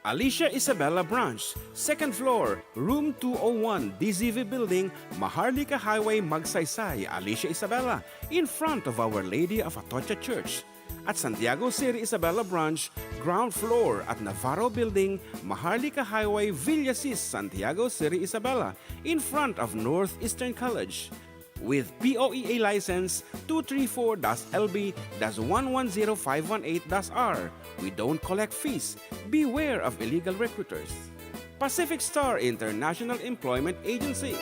Alicia Isabela Branch, second floor, room two oh one, D Z V Building, Maharlika Highway, Magsaysay, Alicia Isabela, in front of Our Lady of Atocha Church. At Santiago City Isabela Branch, ground floor at Navarro Building, Maharlika Highway, Villasis, Santiago City Isabela, in front of Northeastern College. With P O E A license two three four dash L B dash one one zero five one eight dash R, we don't collect fees. Beware of illegal recruiters. Pacific Star International Employment Agency.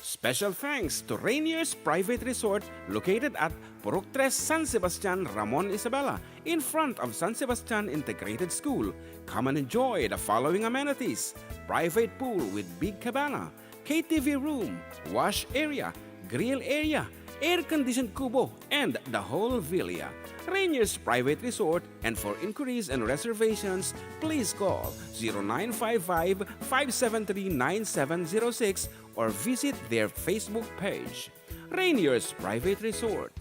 Special thanks to Rainier's Private Resort located at Purok Tres, San Sebastian, Ramon, Isabela, in front of San Sebastian Integrated School. Come and enjoy the following amenities: private pool with big cabana, K T V room, wash area, grill area, air-conditioned kubo, and the whole villa. Rainier's Private Resort, and for inquiries and reservations, please call zero nine five five, five seven three, nine seven zero six or visit their Facebook page. Rainier's Private Resort.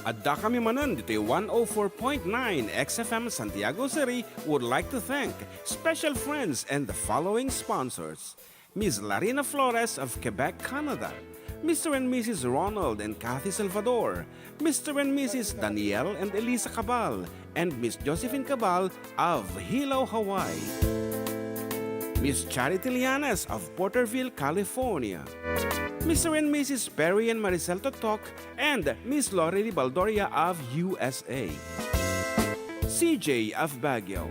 Addakami manen ditoy one oh four point nine X F M Santiago City would like to thank special friends and the following sponsors: Miss Larina Flores of Quebec, Canada, Mister and Missus Ronald and Kathy Salvador, Mister and Missus Daniel and Elisa Cabal, and Miss Josephine Cabal of Hilo, Hawaii. Miss Charity Lianes of Porterville, California. Mister and Missus Perry and Maricel Totok and Miss Lorely Baldoria of U S A. C J of Baguio.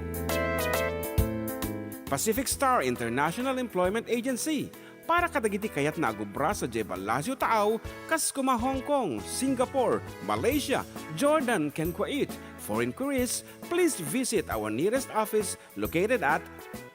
Pacific Star International Employment Agency, para kadagiti kayatna a agubra sadiay ballasiw taaw, kas kuma Hong Kong, Singapore, Malaysia, Jordan, ken Kuwait. For inquiries, please visit our nearest office located at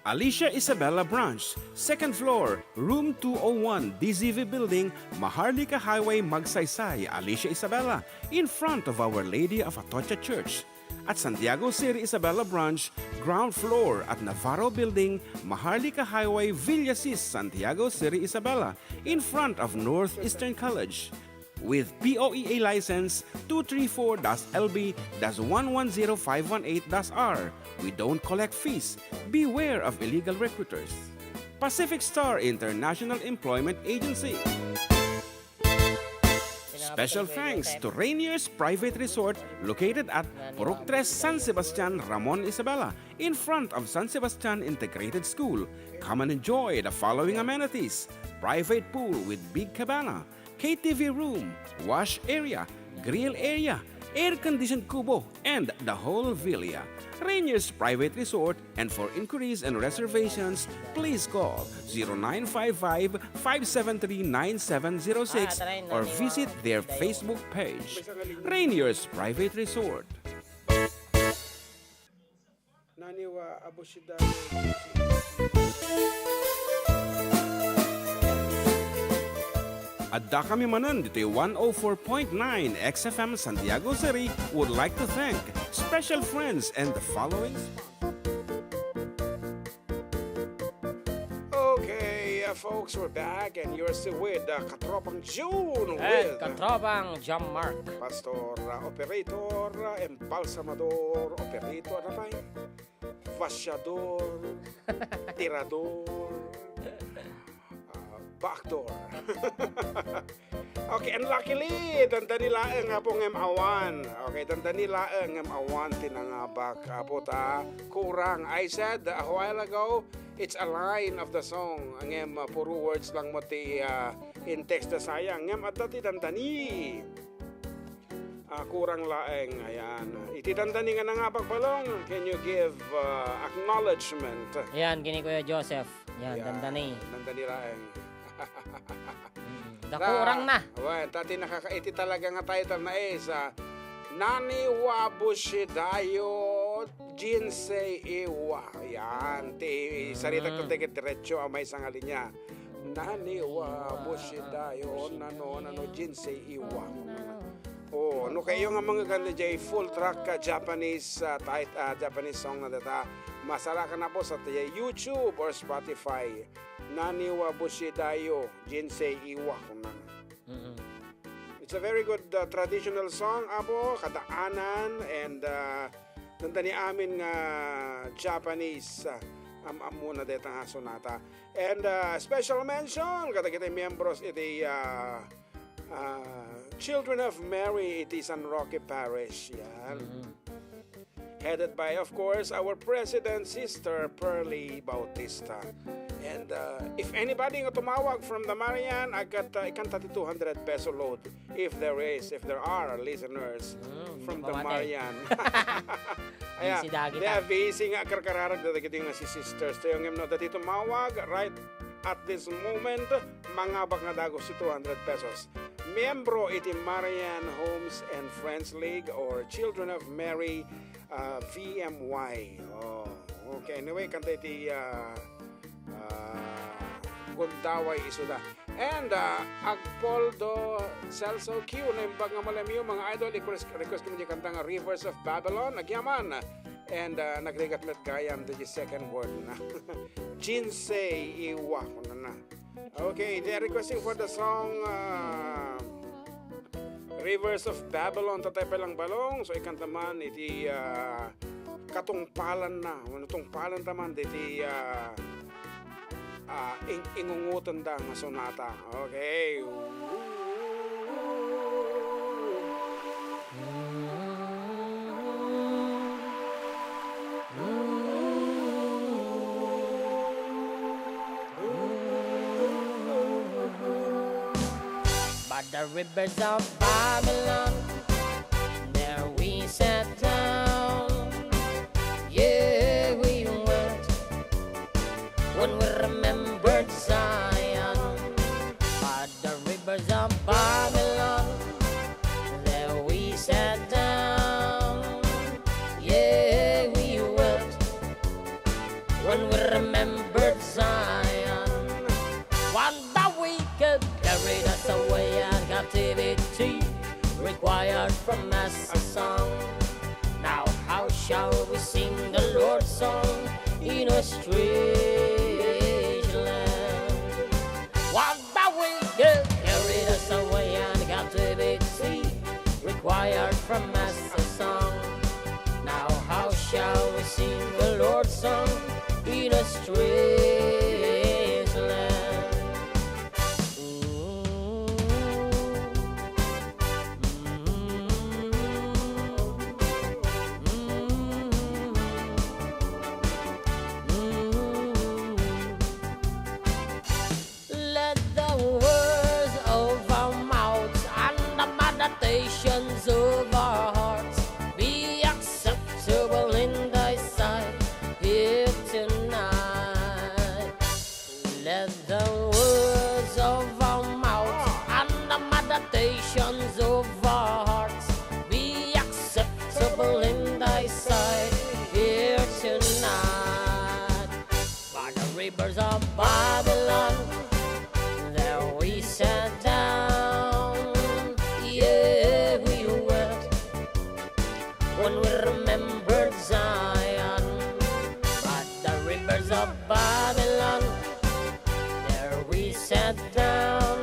Alicia Isabela Branch, second floor, room two oh one, D Z V Building, Maharlika Highway, Magsaysay, Alicia Isabela, in front of Our Lady of Atocha Church. At Santiago City Isabela Branch, ground floor at Navarro Building, Maharlika Highway, Villasis, Santiago City Isabela, in front of Northeastern College. With P O E A license two three four dash L B dash one one zero five one eight dash R, we don't collect fees. Beware of illegal recruiters. Pacific Star International Employment Agency. Special thanks to Rainier's Private Resort located at Purok Tres, San Sebastian, Ramon, Isabela, in front of San Sebastian Integrated School. Come and enjoy the following amenities: private pool with big cabana, K T V room, wash area, grill area, air-conditioned kubo, and the whole villa. Rainier's Private Resort, and for inquiries and reservations, please call zero nine five five, five seven three, nine seven zero six or visit their Facebook page. Rainier's Private Resort. Naniwa Abusida. Addakami manen ditoy one oh four point nine X F M Santiago City would like to thank special friends and the following sponsors. Okay, uh, folks, we're back and you're still with, uh, Katropang June and with, uh, Katropang John Mark. Pastor, uh, operator, uh, embalsamador, operator, ano pa eh? Vasyador, tirador, uh, backdoor. Okay, and luckily, dandani laeng, Apo, ngem awan. Okay, dandani laeng ngem awan ti nangabak, Apo, ta kurang. I said a while ago, it's a line of the song. Ngem, uh, puro words lang mo ti, uh, in text na sayang. Ngem adda ti dandani. Ah, kurang laeng, ayan. Iti dandani nga nangabak, Balong, can you give, uh, acknowledgement? Ayan, kini Kuya Joseph. Yan, ayan, dandani. Dandani laeng. Mm. Da kurang na. Wen, ta ti nakaka-, iti talaga nga title na is, ah, Nani wa Bushidayo Jinsei Iwa. Yan, ti sarita, mm, ta dagiti diretso a maysa nga linya. Nani wa Bushidayo, nano, nano, Jinsei Iwa. Oh, no kayo nga mga ganda jay full track ka Japanese, ah, tit-, ah, Japanese song na data, masarakan na po sa ti-, YouTube or Spotify. Nani wa Bushidayo, Jinsei Iwa, kunana. Mm-mm. It's a very good, uh, traditional song, Apo, kadaanan, and, uh, dandani amin nga Japanese, uh, am-ammona deta nga sonata. And, uh, special mention kadagiti miyembros iti, uh, uh, Children of Mary iti San Roque Parish. Yan. Mm. Headed by, of course, our President, Sister Pearly Bautista. And, uh, if anybody nga tumawag from the Marian, agkat, uh, ikanta ti two hundred peso load. If there is, if there are listeners Mm, from the mawate. Marian. Aya, Busy dagi dia, ta. Busy nga karkararag dagiti nga si sisters. Tayo ngem no, dati tumawag right at this moment, mangabak nga dagus ti two hundred pesos. Miyembro iti Marian Homes and Friends League or Children of Mary, ah, V M Y. Oh, okay. Anyway, kanta iti, ah, ah, gundaway isuda. And, ah, Agpoldo Celso Q, naimbag nga malamyo, mga idol, request, request ko di kanta nga Rivers of Babylon, agyaman. And, ah, nagrigat met gayam, the second word na. Jinsei Iwa, kunana. Okay, they are requesting for the song, ah, Rivers of Babylon, Tatay Palang Balong. So, ikanta man iti, ah, katungpalan na. Ano tungpalan ta man iti, ah, ah, ing-, ingungutan da nga sonata. Okay. By the rivers of Babylon, there we sat down. Yeah, we wept when we remembered Zion. By the rivers of Babylon, there we sat down. Yeah, we wept when we remembered Zion. When the wicked carried us away in captivity, required from us a song. Now how shall we sing the Lord's song in a strange land? When the wicked carried us away in captivity, required from us a song. Now how shall we sing the Lord's song in a strange land? Let the words of our mouths and the meditations of our hearts be acceptable in thy sight here tonight. Let the words of our mouths and the meditations of our hearts be acceptable in thy sight here tonight. By the rivers of Babylon, there we sat down. Yeah, we wept when we remembered Zion. By the rivers of Babylon, there we sat down.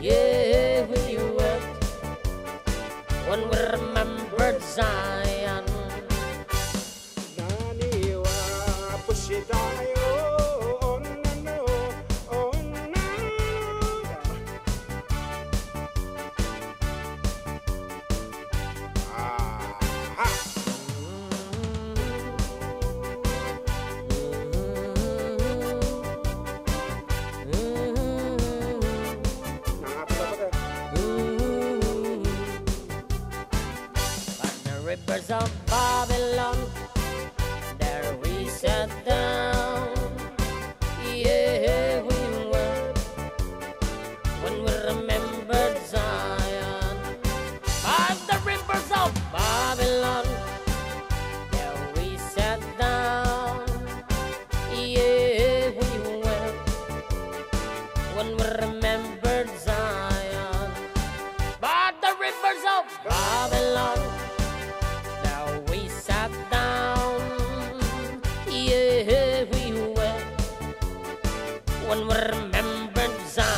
Yeah, we wept when we remembered Zion. Naniwa, pushitayo, oh no, no, oh no, no. Aha. Nangapula pa ka. By the rivers of Babylon, there we sat down. Yeah, we wept when we remembered Zion. By the rivers of Babylon, there we sat down. Yeah, we wept when we remembered Zion. By the rivers of Babylon, there we sat down. Yeah, we wept when we remembered Zion.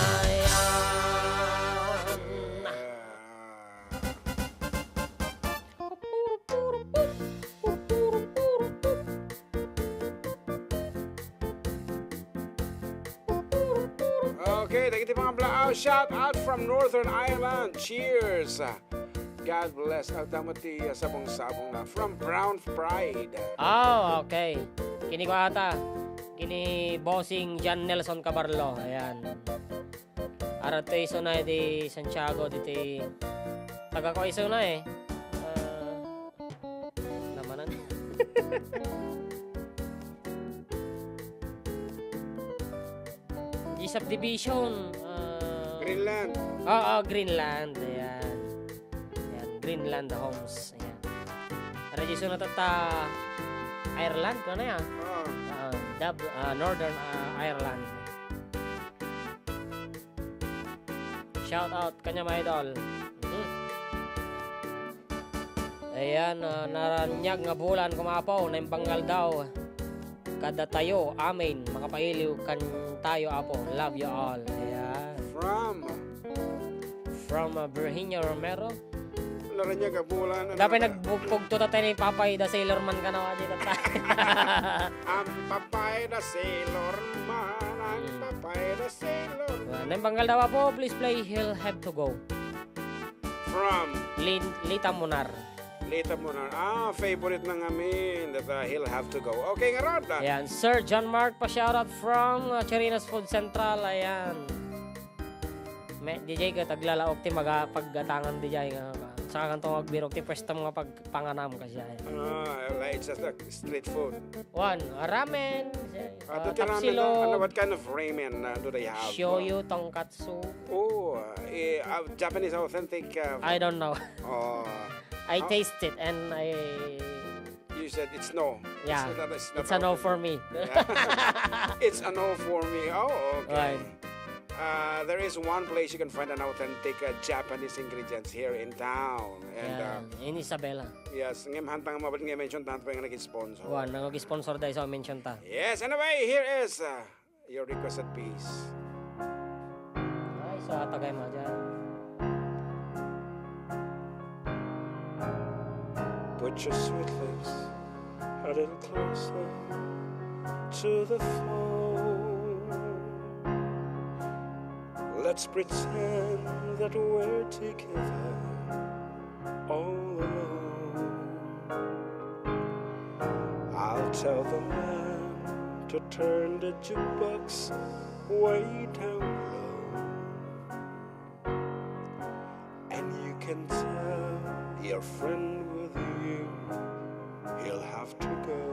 Okay, thank you. Ti mga blaaw, shout out from Northern Ireland. Cheers. God bless. Agtamo ti, uh, sabong-sabong na. From Brown Pride. Oh, okay. Kini ko ata. Kini Bossing John Nelson Cabarlo. Ayan. Arat to isuna di Santiago, diti taga ko isuna eh. Ah, namanan. Di subdivision. Ah, Greenland. Oo, Greenland. Ayan. Ayan, Greenland Homes. Ayan. Arat isuna tatta Ireland, ano ya? Oo. Ah, Dub-, ah, Northern, ah, Ireland. Shout out kaniam, idol. Mhm. Ayan, ah, naraniag nga bulan, kumapaw, naimbanggal daw. Kadatayo, amen. Makapailiw kantayo, Apo. Love you all. Ayan. From? From, ah, Virginia Romero. Naraniag nga bulan, ano Dapat ba? Nagbugpugto tayo ni Papay the Sailor Man ka na, di tata. Ang Papay the Sailor Man, ang Hmm. Papay the Sailor Man. Naimbanggal daw, Apo, please play He'll Have to Go. From? Lin-, Lita Munar. Lita Munar. Ah, favorite na ngamin. That, uh, He'll Have to Go. Okay, ngarud, ah. Ayan, Sir John Mark, pa-shoutout from, uh, Chirinas Food Central. Ayan. May, D J ka, taglalaok ti maga-, paggatangan, D J nga. Saka kanto magbirok ti pwesta mga pagpanganam kasi ay. Ah, like, it's just like street food. One, ramen, Ah, uh, do they ramen, tapsilog, ano, what kind of ramen, uh, do they have? Shoyu, tonkatsu. Oh, uh, eh, uh, Japanese authentic, uh, I don't know. Oh. I How? taste it and I You said it's no. Yeah. It's not, it's not It's a no for me. Yeah. It's a no for me. Oh, okay. Right. Uh, there is one place you can find an authentic, uh, Japanese ingredients here in town. And, uh, Yeah, in Isabela. Yes, ngem hantang mabalin nga mention tan pay nga nag-sponsor. Wan, nag-sponsor dahil sa mention ta. Yes, anyway, here is, uh, your requested piece. Ay, sa tagay mo dyan. Put your sweet lips a little closer to the phone. Let's pretend that we're together all alone. I'll tell the man to turn the jukebox way down low. And you can tell your friend with you he'll have to go.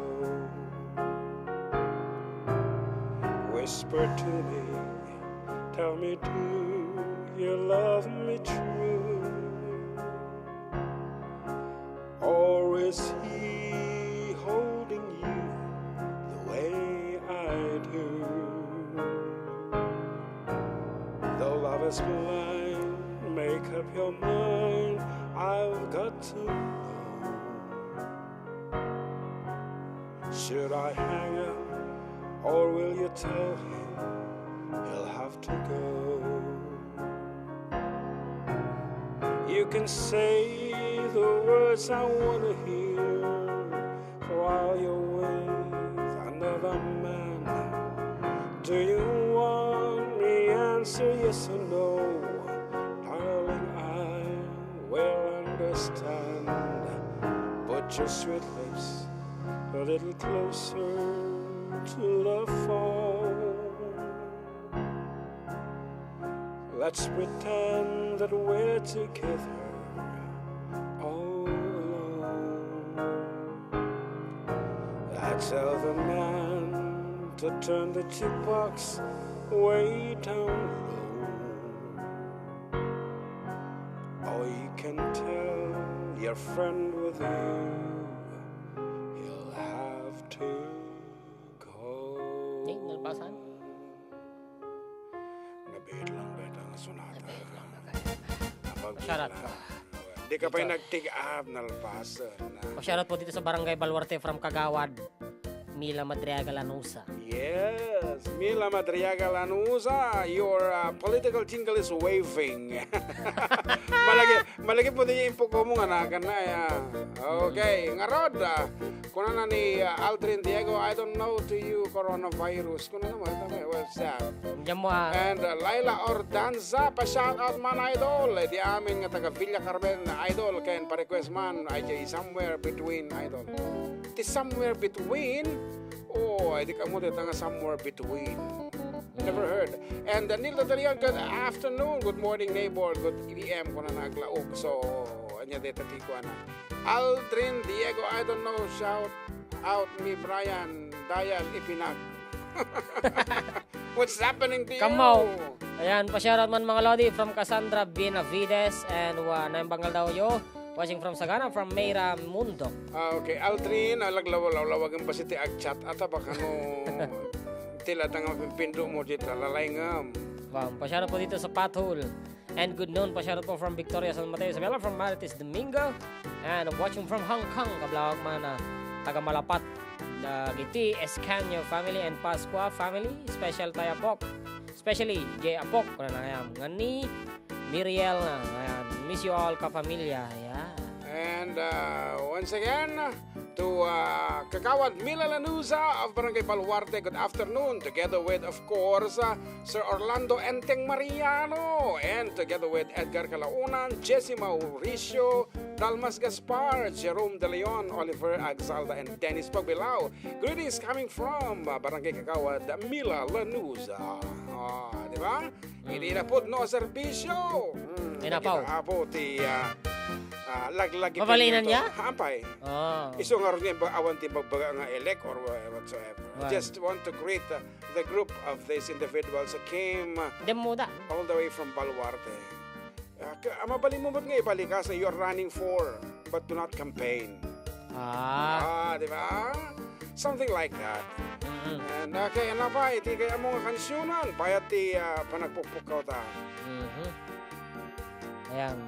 Whisper to me, tell me, do you love me true? Or is he holding you the way I do? Though love is blind, make up your mind, I've got to know. Should I hang up, or will you tell him he'll have to go? You can say the words I wanna hear while you're with another man. Do you want me answer yes or no? Darling, I will understand. Put your sweet lips a little closer to the phone. Let's pretend that we're together all alone. I tell the man to turn the jukebox way down low. Or you can tell your friend with you he'll have to go. Eh, nalpasan? Nabihit lang ba ito ang sonata? Nabihit lang ba tayo? Napag- Pasyarat ka. Hindi ka pa yung Ikaw. Nag-take up, nalpasan na. Pasyarat po dito sa Barangay Baluarte from Kagawad, Mila Madriaga Lanusa. Yes, Mila Madriaga Lanusa, your, uh, political jingle is waving. Malagi, malagi po din yung impo ko mo nga nakan na, ah. Okay, ngarud, ah, kuna na ni, ah, Aldrin Diego, I don't know to you, coronavirus. Kuna naman, tama, well, Sa- Diyan mo, ah. And, uh, Laila Ordanza, pa-shout out man, idol. Eh, di amin nga taga Villa Carmen, idol, ken pa-request man, ay, di Somewhere Between, idol. Ti Somewhere Between? Oh, ay, di kamo, di nga Somewhere Between. Never heard. And Daniel Tatarian, good afternoon, good morning, neighbor, good A M, kuna na aglaog. So, anya deta ti kuana. Aldrin Diego, I don't know, shout out mi Brian Dayal Ipinag. What's happening to you? Kamo. Ayan, pa-shoutout man, mga lodi, from Cassandra Benavides and wa-, naimbanggal daw yo. Watching from Sagana, from Mayra Mundo. Ah, okay. Aldrin, alaglaw-, lawlawagan pa si ti agchat. Ata baka no, tila tang pindo mo dita, lalay ngam. Wow, pa-shoutout po dito sa Pathol. And good noon, pa-shoutout po from Victoria San Mateo Isabela, from Marites Domingo. And watching from Hong Kong, kablawag man, ah, taga Malapat. Dagiti Escanio family and Pascua family, special tayo apok. Especially, J apok, kuna na kayam. Nga ni Miriel na, ayan. Miss you all, kapamilya. Yeah. And, uh, once again, to, uh, Kagawad Mila Lanuza of Barangay Baluarte, good afternoon, together with, of course, uh, Sir Orlando Enteng Mariano, and together with Edgar Calaunan, Jesse Mauricio, Dalmas Gaspar, Jerome De Leon, Oliver Agzalda, and Dennis Pagbilao. Greetings coming from, uh, Barangay Kagawad Mila Lanuza. Ah, di ba? Hindi na pud no serbisyo. Hmm, Inapaw. Nakita, apo, ti, ah, ah, laglagi Mabalinan niya? Hampay. Oh. Isu nga ron nga ba-, awan ti magbaga nga elect or wha-, whatsoever. I Wan. just want to greet, uh, the group of these individuals that came, uh, Dem muda. all the way from Baluarte. Ah, ka-, ah, mabalin mo ba't nga ibalikas na you're running for, but do not campaign? Ah. Ah, di ba? Something like that. Mm-mm. And, ah, kaya na pa, iti kaya mo nga kansyunan, payat ti, ah, panagpukpukkaw ta. Mhm. Ayan.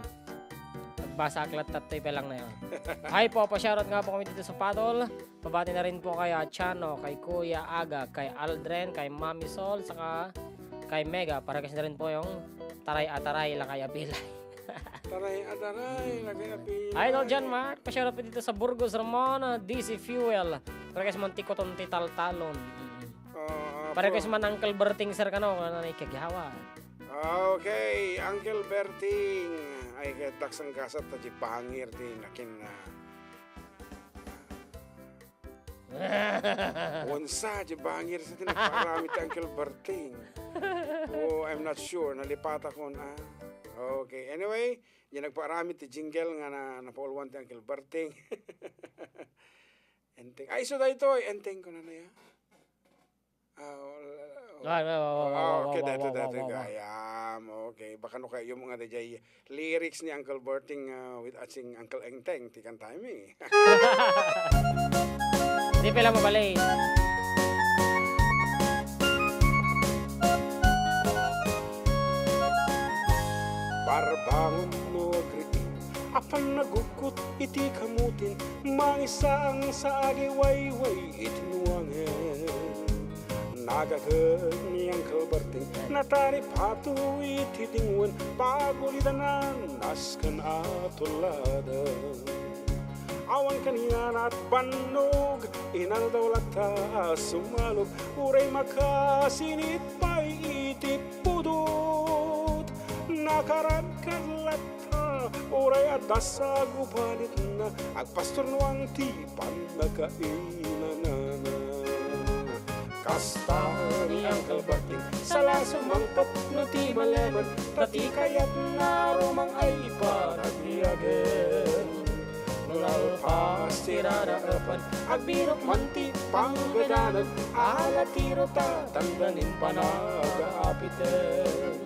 Nagbasa ak latta toy pa lang na yun. Hi po, pa-shoutout nga po kami dito sa Patol. Pabati na rin po kay, ah, Chano, kay Kuya Aga, kay Aldren, kay Mami Sol, saka kay Mega. Para kasi na rin po yung taray-ataray lang kay Abilay. Taray-ataray lang kay Abilay. Idol John Mark, pa-shoutout po dito sa Burgos, Ramon, ah, D C Fuel. Para kasi man tikoton ti taltalon. Mm. Ah, Para po. kasi man Uncle Berting, sir, kano, kano na ikagyawa. Ah, okay, Uncle Berting. Ay, kaya taksang gasat ta di bangir di nakin na. Unsa, di bangir sa tinagparami ti Uncle Berting. Oh, I'm not sure. Nalipata ko na. Okay, anyway, yung nagparami ti jingle nga na, napauluan ti Uncle Berting. Enteng. Ay, so daytoy, enteng ko na na ya. Ah, Ah, ah, ah, ah, ah, okay, wow, dati, wow, dati, wow, wow. Gayam. Okay, baka no kayo mga dayjay lyrics ni Uncle Berting, ah, with ating Uncle Enteng, ti kantami. Di pala mabali. Barbangon no agriin, apan nagukot iti kamutin, mangisaang sa agiwayway iti nuangen. Nagagek ni Uncle Berting, nataripato iti dingwen, pagulidanan, nasken a tulladen. Awan kaniana at bannog, inaldaw latta a sumalog, uray makasinit pay iti pudot. Nakaradkad latta, uray adda sa gubanitna, agpastor nuang ti pannakainanana. Kasta ni Uncle Berting, sala sumangpet no ti malemen, ta ti kayatna rumang ay panagbiagen. No nalpas ti raraepen, agbirok man ti panggadanag, ala ti ruta, tanda nin panagaapiten.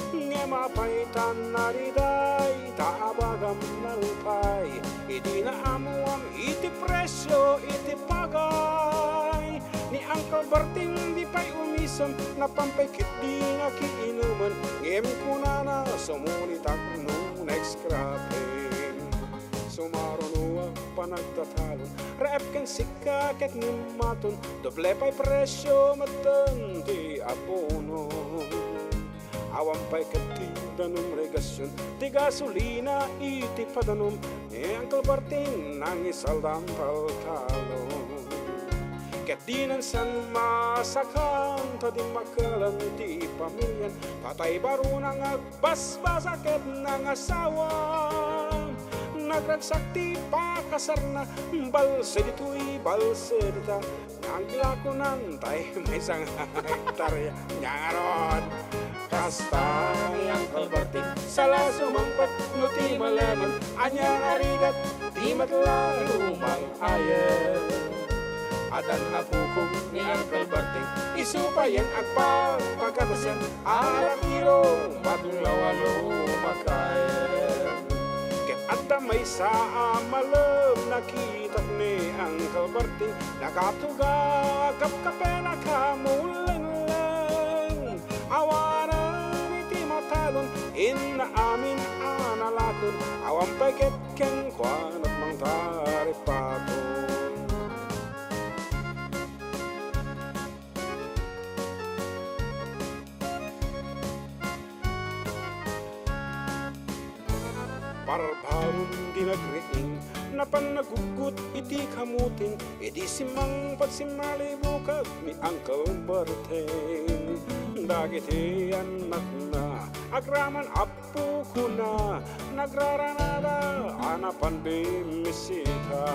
Ngem apay ta nariday, ta abagam nalpay, idi naammuam iti presio iti pagay. Ni Uncle Berting di pay umisem, napan pay ketdi nga kiinumen, ngem kunana, sumulitak no next cropping. Sumaruno a panagtatalon, reep ken sika ket ngimmaton, doble pay presio metten ti abono. Awan pay ket ti danum regasion, ti gasolina iti padanum, ni Uncle Berting nangisaldam taltalon. Dinan san masakan, ta dimmakkelan ti pamilian. Tatay Baruna nga agbasbasa ket nangasawa. Nagragsak ti pakasarna, balse ditoy, balse dita. Naglakonan tay maysa nga hektarya. Nia ngarud, kasta ni Uncle Berting, sala sumangpet no ti malemen, ania nga rigat ti met la rumang-ayen. Addan a bukong ni Uncle Berting, isu pay a agpagpagatasen, arak irong madlaw a lumakayen. Ket adda maysa a malem, nakitak ni Uncle Berting, nagatugaw a kapkapen a kamulengleng. Awanen iti matalon, inna amin a nalakon, awan pay ket kenkuana mangtaripaton. Barbaron di nagriing, napan naguggut iti kamuting, idi simmangpet simmali bukag ni Uncle Berting. Dagiti annakna, agraman a pukona, nagraranada a napan bimisita.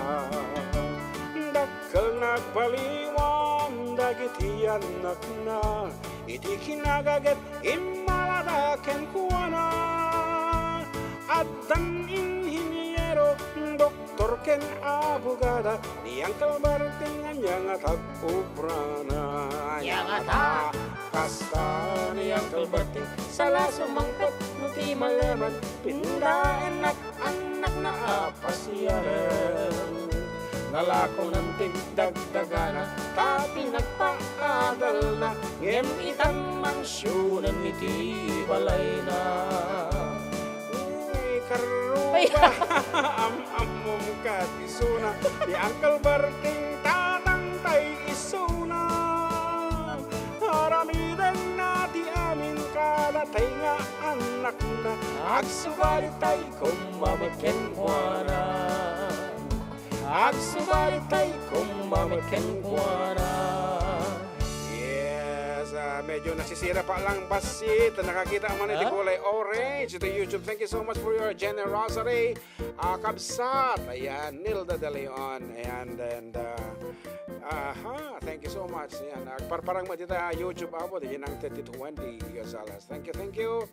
Dakkel nagbaliwan dagiti annakna, iti kinagaget immalada kenkuana. Addan inhiniero, doktor ken abogada, ni Uncle Berting ania nga tag-obrana. Ania ngata? Kasta ni Uncle Berting, sala sumangpet no ti malemen, pindaennak annakna a pasiaren. Nalakonan ti dagdagana, ta pinagpaadalna, ngem itan mansionen iti balayna. Uy, karruba! Ay. Am-ammom ka ti isuna, ni Uncle Berting tatangtay isuna. Aramidengna ti amin kadatay nga annakna. Agsubalitay koma met kenkuana. Agsubalitay koma met kenkuana. Yes, ah, medyo nasisira pa lang bassit. Nakakita man iti kulay orange iti YouTube. Thank you so much for your generosity. Ah, kabsat, ayan, Nilda De Leon, ayan, and, ah, aha, thank you so much. Ayan, agparparang mo dita YouTube, apo, di nang thirty twenty Gonzales. Thank you, thank you.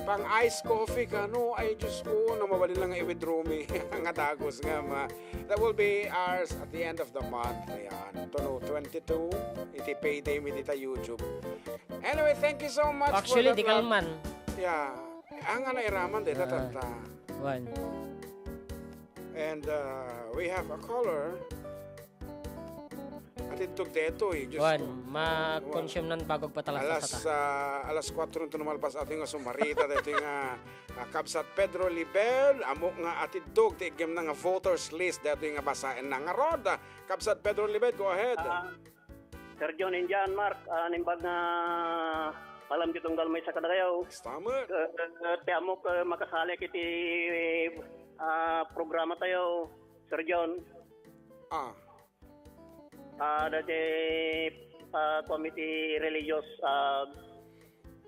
Pang iced coffee kano, ay, Diyos ko, na mabalin lang nga i-withdraw mi. Nga dagos nga, ma. That will be ours at the end of the month. Ayan, tulo twenty-two, iti payday mi dita YouTube. Anyway, thank you so much for Actually, that di love. Kalman. Yeah. Ang ana iraman, dita Ah. tanta. One. And, uh, we have a caller. Atiddog detoy, Diyos One, ko. Ma-consume nan bago patalas Alas, sa ta. Ah, alas kwatro nito numalpas ato nga sumarita, detoy nga, ah, Kabsat Pedro Libel, amo nga atiddog, ti iggem na nga voters list, detoy nga basaen na nga rod. Kabsat Pedro Libel, go ahead. Ah, Sir John and John Mark, ah, naimbag nga alam ti tunggal maysa kadakayo. Stammer. Eh, eh, eh, ti ammok, eh, makasalik iti, ah, programa tayo, Sir John. Ah. Ah, dati, ah, committee religious, ah,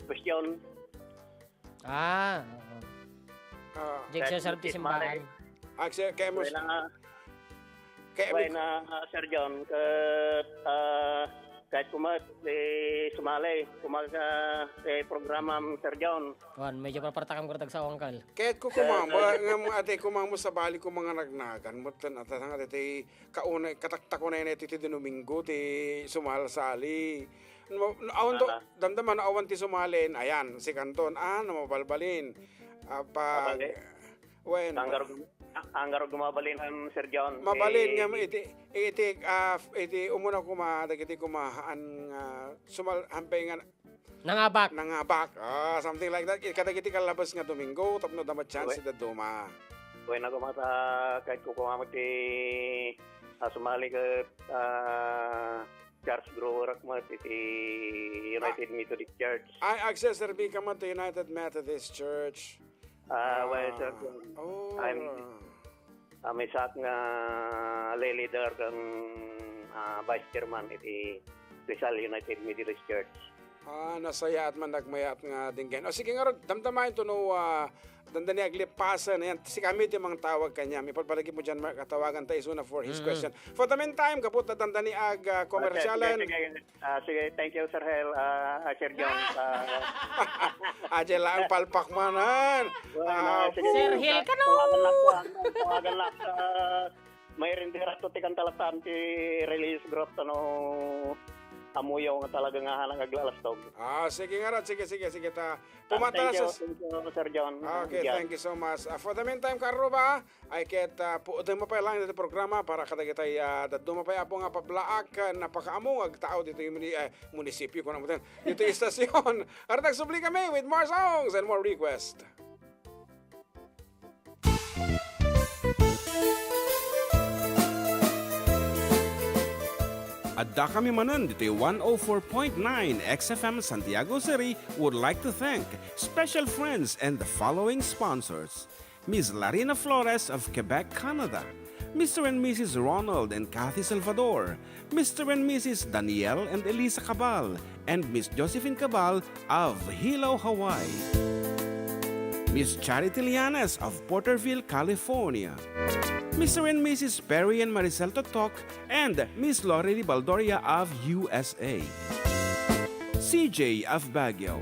question. Ah, oo. Ah. Jigsaw Kahit sarap ti simbahan. Malay. Ah, sir, kaya mo Wala nga. Kaya Wala mo na, ah, Sir John, ket, ah, kahit kumat, eh, sumali, kumat, ah, eh, programa, Sir John. Wan, medyo parpartakam ko tagsa, Uncle. Kahit ko kumama, nga mo ate, kumama sa bali ko mga nagnagan, mo tan, ata, nga ate, kauna, kataktak ko na yun, ito, ito, Domingo, ti sumalsali. No, no, awan to, Ah. damdaman, awan ti sumalen, ayan, si Kanton, ah, no, mabalbalin. Ah, pag, Mabali. Wen, Anggar, anggar gumabalin, Sir John. Mabalin Eh, nga iti, iti, ah, iti umuna kuma, dagiti kumahaan nga sumal-, hampay nga Nangabak. nangabak. Ah, something like that. Kadagiti kalabas nga Domingo, tapno da ma-chance Wen. ida duma. Wen, ako mata, kahit ko kumamag ti, ah, sumali ka, ah, church grower ak met iti United Ah. Methodist Church. Ay, agseserbi ka met ti United Methodist Church. Ah, well, sir, Ah. Oh. I'm, I'm isa nga lay leader kang ah, vice chairman iti Rizal United Methodist Church. Ah, nasayaat man, nagmayaat nga dinggen. O, sige ngarud, damdamaenton no, ah, dandani aglipasen. Ayan, sikami ti mangtawag kaniam. Ipalpalagipmo, John Mark, a tawaganta isuna for his Mm. question. For the meantime, gapu ta dandani ag, ah, komersialen. Okay, sige, sige. Ah, sige, thank you, Sir Hel, ah, ah, Sir John. Ah, Ajay laeng palpak manen. Well, Ah, ah, sige. Sir Hel, kano? Tawagan lang po, ah, tawagan lang, ah, may rindera to ti kanta latta ti Religious Group, ano, Amuyaw nga talaga nga hanang aglalastog. Ah, sige ngarud, sige, sige, sige, ta. Ah, thank you, thank you, Sir John. Ah, okay, John. Thank you so much. Ah, for the meantime, Karuba, ay ket, ah, puudem pay lang iti programa para kadagitay, ah, dadduma pay, Apo, nga pablaak, ah, napakaammo nga agtao ditoy muni-, eh, munisipyo, kuno mo din. Ditoy istasyon. Aray, nagsubli kami with more songs and more requests. Adda kami manen ditoy one oh four point nine X F M Santiago City would like to thank special friends and the following sponsors: Miss Larina Flores of Quebec, Canada, Mister and Missus Ronald and Kathy Salvador, Mister and Missus Daniel and Elisa Cabal, and Miss Josephine Cabal of Hilo, Hawaii, Miss Charity Lianes of Porterville, California, Mister and Missus Perry and Maricel Totok, and Miss Lorely Baldoria of U S A, C J of Baguio,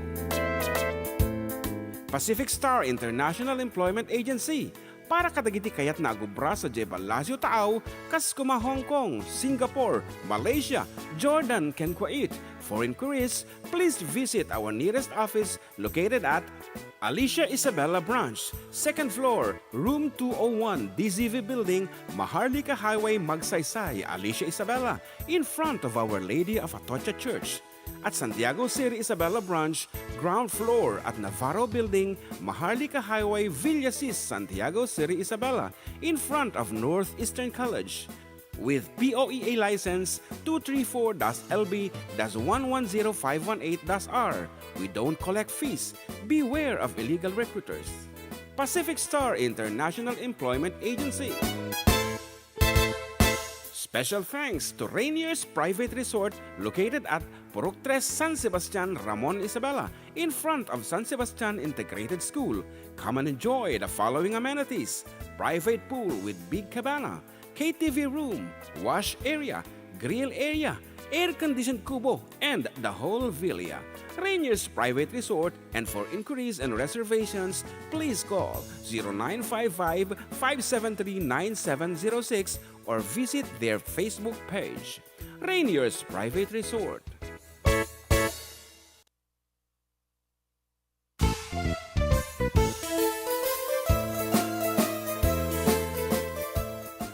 Pacific Star International Employment Agency, para kadagiti kayatna agubra sadiay Palacio Taaw, kas koma Hong Kong, Singapore, Malaysia, Jordan, ken Kuwait. For inquiries, please visit our nearest office located at Alicia Isabela Branch, second floor, room two oh one, D Z V Building, Maharlika Highway, Magsaysay, Alicia Isabela, in front of Our Lady of Atocha Church. At Santiago City Isabela Branch, ground floor at Navarro Building, Maharlika Highway, Villasis, Santiago City Isabela, in front of Northeastern College. With P O E A license two three four dash L B dash one one zero five one eight dash R, we don't collect fees. Beware of illegal recruiters. Pacific Star International Employment Agency. Special thanks to Rainier's Private Resort located at Purok Tres, San Sebastian, Ramon Isabela, in front of San Sebastian Integrated School. Come and enjoy the following amenities: private pool with big cabana, K T V room, wash area, grill area, air-conditioned kubo, and the whole villa. Rainier's Private Resort, and for inquiries and reservations, please call zero nine five five, five seven three, nine seven zero six or visit their Facebook page. Rainier's Private Resort.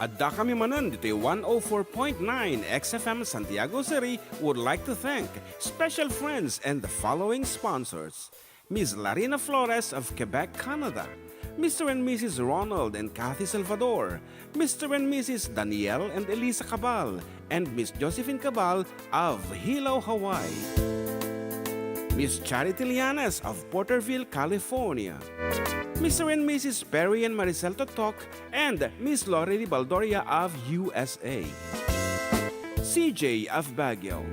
Adda kami manen ditoy one oh four point nine X F M Santiago City would like to thank special friends and the following sponsors: Miss Larina Flores of Quebec, Canada, Mister and Missus Ronald and Kathy Salvador, Mister and Missus Daniel and Elisa Cabal, and Miss Josephine Cabal of Hilo, Hawaii, Miss Charity Lianes of Porterville, California, Mister and Missus Perry and Maricel Totok, and Miss Lorely Baldoria of U S A, C J of Baguio,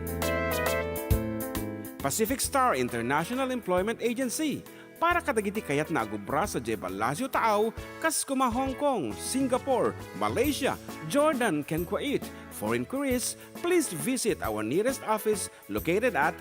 Pacific Star International Employment Agency, para kadagiti kayatna agubra sadiay Palacio Taaw, kas koma Hong Kong, Singapore, Malaysia, Jordan, ken Kuwait. For inquiries, please visit our nearest office located at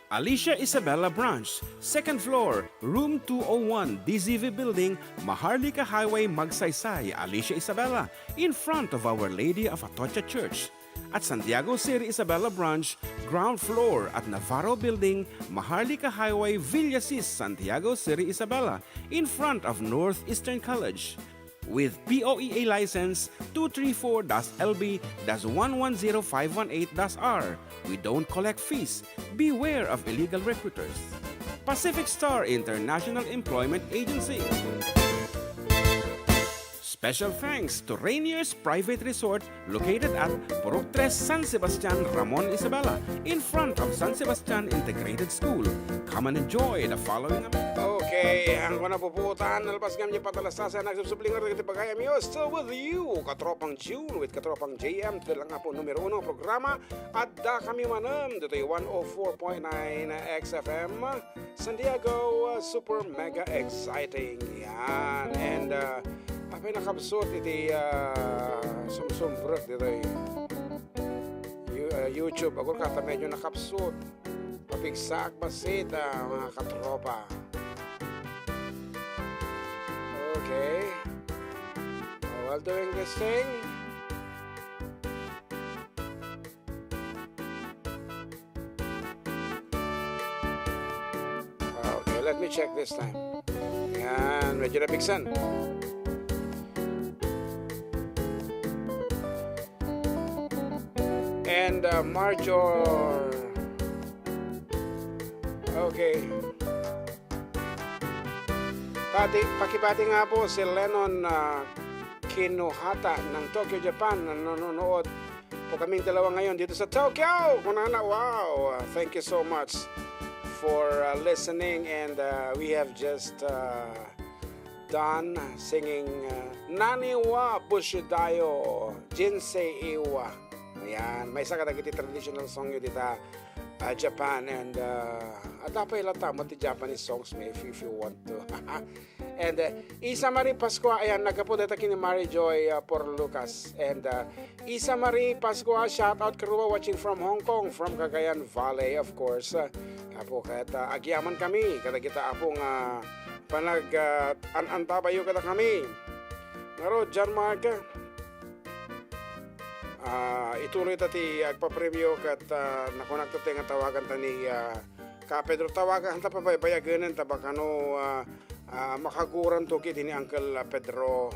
Alicia Isabela Branch, second floor, room two oh one, D Z V Building, Maharlika Highway, Magsaysay, Alicia Isabela, in front of Our Lady of Atocha Church. At Santiago City Isabela Branch, ground floor at Navarro Building, Maharlika Highway, Villasis, Santiago City Isabela, in front of Northeastern College. With P O E A license two three four dash L B dash one one zero five one eight dash R, we don't collect fees. Beware of illegal recruiters. Pacific Star International Employment Agency. Special thanks to Rainier's Private Resort located at Purok Tres, San Sebastian, Ramon Isabela, in front of San Sebastian Integrated School. Come and enjoy the following. Okay, ang kuna puputan, nalpas ngam niya patalastas, ang nagsubsubling nga rin iti bagay, amigo. Still with you, Katropang June with Katropang J M, ito lang nga po, numero uno programa, adda kami manen, dito'y one oh four point nine X F M, San Diego, uh, super mega exciting. Yan, and, uh, apay nakabsot iti, uh, sumsumbrek dito'y You-, uh, YouTube, agor kata medyo nakabsot. Papigsaak bassit, ah, mga katropa. Okay. While doing this thing, okay, let me check this time. Yan, medyo nabigsan. And, uh, Marjor. Okay. Pati, pakibati nga po si Lennon, uh, Kinuhata ng Tokyo, Japan, na nanonood po kaming dalawa ngayon dito sa Tokyo. Kunana, wow! Uh, thank you so much for, uh, listening, and, uh, we have just, uh, done singing, uh, Nani wa Bushidayo, Jinsei Iwa. Ayan, maysa kadagiti traditional song yu dita, uh, Japan, and, uh, adda pay latta met ti Japanese songs mi if, if you want to. And, uh, Isa Marie Pascua, ayan, naggapu dayta ken ni Mary Joy, uh, Porlucas. And, uh, Isa Marie Pascua, shout out Karua, watching from Hong Kong, from Cagayan Valley, of course. Uh, apo, ket, uh, agyaman kami kadagita apo nga panag, uh, an-antabayo kadakami. Ngarud, John Mark, ah, ituloy ta ti agpapremio ket, ah, nakunak ta ti nga tawagan ta ni, ah, Ka Pedro. Tawagan ta, pabaybayagenen ta bakano, ah, ah, makaguran to kiti ni Uncle, ah, Pedro.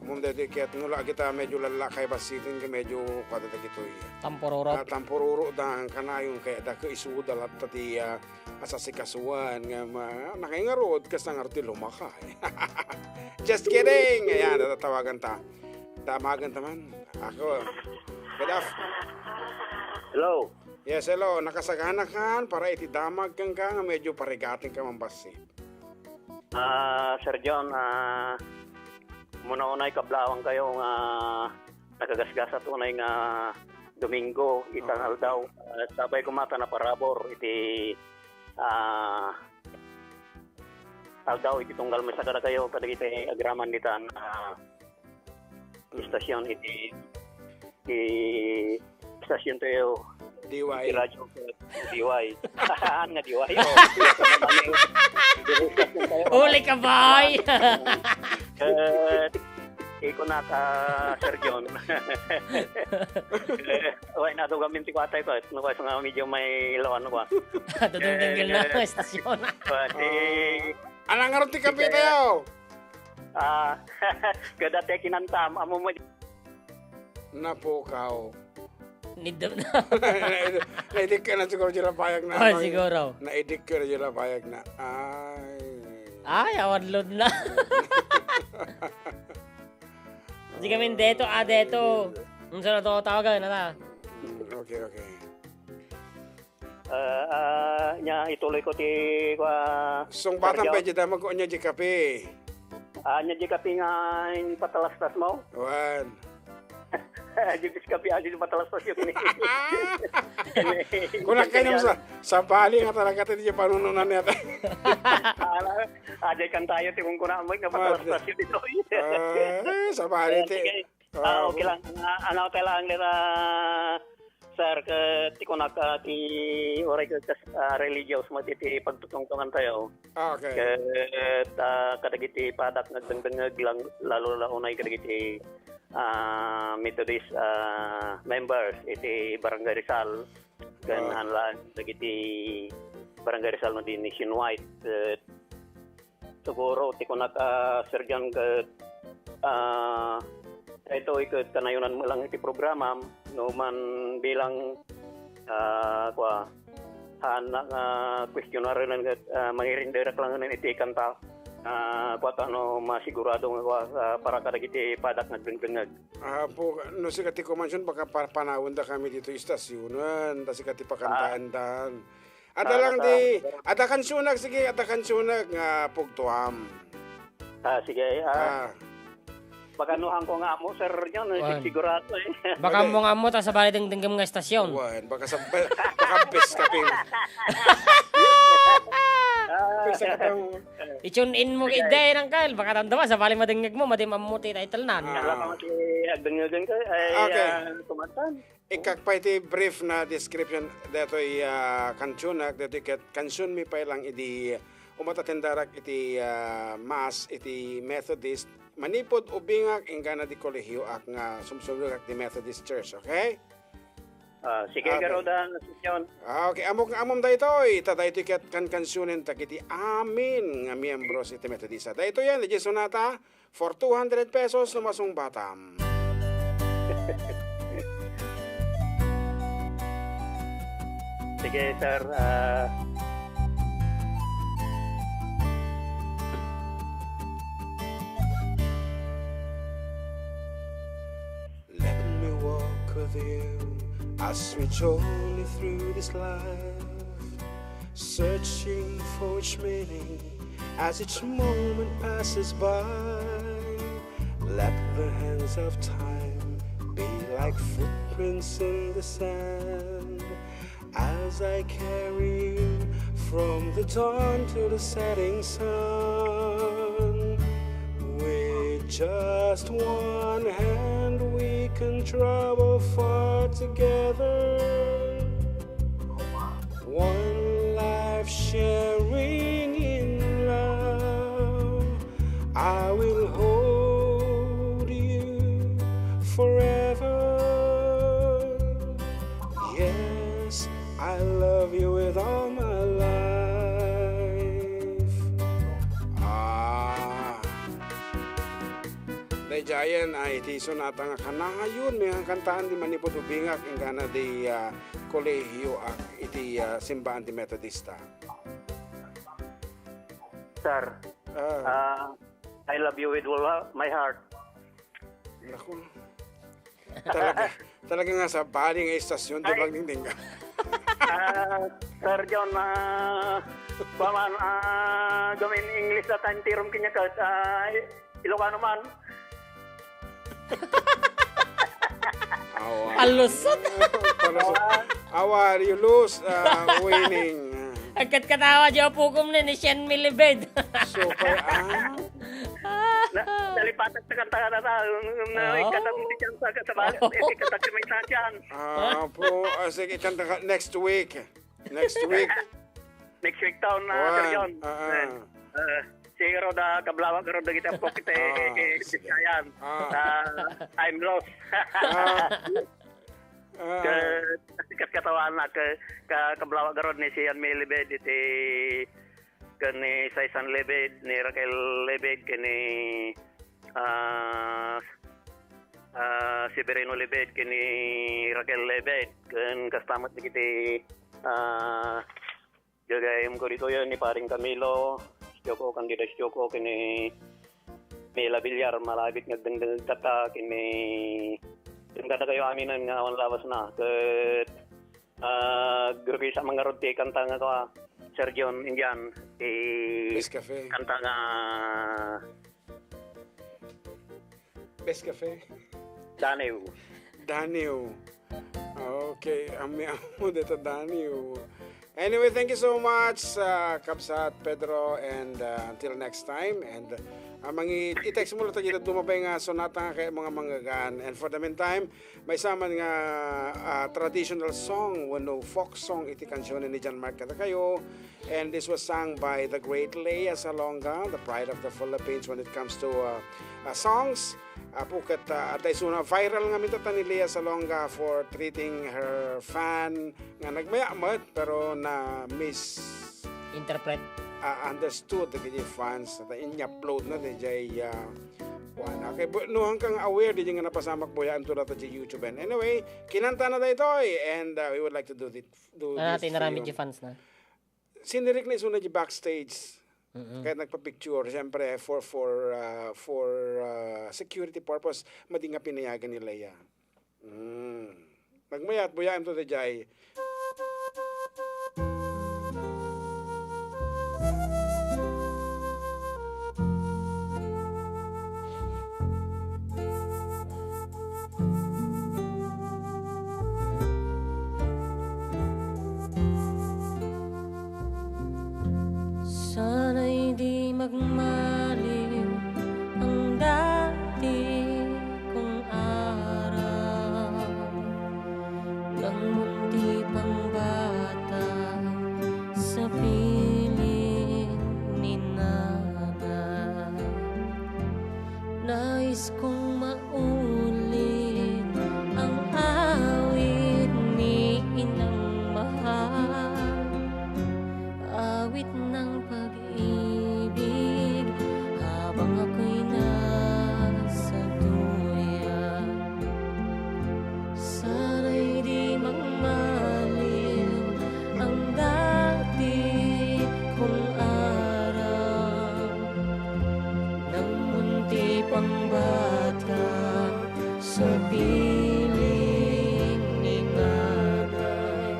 Ammom daytoy ket no la kita medyo lallakay bassiten ket medyo kuada dagitoy. Tampururot. Ah, tampururot da kanayon kaya da ket isuda latta ti, ah, asasikasuan nga ma-, nakaingarod kas nangarod ti lumakay. Just kidding! Ayan, tatawagan ta. Damagan ta man. Ako. Good af- Hello. Yes, hello. Nakasagana kan para iti damag kenka nga medyo parigaten ka man bassit. Ah, Sir John, ah, muna-unay kablawang kayo nga nakagasgasat unay nga Domingo, itan aldaw. Ah, sabay ko mata naparabor iti, ah, aldaw iti tunggal maysa kadakayo kadagiti agraman ditan, ah, istasyon iti, iti istasyon tayo. D Y. Iti radyo ko, D Y. Saan nga D Y? Oh, iti istasyon tayo. Uli ka, boy! Eh, iko na ka, Sir John. Eh, way na to gamin ti kwatay ko. No, kasi nga medyo may lawan ko. Dudong-dudong lang ang estasyon. Pati, ah, anong araw ti kape tayo? Ah, kada te kinantam, amo mo. Napukaw. Nidam na. Naidik ka na siguro dyan ang payag na. Oh, siguro. Naidik ka na dyan ang payag na. Ay. Ay, awan load na. Di kami deto, ah, deto. Ang sunod ako tawagan, ano? Mm, okay, okay. Ah, ah, nya, ituloy ko ti, kua, Sung batang Sergio. Pwede damag ko niya di kape. Ah, nya di kape nga in patalastas mo? Wan. Di bis kape, ah, di patalastas yun. Kunak kayo sa, sa bali nga talaga tayo di panununan niya. Ah, ah, di kan tayo, ti mong kuna mo, nga patalastas yun, ito. Ah, sa bali, Ayan, ti, sige. Ah, ah, okay lang. Ah, ano, kailangan nila, sir, ka, ti kunak, ah, ti, oray ka, kas-, ah, religious mo, ti, ti pagtutungtungan tayo. Ah, okay. Ket, ah, kadagiti padak nga agdengdengngeg lang, lalo la unay kadagiti, ah, Methodist, ah, members iti Barangay Rizal. Ken, ah, haan lang dagiti Barangay Rizal no di nationwide, ket siguro ti kunak, ah, Sir John, ket, ah, daytoy ket kanayonan mo lang iti programa, no man bilang, ah, kua, haan na, ah, questionnaire lang ket, ah, mangirinderek lang iti kanta. Ah, kua, ta no masigurado nga kua, ah, para kadagiti padak nga agdengdengngeg. Apo, no sika ti kumansion, baka pa-, panawen da kami dito istasyonan, ta sika ti pakantaen dan. Adda lang di, adda kansionak, sige, adda kansionak nga pugtuam. Ah, sige, ah. Ah. Baka nuhan ko nga amo, sir, yun, eh, Wan. Sigurado, eh. Baka Wala. mo nga amo, ta sabali dengdengem nga estasyon. Wan, baka sa, baka bes ka pin. Ah. Bes ka pin. I-tune in mo, Sige. Iday, Rangkal. Baka damdama, sabali madengngeg mo, madi ammo ti title nan. Ah. Kala ko nga ti agdengngegen ka, ay, Okay. ah, kumatan. Ikakpay ti brief na description daytoy, ah, kansionak, daytoy ket kansionmi pay lang idi umat a tendarak iti, ah, Mass iti Methodist, manipud ubingak inggana di kolehiyoak nga sumsumrek ti Methodist Church, okay? Ah, sige, Ah, okay. Garuda, Assumpcion. Ah, okay. Amok nga amom daytoy, ta daytoy ket kankansionen dagiti amin nga miyembros iti Methodista. Daytoy yan, diay sonata, for two hundred pesos no masungbatam. Sige, sir. Ah. Let me walk with you as we journey through this life, searching for its meaning as each moment passes by. Let the hands of time be like footprints in the sand as I carry you from the dawn to the setting sun. With just one hand, we can travel far together. One life sharing in love, I will hold you forever. Yes, I love you with all my life. Ah. Daydiayen ay iti sonata nga kanayon, may kantaan di manipud ubingak, inggana di, ah, kolehiyoak iti, ah, simbaan ti Metodista. Sir, Ah. ah, I love you with all my heart. Naku. Talaga, talaga nga sabali nga istasyon, di Ay. ba, Ningning? Ah, Sir John, ah, paman, ah, gamin English at time tirum kanya ka, ah, Ilocano man. Awa. Palusot. Palusot. Awa, you lose, uh, winning. Agkatkatawa, di apukom ni, ni Shen Milibed. Super, ah. Na, nalipatan sa kanta na ta, um, um, na, Oo. Ikatang di dyan sa kasama, ikatang may sa dyan. Ah, po, ah, sige, kanta ka next week. Next week. Next week taon na, Sir Wan, John. Ah, ah. Eh, ah, siguro da kablawak ron dagiti apok iti, Ah, iti sige. Biskayan. Ah. Ah, I'm lost. Ah. Ah. Ka, katkatawanak, ka, ka, kablawak ron ni Sian Milibed iti, ken ni Saisan Libed, ni Raquel Libed, ken ni, ah, ah, Severino Libed, ken ni Raquel Libed, ken kasta met dagiti, ah, gagayyemko ditoy, ni Paring Camilo Sioko, Candida Sioko, ken ni Mela Villar, malabit nga agdengdengngeg tatta, ken ni, ken kadakayo aminen nga awan labasna, ket, ah, agrikisa man ngarud ti kanta nga kua, Sir John Indian, ti Best Cafe. Kanta nga Best Cafe. Daniw. Daniw. Okay, ami-amo dita, Daniw. Anyway, thank you so much, uh, Kabsat Pedro, and, uh, until next time. And, uh, mangi-, i-text mo lang tayo duma pay nga sonata nga kaya mga manggagan. And for the meantime, maysa man nga, uh, traditional song, wenno folk song, iti kansion ni John Mark kadakayo. And this was sung by the great Lea Salonga, the pride of the Philippines when it comes to, uh, uh, songs. Apo ket, uh, adda isuna viral nga mitata ni Lea Salonga for treating her fan nga nagmaya met, pero na mis- Interpret. uh, understood dagiti fans ta in-upload na diay, uh, kuana. Kay bu-, no, hangkan aware diay nga napasamak buyaem to data diay YouTube. And anyway, kinanta na daytoy, and, uh, we would like to do it, do Ah, this for tinaramid you. Diay fans na. Sinirik na isuna diay backstage. Mm-mm. Kaya nagpa-picture, siyempre, for, for, uh, for, uh, security purpose, madi nga pinayagan ni Lea. Mm. Nagmayat, buyaem to diay. Magmaliw ang dati kong aram, nang munti pang bata sa piling ni nanay. Nais kong maulit ang awit ni inang mahal, awit ng pag-ibig habang ako'y nasa duyan. Sana'y di magmaliw ang dati kong aram, nang munti pang bata sa piling ni nanay.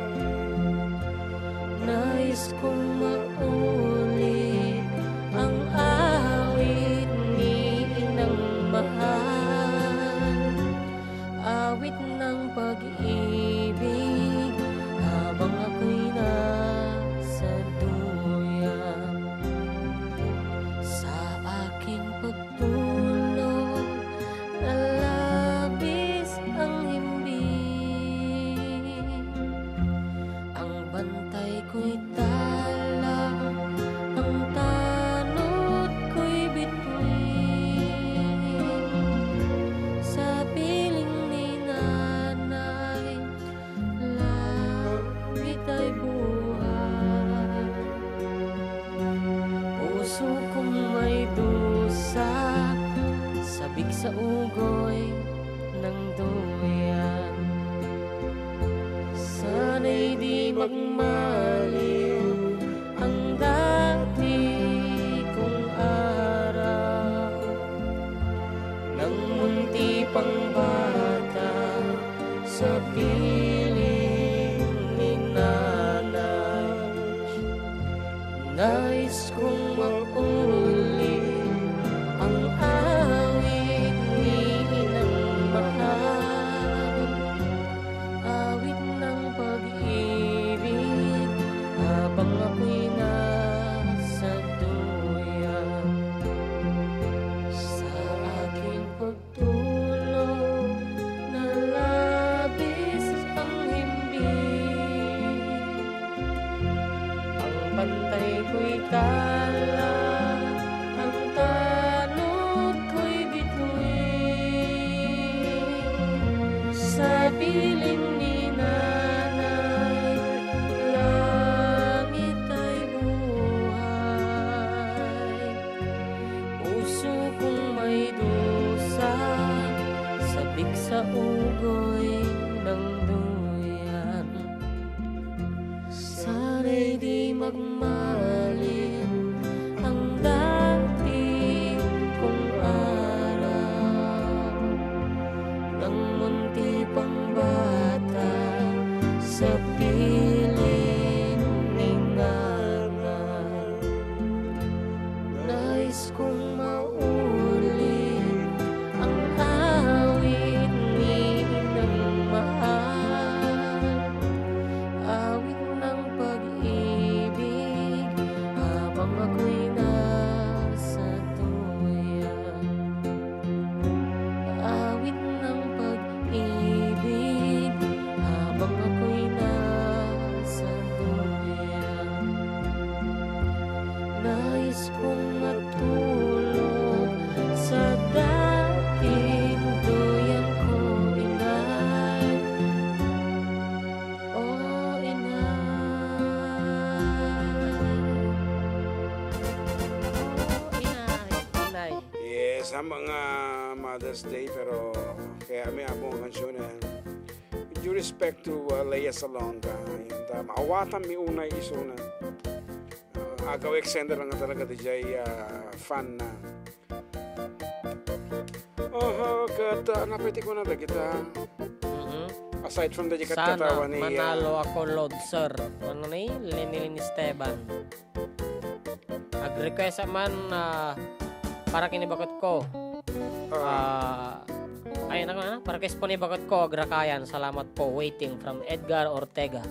Nais kong maulit ang awit ni inang mahal, awit ng pag-ibig habang ako'y nasa duyan. Sa aking pagtulog, nalabis ang himbing. Ang bantay ko'y tala, ang tanod ko'y bituin. Sa piling ni nanay, langit ay buhay. Puso kong may dusa, sabik sa ugoy ng duyan. Sana'y di magmaliw ang dati kong araw, nang munti pang bata sa piling ni nanay. Nais kong mauli ang awit ni inang mahal, awit ng pag-ibig habang ako'y nasa duyan. Sa aking pag tulog, nalabis ang himbing. Ang bantay ko'y tala, ang tanod ko'y bituin. Sa piling ni nanay, langit ay buhay. Puso kong may dusa, sabik sa ugoy ng duyan. Sana'y di magmaliw ang dati kong araw, nang munti pang bata sa piling ni nanay. Nais kong mauli ang awit ni inang mahal, awit ng pag-ibig habang ako'y nasa duyan. Awit ng pag-ibig habang ako'y nasa duyan. Nais kong matulog sa dating duyan ko, inay. Oh, inay. Oh, inay. Inay. Yes, ha, mga Mother's Day, pero kaya may amo ang kansyona. With due respect to, uh, Lea Salonga, and, uh, maawatan mi unay isuna. Uh, agaw extender lang talaga di jay, uh, fan na. Oho, ket, uh, napay ti kuna dagita. Mhm. Aside from the kat Sana katawa ni, uh, manalo ako, Lord Sir. Ano ni? Lenilyn Esteban. Ag-request man, ah, para kini baketko. Ah. Ah, ay, ano, ano? Para kini baketko, Agrakayan. Salamat po. Waiting from Edgar Ortega.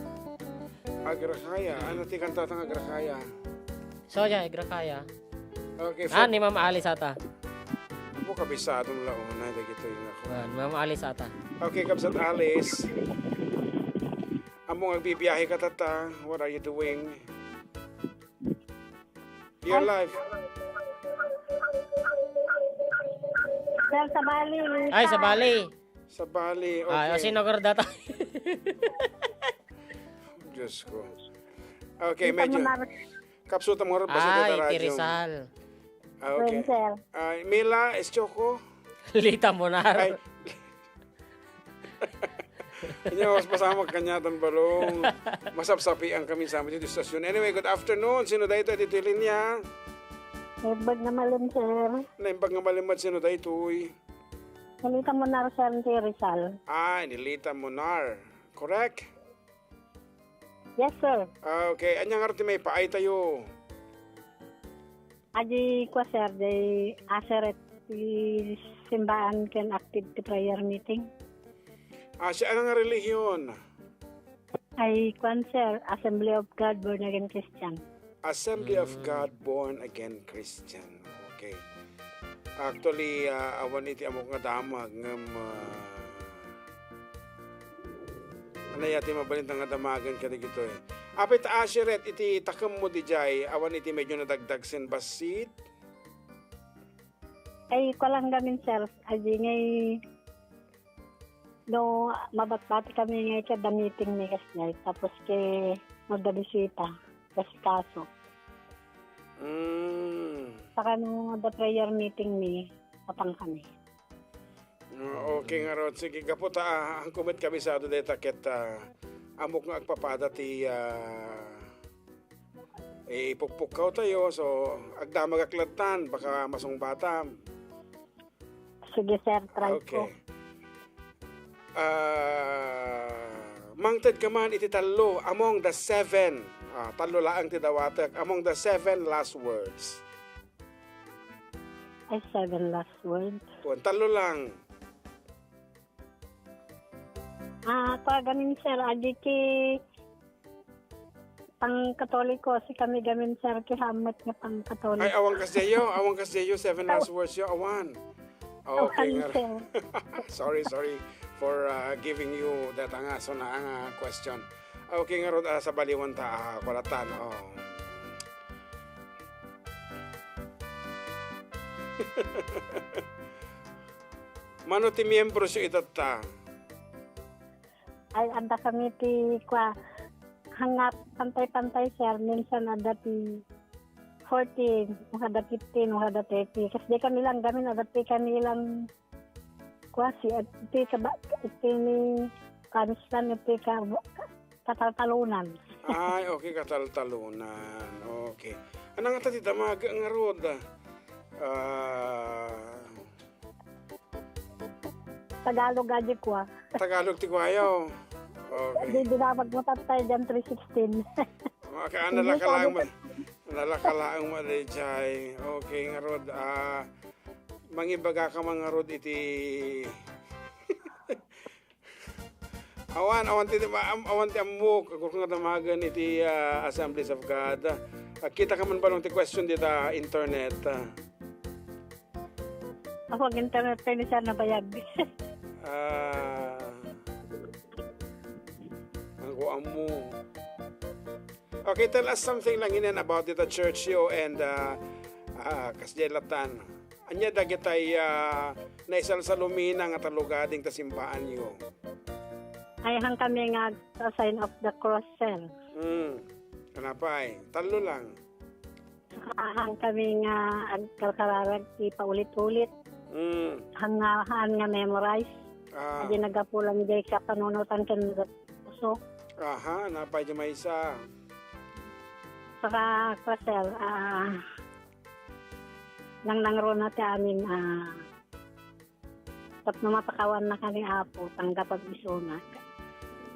Agrakaya. Ano ti kanta tang Agrakaya? So, yeah, Agrakaya. Okay, Ah, for ni Ma'am Alice ata. Apo, kabisado la unay dagitoy nga ako. Ah, ni Ma'am Alice ata. Okay, Kabsat Alice. Ammom nga agbibiyahe ka tatta, what are you doing? Your Ay. life. Sir, sa Bali. Ay, sa Bali. Sa Bali, Ay, okay. o sino kardata? Diyos ko. Okay, Kita medyo mo na. Kapsuta mo rin pa sa Ah, iti radyo. Rizal. Ah, okay. Wen, sir. Ah, Mila, Estoco? Lita Monar. Ay. Inyo, mas pasamak kanya tan balong. Masapsapian kami sa amin dito stasyon. Anyway, good afternoon. Sino daytoy dito linya? Naimbag nga malem, sir. Naimbag nga malem, sino daytoy? Ni Lita Monar, sir, ti Rizal. Ah, ni Lita Monar. Correct? Yes, sir. Ah, okay. Anya nga ti maipaay tayo? Adi kua, sir, di aseret ti simbaan ken active ti prayer meeting. Ah, si ano nga relihiyon? Ay, kwan, sir, Assembly of God, born again Christian. Assembly of Mm. God, born again Christian. Okay. Actually, ah, awan iti amok nga damag ngem, ah, anaya ti mabalin nga damagen kadagitoy. Apay ta aseret iti takemmo dijay, awan iti medyo nadagdag sen bassit? Ay, kulang gamin, sir. Adi ngay, no, mabatbati kami ngay kada meeting mi kasdiay. Tapos ke, magdabisita, kasikaso. Mm. Saka no, the prayer meeting mi, apang kami. Ah, okay nga, Rod. Sige, gapu ta, ah, ang kumit kabisado deta ket, ah, amok nga agpapada ti, ah, ipukpukkaw tayo. So, agdamagak lattan, baka masungbatam. Sige, sir, try Okay. ko. Ah, mangted ka man iti tallo among the seven. Ah, tallo laeng ti dawatek. Among the seven last words. Ay, seven last words. Kuwan, tallo lang. Ah, kua gamin, sir, adi ti pangkatoliko, si kami gamin, sir, ti hammet nga pangkatoliko. Ay, awan kasdiyo, awan kasdiyo, seven last words yo, awan. Okay, Awan, nga. sir. Sorry, sorry for, uh, giving you that nga, so na nga question. Okay, nga, Rod, ah, sa baliwan ta, ah, kulatan, oh. Mano ti miyembro siyo itatta? Ay, adda kami ti kua, hangngap pantay-pantay, sir. Minsan adda ti fourteen, adda fifteen, adda thirty. Kas di kami lang gamin, adda ti kami lang kua, si, ti kaba, ti ni, kamis lang, ti ka, kataltalunan. Ay, okay, kataltalunan. Okay. Ano nga ta ti damag nga rod? Ah, Tagalog adi kua. Tagalog ti kuayo. Okay. Di dinamag mo tatay diyan three sixteen. Maka, Hindi nalakalaang sabi ma-, nalakalaang ma, dayjay. Okay, nga rod, ah, mangibaga ka man nga rod iti Awan, awan ti, am-, awan ti ammok, agurko nga damagen iti, ah, Assemblies of God. Ah, kita ka man balong ti question dita internet, ah. Ako, ag-internet kayo ni Sir Nabayag. Ah, ang kuan mo. Okay, tell us something lang inen about dita church yo and, ah, ah, kasdiay latan. Ania dagitay, ah, naisalsalumina nga tallow-gathering ta simbaan yo? Ay, han kami nga ag-, sa sign of the cross, sir. Hmm. Ano pa eh? Tallo lang. Saka han kami nga agkarkararag ti paulit-ulit. Hmm. Han nga, han nga memorize. Ah. Adi nagapu lang jay kapanunotan ken puso. Aha, napay di maysa. Saka, kwa, sir, ah, nangnangruna ti amin, ah, tapno mapakawanna ka ni Apo, tanggap ag isuna.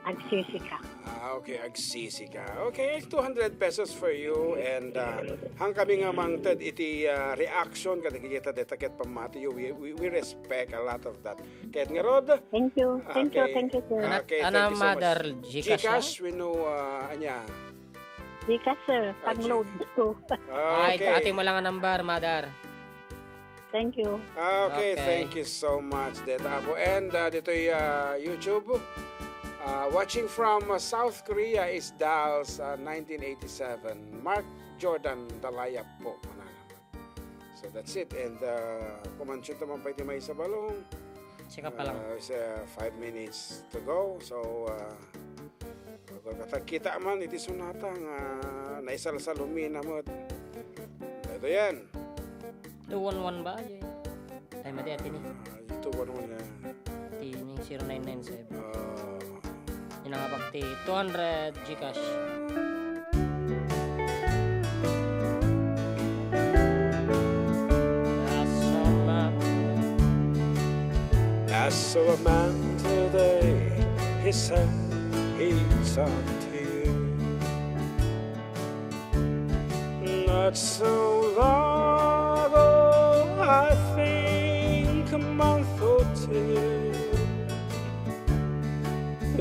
Agsisika. Ah, okay, agsisika. Okay, two hundred pesos for you and, ah, han kami nga mangted iti, ah, reaction kadagiti deta ket pammati yo. We, we, we respect a lot of that. Ket ngarud, Thank you. Thank you, okay. Thank you, sir. Ana, Okay, ana, thank you so much. Mother, GCash, GCash, ah? We know, ah, anya. Di ka, sir. Ay, Pang-load ko. Ah, Ay, okay. Ating mo lang ang number, mother. Thank you. Ah, okay, Okay. Thank you so much, Deta Apo. And, uh, dito'y, uh, YouTube, uh, watching from, uh, South Korea is Dals, uh, nineteen eighty-seven. Mark Jordan Dalayap po. So that's it. And, uh, kumansyonta man pay ti maysa balong. Sika pa lang. Uh, it's, uh, five minutes to go. So, uh, Agkakita man iti sonata nga naisalsalumina met. Daytoyen. Two one one ba? Ay, madi, ati ni. Ah, two one one nga. Ati ni zero nine nine seven. Ah. Inangabak ti two hundred Gcash. That's all, man. I saw a man today, he said he's on to you. Not so long ago, I think a month or two.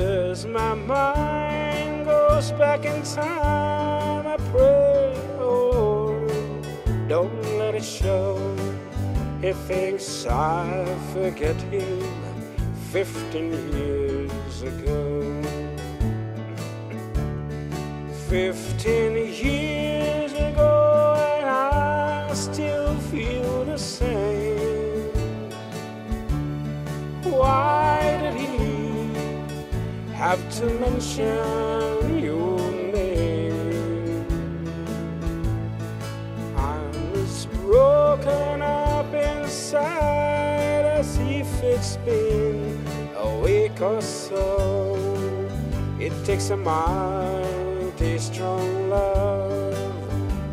As my mind goes back in time, I pray, oh, don't let it show. He thinks I forget him fifteen years ago. Fifteen years ago, and I still feel the same. Why did he have to mention your name? I'm as broken up inside as if it's been a week or so. It takes a mighty strong love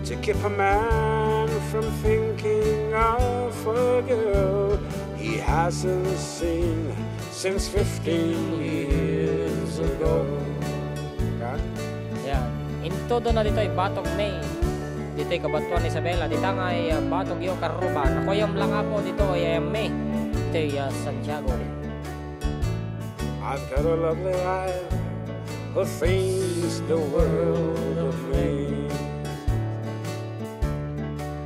to keep a man from thinking of a girl he hasn't seen since fifteen years ago. Ka? Yan. Intodo na ditoy Batog May. Ditoy kabatuan Isabela. Dita nga ay, ah, Batog Yo Karuba. Nakuyam lang, Apo, ditoy ay May. Ditoy, ah, Santiago. I've got a lovely wife who thinks the world of me.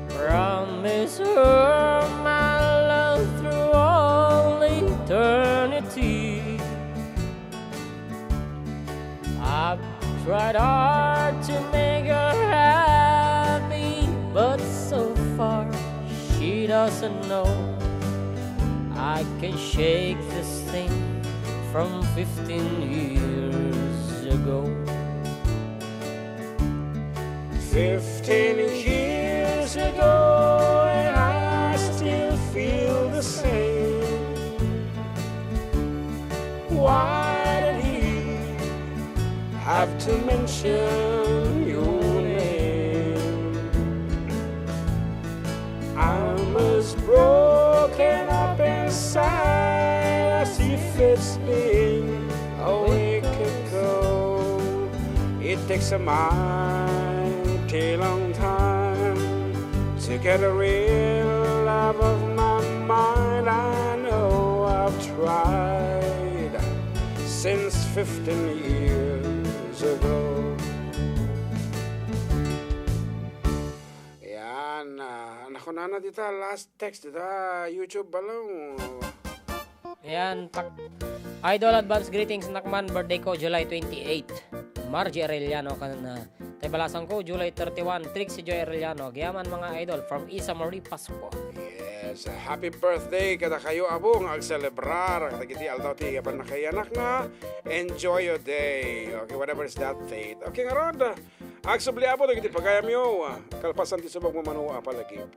Promise her my love through all eternity. I've tried hard to make her happy, but so far she doesn't know I can shake this thing from fifteen years ago. Fifteen years ago, and I still feel the same. Why did he have to mention your name? I'm as broken up inside as if it's been a week ago. It takes a mighty long time to get a real love of my mind. I know I've tried since fifteen years ago. Yan, ah, nakunana dita, last text dita, YouTube balong. Yan, tak-, Idol, advance greetings, nakman, birthday ko, July twenty-eight. Margie Arellano, kan, ah, tay balasan ko, July thirty-one, Trixie Joy Arellano. Agyaman, mga idol, from Isa Marie Pascua. Yes, happy birthday kadakayo, Apo, nga agselebrar dagiti aldaw ti pannakaiyanakna. Enjoy your day. Okay, whatever is that date. Okay, ngarud, agsubli, Apo, dagiti pagayamyo, kalpasan ti subong mo mano a palagip.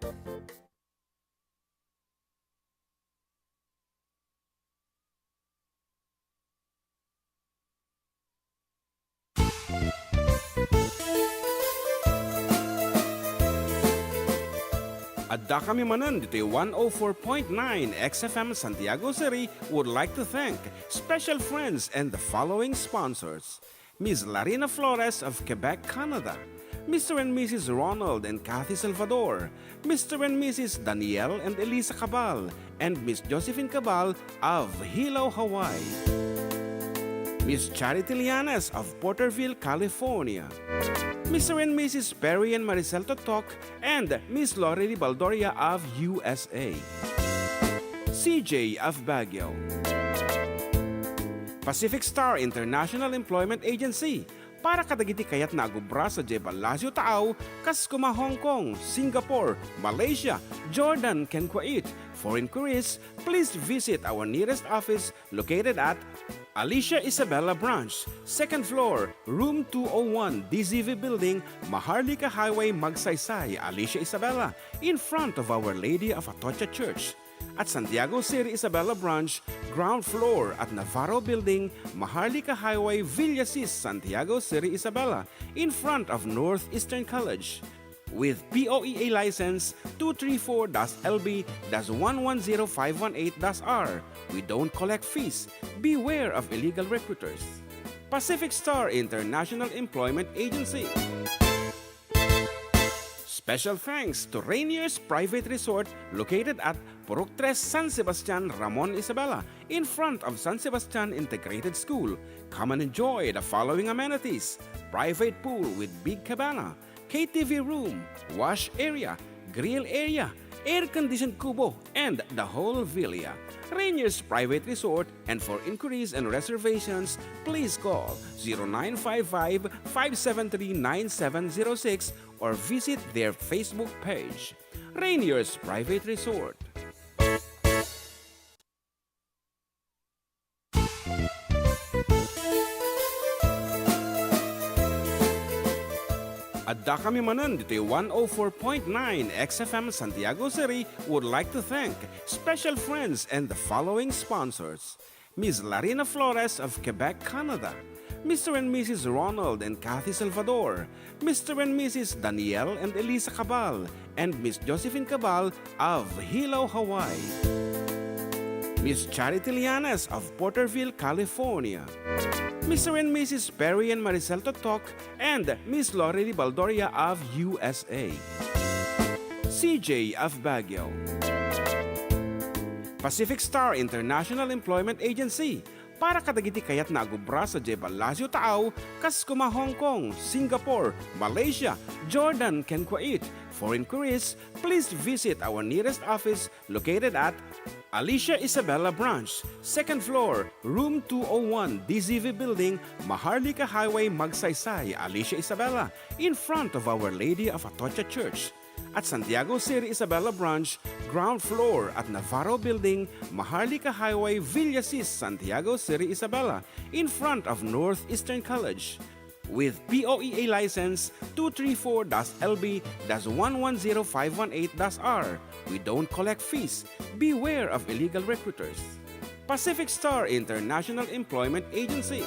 Addakami manen ditoy one oh four point nine X F M Santiago City would like to thank special friends and the following sponsors. Miss Larina Flores of Quebec, Canada, Mister and Missus Ronald and Kathy Salvador, Mister and Missus Daniel and Elisa Cabal, and Miss Josephine Cabal of Hilo, Hawaii. Miss Charity Lianes of Porterville, California. Mister and Missus Perry and Maricel Totok, and Miss Lorely Baldoria of U S A. C J of Baguio. Pacific Star International Employment Agency, para kadagiti kayatna a agubra sadiay Palacio Taaw, kas kuma Hong Kong, Singapore, Malaysia, Jordan, ken Kuwait. For inquiries, please visit our nearest office located at Alicia Isabela Branch, second floor, room two oh one, D Z V Building, Maharlika Highway, Magsaysay, Alicia Isabela, in front of Our Lady of Atocha Church. At Santiago City Isabela Branch, ground floor at Navarro Building, Maharlika Highway, Villasis, Santiago City Isabela, in front of Northeastern College. With P O E A license two three four dash L B dash one one zero five one eight dash R. We don't collect fees. Beware of illegal recruiters. Pacific Star International Employment Agency. Special thanks to Rainier's Private Resort located at Purok Tres, San Sebastian, Ramon Isabela, in front of San Sebastian Integrated School. Come and enjoy the following amenities: private pool with big cabana, K T V room, wash area, grill area, air-conditioned kubo, and the whole villa. Rainier's Private Resort, and for inquiries and reservations, please call zero nine five five, five seven three, nine seven zero six or visit their Facebook page. Rainier's Private Resort. Addakami manen ditoy one oh four point nine X F M Santiago City would like to thank special friends and the following sponsors: Miss Larina Flores of Quebec, Canada, Mister and Missus Ronald and Kathy Salvador, Mister and Missus Daniel and Elisa Cabal, and Miss Josephine Cabal of Hilo, Hawaii. Miss Charity Lianes of Porterville, California. Mister and Missus Perry and Maricel Totok and Miss Lorely Baldoria of U S A. C J of Baguio. Pacific Star International Employment Agency, para kadagiti kayatna a gubra sadiay Palacio Taaw, kas kuma Hong Kong, Singapore, Malaysia, Jordan, ken Kuwait. For inquiries, please visit our nearest office located at Alicia Isabela Branch, second floor, room two oh one, D Z V Building, Maharlika Highway, Magsaysay, Alicia Isabela, in front of Our Lady of Atocha Church. At Santiago City Isabela Branch, ground floor at Navarro Building, Maharlika Highway, Villasis, Santiago City Isabela, in front of Northeastern College. With P O E A license two three four dash L B dash one one zero five one eight dash R, we don't collect fees. Beware of illegal recruiters. Pacific Star International Employment Agency.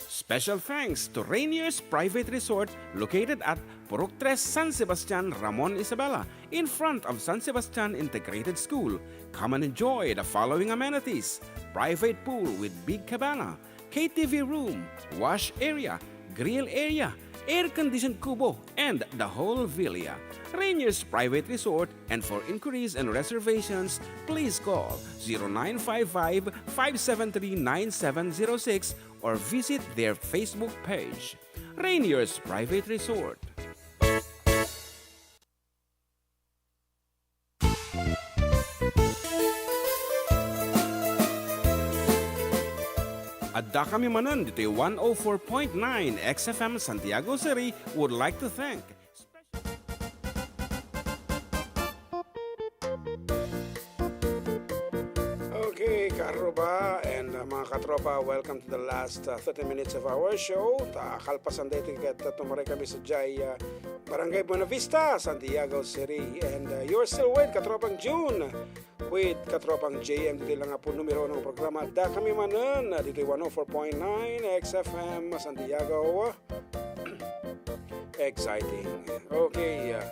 Special thanks to Rainier's Private Resort located at Purok Tres, San Sebastian, Ramon Isabela, in front of San Sebastian Integrated School. Come and enjoy the following amenities: private pool with big cabana, K T V room, wash area, grill area, air-conditioned kubo, and the whole villa. Rainier's Private Resort, and for inquiries and reservations, please call zero nine five five, five seven three, nine seven zero six or visit their Facebook page. Rainier's Private Resort. Addakami manen ditoy one oh four point nine X F M Santiago City would like to thank. Okay, kaarruba and, uh, mga katropa, welcome to the last, uh, thirty minutes of our show. Ta kalpasan daytoy ket, uh, tumangay kami sadiay, uh, Barangay Buenavista, Santiago City. And, uh, you're still with Katropang June, with Katropang J M ditoy lang nga po numero ng programa. Addakami manen, uh, ditoy one oh four point nine X F M Santiago. Exciting. Okay, uh,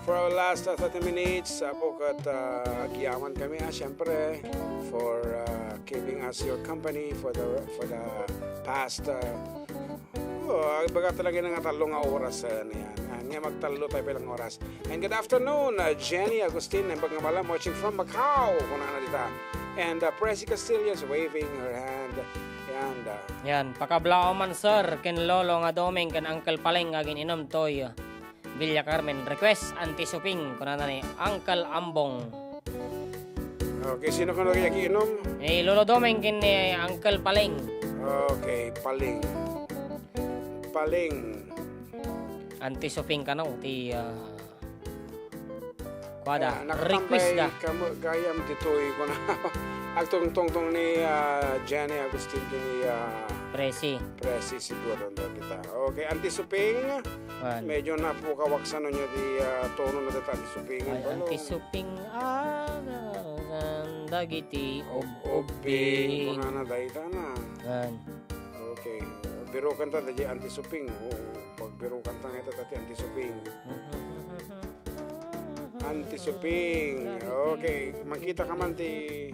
for our last, uh, thirty minutes, uh, po ket, uh, agyaman kami, ah, siyempre, for, uh, keeping us your company for the, for the past, uh, oh, baga talaga nga tallo nga oras, uh, na yan. Ah, nga magtallo tayo pa ilang oras. And good afternoon, uh, Jenny Agustin, Nembag nga Malam, watching from Macau, kuna na dita. And, uh, Presi Castillo is waving her hand. Yan, Yan, pakablaw man, sir, ken Lolo nga Doming ken Uncle Paleng nga agin-inom toy Villa Carmen. Request, Auntie Suping, kunana ni Uncle Ambong. Okay, sino kano kaya giinom? Eh, Lolo Doming ken ni Uncle Paleng. Okay, Paleng. Paleng. Auntie Suping kano ti, ah, kuada, ah, nakatambay request da. Kamo gayam ditoy, kuna, agtungtungtong ni, ah, Jenny Agustin ken ni, ah, Presi. Presi, siguro na kita. Okay, Auntie Suping, wan. Medyo napukawaksan niya di, ah, tono na dita, Auntie Suping. Ay, balo. Auntie Suping, ah, dagiti ub-, ubbing. Kuna na, dayta na. Wan. Okay. Birukan ta, dagiti Auntie Suping. Oo, pagbirukan ta nga ita, dagiti Auntie Suping. Auntie Suping. Okay, makita ka man ti,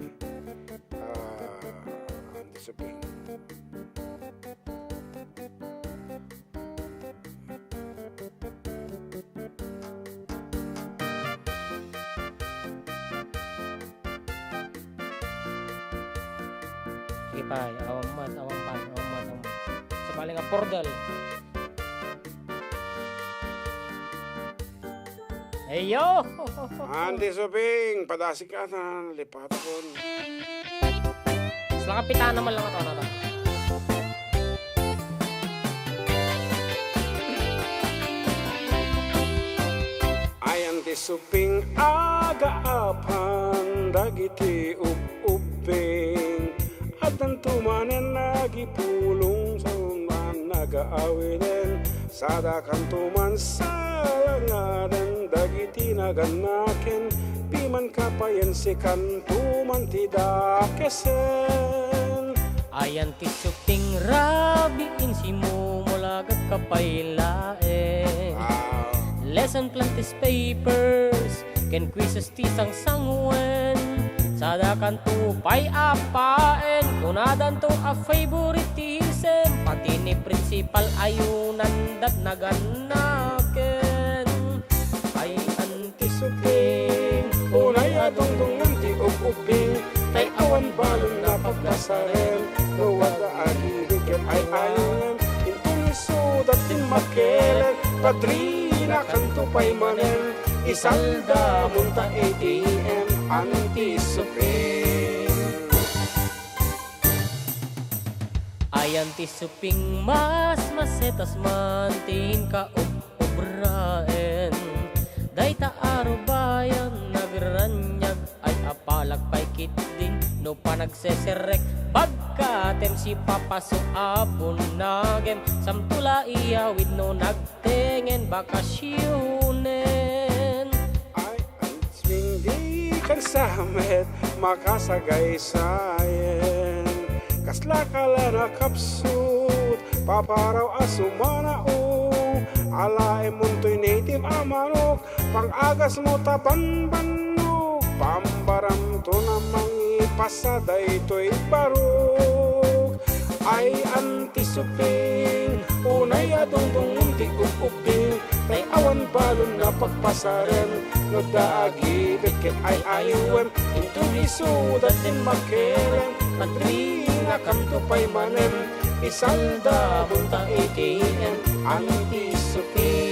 ah, Auntie Suping. Sige pa, awan mat, awan pa, awan mat, awan mat. Sa paling a portal. Ayo! Auntie Suping, padasik ka na, lipatakon. Sila kapitana man lang ito, ano, ito. Ay, Auntie Suping, agaapan dagiti ub-, ubbing. Addanto manen nagipulong, saan nagaawiden, sadakanto man salangaden, dagiti nagannaken, piman kapayen, sikanto man ti dakesen. Ayan ti Suping, rabii, insimumulagak kapay laeng. Wow. Lesson plan, test papers, ken quizzes ti sangsanguen, sadakanto pay a paen, kunadanto a favoritism, pati ni principal ayunandat nagannaken. Ay, Auntie Suping, unay a dungdungngem ti ub-ubbing, tay awan balon a pagpasaren, no adda agibit ket ay-ayongem, inton isuda ti makelen, padrinakanto pay manen, isaldamonta A T M, Auntie Suping. Ay, Auntie Suping, mas masetas man ti inkaub-ubraen. Dayta a rubayan nagraniag, ay apalak pay ketdin no panagseserrek. Bagkatem, sipapaso a bunagem, samto la iyawid no nag- tengen bakasionen. Ay, Auntie Suping, di kansa met makasagaysayen. Kasla ka la nakapsut, paparaw a sumanao, alaemon toy native a manok, pang-agasmo ta banbannog, pambaramto na mangipasa daytoy barok. Ay, Auntie Suping, unay a dungdungngem ti ub-ubbing, tay awan balon a pagpasaren, no adda agibit ket ay-ayowem, inton isuda ti makelen, padrinakanto pay manen, isaldamonta A T M, Auntie Suping.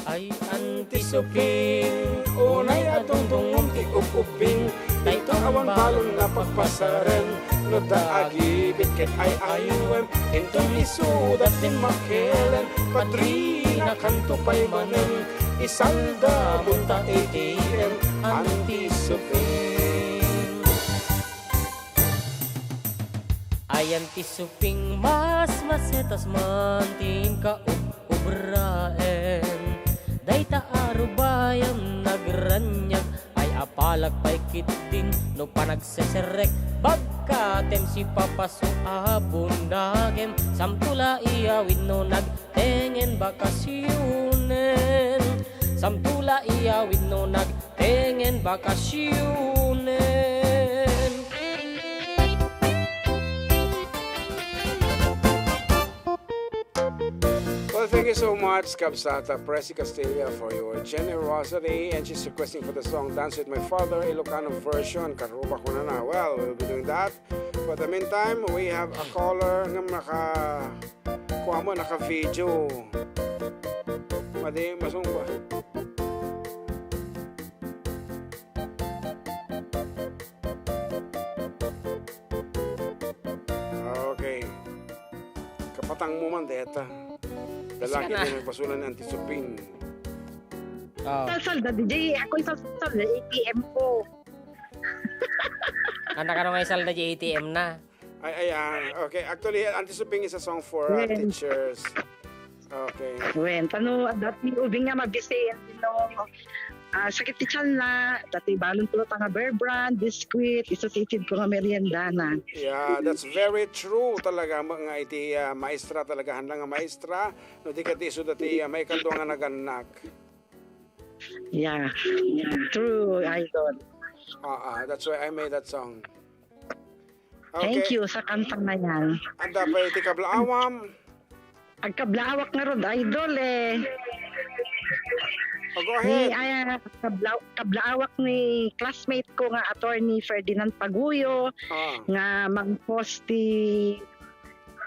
Ay, Auntie Suping, unay a dungdungngem ti ub-ubbing, daytoy awan balon a pagpasaren, no adda agibit ket ay-ayowem, inton isuda ti makelen, padrinakanto pay manen, isaldamonta A T M, Auntie Suping. Ay, Auntie Suping, mas masetas man ti inkaub-ubraen. Dayta a rubayan nagraniag, ay apalak pay ketdin no panagseserrek. Bagkatem, sipapaso a bunagem, samto la iyawid no nag- tengen bakasionen. Samto la iyawid no nagtengen bakasionen. Thank you so much, Kabsat Presi Castilla, for your generosity. And she's requesting for the song Dance with My Father, Ilocano version. Karuba ko na na. Well, we'll be doing that. For the meantime, we have a caller nga maka... Kuha mo, naka-video. Madi, masungba. Okay. Kapatang mo man, deta. Lalaki na. Din ang pasulan ni Auntie Suping. Oh. Salsalda, D J. Ako yung salsalda, A T M ko. Anak, ano nga yung salda, di A T M na? Ay, ayan. Okay. Actually, Auntie Suping is a song for, uh, teachers. Okay. Wen, tano, dati ubing nga mabisi, no? Ah, sakit ti tiyan na, dati balon ko nga Bear Brand, biscuit, isu ti itid ko nga merienda na. Yeah, that's very true talaga, mga iti, ah, maestra talaga, handa nga maestra, no, di ka ti isu dati, ah, maikadua nga nagannak. Yeah, yeah, true, idol. Ah, ah, that's why I made that song. Thank you sa kanta na yan. Anda pa iti kablaawam? Agkablaawak nga rod, idol, eh. Oh, go ahead. Ni, ay, kabla-, kablaawak ni classmate ko nga attorney Ferdinand Paguyo, ah, nga mag-host ti,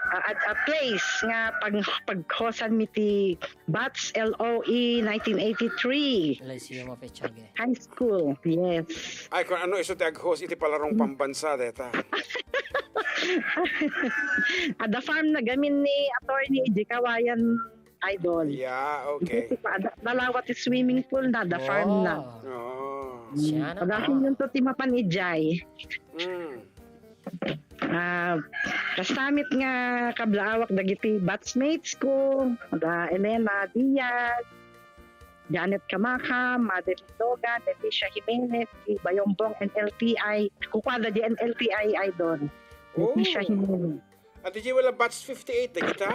ah, at, at place nga pag, pag-hostan mi ti Bats L O E nineteen eighty-three. Lyceum of Echage. High school, yes. Ay, kung ano isu ti ag-host iti palarong pambansa, deta. Ada farm na gamin ni Attorney J. Kawayan, idol. Yeah, okay. Iti pa, ada, dalawa ti swimming pool na, ada farm na. Wow. Oh. Mm, siya na, padasin oh. Yun to ti mapan ijay. Mm. Ah, kastamit nga kablaawak dagiti batchmates ko, da Elena Diaz, Janet Kamakam, Madeline Logan, Leticia Jimenez, di Bayombong N L T I. Kukuada di N L T I, idol. Leticia Jimenez. Ati di wala batch fifty-eight na kita?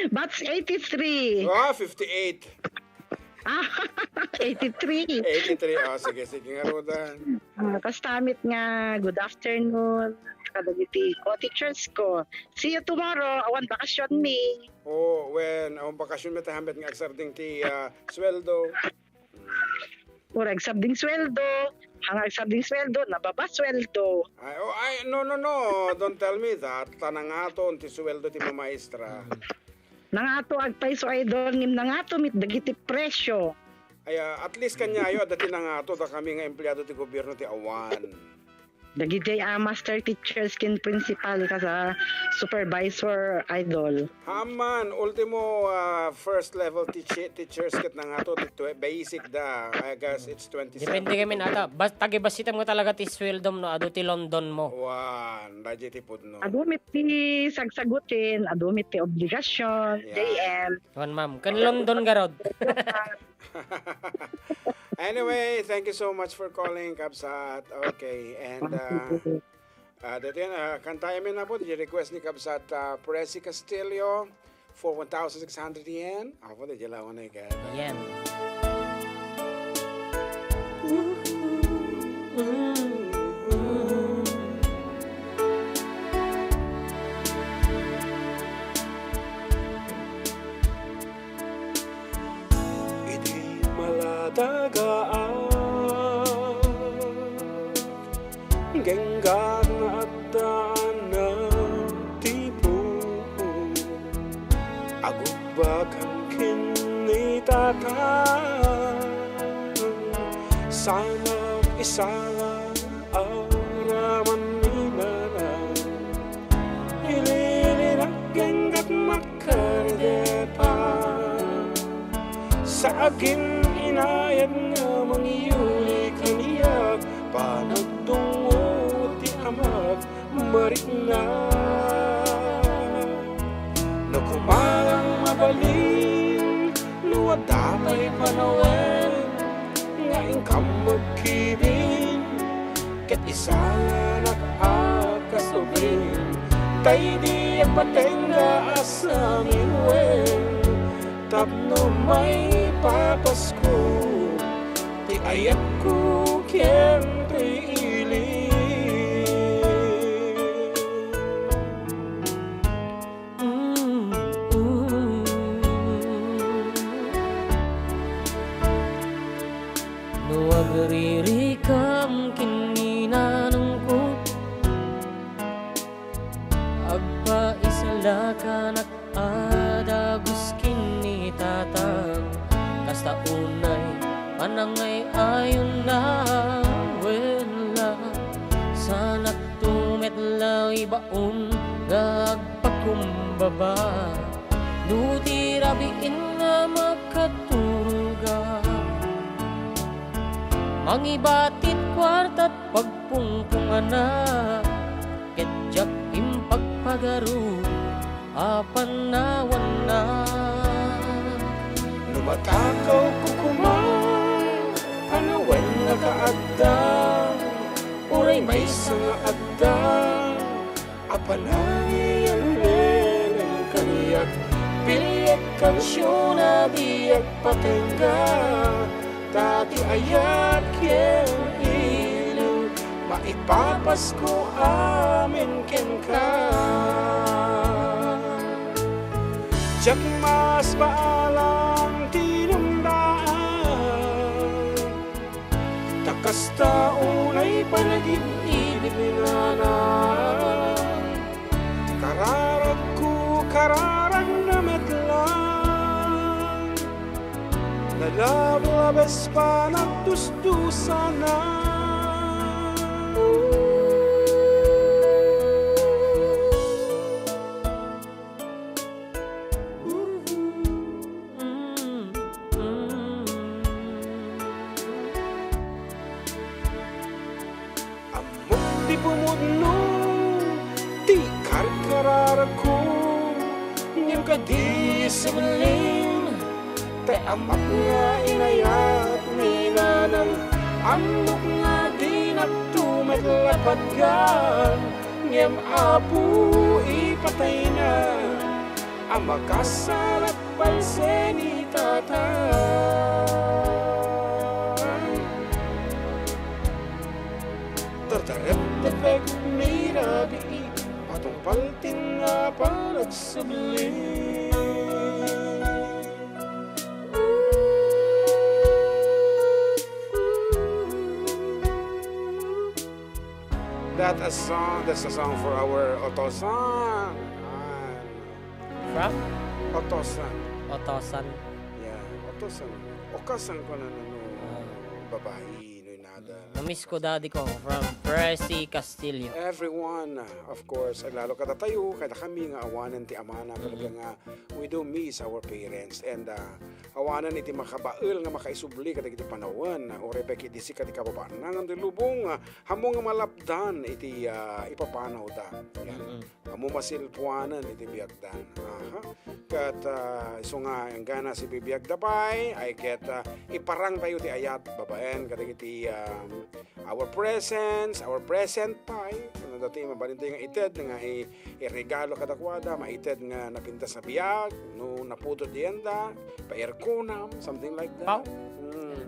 Batch eighty-three. Ah, fifty-eight. Ah, eighty-three. Eighty-three. Oh, sige, sige nga, Rodan. Ah, kastamit nga, good afternoon. Kadagiti co-teachers ko. See you tomorrow. Awan bakasyon mi. Oh, when, awan bakasyon mi, tahamet nga agsarding ti, ah, sweldo. Ura agsarding sweldo, hanga agsarding sweldo, nababa sweldo. Ay, oh, ay, no, no, no. Don't tell me that. Ta nangaton ti sweldo ti mamaestra. Nangato agpayso, idol, ngem nangato met dagiti presyo. Ay, ah, at least kaniayo, adda ti nangato, ta kami nga empleyado ti gobierno ti awan. Dagiti a master teachers ken principal kas a supervisor, idol. Haman, ultimo, ah, first level teachi-, teachers ket nangato ti twe-, basic da. I guess it's twenty-seven. Depende kami nata. Bas-, tagibasitem nga talaga ti sweldom no adu ti London mo. Wan, radyo ti pudno. Adu met ti sagsaguten, adu met ti obligasyon, yeah. J M. Wan, ma'am. Ken London garod. Anyway, thank you so much for calling, Kabsat. Okay, and, uh, uh, dito yan, uh, kantayan mi na po, di request ni Kabsat, uh, Presi Castillo for one thousand six hundred yen. Apo, di lawan na ikan. Yan. Idi malatagaak, genggak nga adda nagtipo. Agubbakam ken ni Tatang, sanak isala agraman ni Nanang. Ililinak genggak mak- Kardepa, sa agin-inayat nga mangyuli kaniak, panagdungngo ti amak marikna. No kumalang mabalin, no adda pay panawen nga inkam magkibin, ket isalanak a kasubling, ta idi agpatengga a samiwen, tapno maipapasko ti ayatko ken ti ili. Mm. Agririkam ken ni nanangko, agpaisalakanak a dagus ken ni tatang, kasta unay panangay-ayonna, wen la, sanakto met la ibaon nga agpakumbaba. No ti rabiin nga makaturoga, mangibatit kuartat pagpungpungana, ket diak impagpagaro a panawanna. No matakawko koma, panawen nga kaadda, uray maysa nga adda a panangiyan-iyanen kaniak, piliek kansiona diak patengga, ta ti ayat ken ilim maipapasko amin kenka. Diak masbaalang ti nungnaan, ta kasta unay panagin-ibit ni nanang. Kararagko, kararagna met lang. Nalablabes panagdusdusana. Ammok ti pumudno ti karkararagko, ngem kadi subling, tay amak nga inayat ni nanang. Ammok nga dinakto met la patgan, ngem Apo, ipatayna a makasalat palse ni tatay. Dardarepdepek ni rabii, patungpal ti nga panagsubli. That a song, that's a song for our Otosan. Ayan. From? Otosan. Otosan. Yeah, Otosan. Okasan ko na, no, no, Ah. babae, no, inada. Namiss ko, daddy ko, from Presi Castillo. Everyone, of course, ay lalo kadatayo, kadakami nga awanen ti amana, Mm-hmm. talaga nga we do miss our parents. And, ah, awanen iti makabael nga makaisubli kadagiti panawen, ah, uray pay ket idi sika ti kababaanna nga di lubong, ah, ammo nga malapdan iti, ah, ipapanawda. Yan. Mm-mm. Ammo masilpuanan iti biagdan. Aha. Ket, ah, isu nga enggana sibibiagda pay, ay ket, ah, iparangtayo ti ayat babaen kadagiti, ah, our presence, our present pay. Ano dati, mabalintayo nga ited nga i-, iregalo kadakuada, maited nga napintas a biag, no napudot dienda, pa-airconam, something like that. Pao? Mm.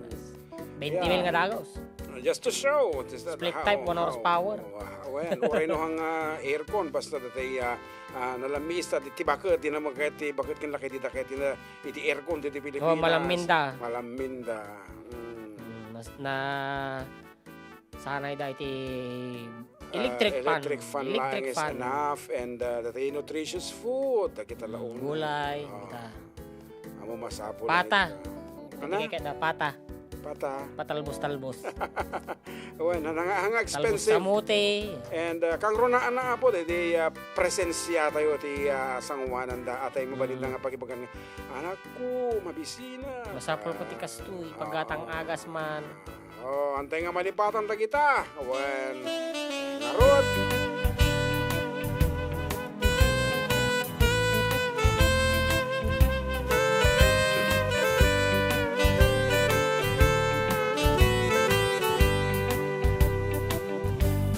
Twenty mil Yeah. nga dagus. Uh, just to show, just that Split how, type, one how, horsepower. Wow, well, uray no hang, ah, aircon, basta dati, ah, ah, nalamis, ta di, ti baket, di naman kaya ti baket ken laki di dakay, ti na, iti aircon, ti, ti Pilipinas. Oh, malamminda. Malamminda. Mm. Mm, mas na, sanay da iti Ah, electric fan. Electric fan Electric lang is fan. enough, and, ah, dati nutritious food, dagita Mm, launay. gulay, Ah. kita. Amo masapul Pata. dagita. Ano? Iti kay na pata. Pata. Patalbos-talbos. Wen, hanga, hanga Talbos expensive. samote. And, ah, kangrunaan na, Apo, di, di, ah, presensya tayo ti, ah, sanguanan da. Atay mo balita Mm. nga pagibagan nga, "Anak ko, mabisina." Masapul ko ti Ah, kastoy, paggatang oo. agas man. Oh, antay nga malipatan dagita. Wen, ngarud.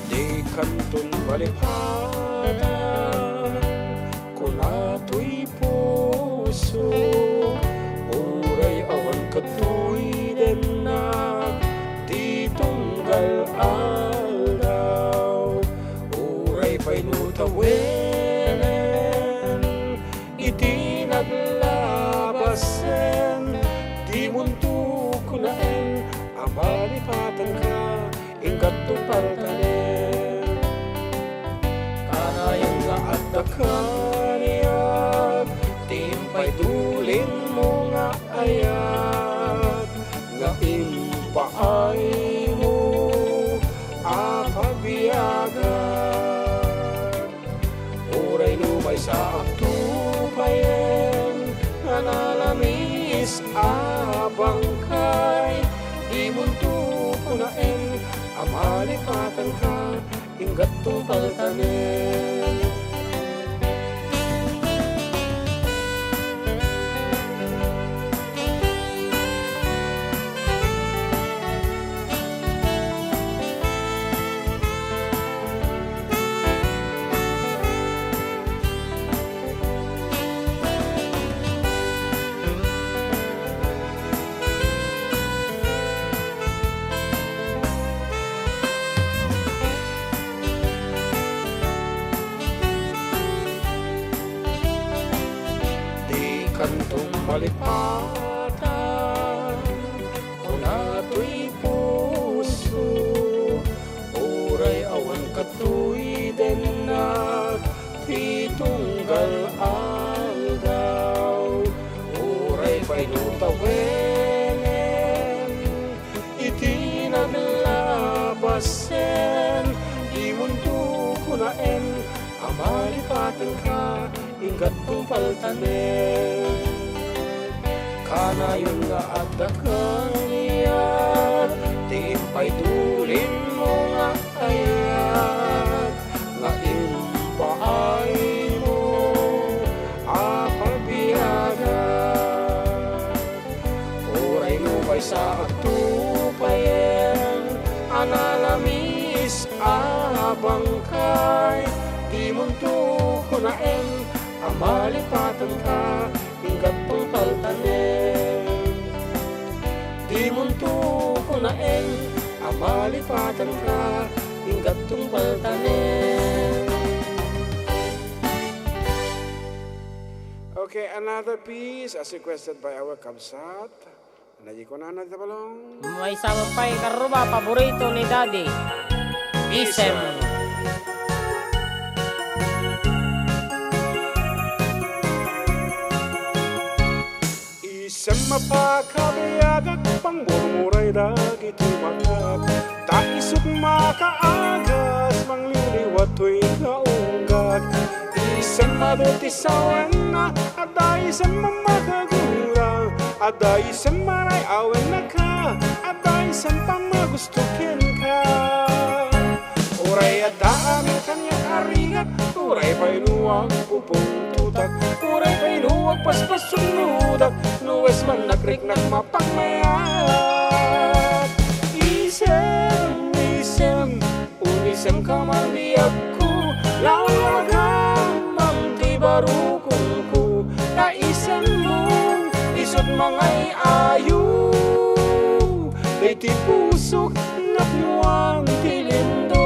Dikanton malipatan, kuna toy puso, uray awan katoy denna ti tunggal aldaw, uray pay no tawenen iti naglabasen ti munto kunaen a Malipatanka, ingga't tungpaltanem. Kanayon nga adda kaniak ti impaydulingmo nga ayat, nga impaaymo a pagbiagan. Uray no maysa a tupayen nga nalamis a bangkay, dimonto kunaen a malipatanka, ingga't tungpaltanem. Dikanto malipatan, kuna toy puso, uray awan katoy dennak ti tunggal aldaw, uray pay no tawenen iti naglapasen, dimonto kunaen a malipatanka, ingga't tungpaltanem. Kanayon nga adda kaniak ti impaydulingmo nga ayat, nga impaaymo a pagbiagan. Uray no maysa a tupayen a nalamis a bangkay, dimonto kunaen a malipatanka, ingga't tungpaltanem. Dimonto kunaen a malipatanka, ingga't tungpaltanem. Okay, another piece as requested by our kabsat. Nagikunan na, Tabalong. Maysa met pay, karuba, paborito ni Daddy. Isem. Isem a pakabiagak, pangmurmuray dagiti matak. Ta isut makaagas, mangliliwat toy nga unggak. Isem a adu ti sawenna, adda isem a makagura, adda isem a ray awenna ka, adda isem a magusto kenka. Uray adda amin kaniak a rigat, uray pay no agpupungtotak, uray pay no agpaspasungnodak, no wisem man nakriknak mapagmayat. Isem, isem, umisemka man biagko, lawlawagam ti barukongko, ta isemmo isut mangay-ayo, daytoy pusok napnoan ti lindol.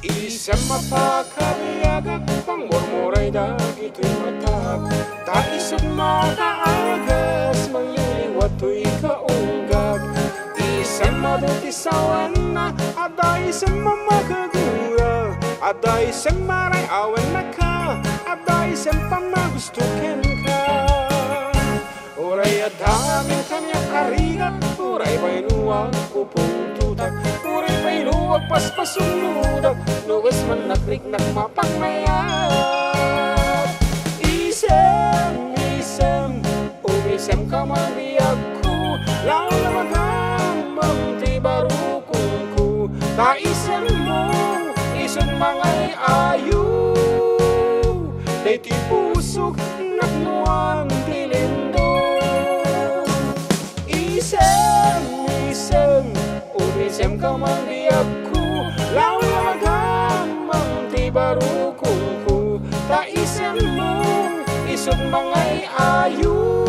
Isem a pakabiagak, pangmurmuray dagitoy matak. Ta isut makaagas, mangliliwat toy kaunggak. Isem a adu ti sawenna, adda isem a makagura, adda isem a ray awenna ka, adda isem a magusto kenka. Uray adda amin kaniak a rigat, uray pay no agpupungtotak, uray pay no agpaspasungnodak, no wisem man nakriknak mapagmayat. Isem, isem, umisemka man biagko, lawlawagam ti barukongko, ta isemmo isut mangay-ayo, daytoy pusok napnoan ti lindol. Isem, isem, umisemka man biagko, lawlawagam ti barukongko, ta isemmo Mangay-ayo,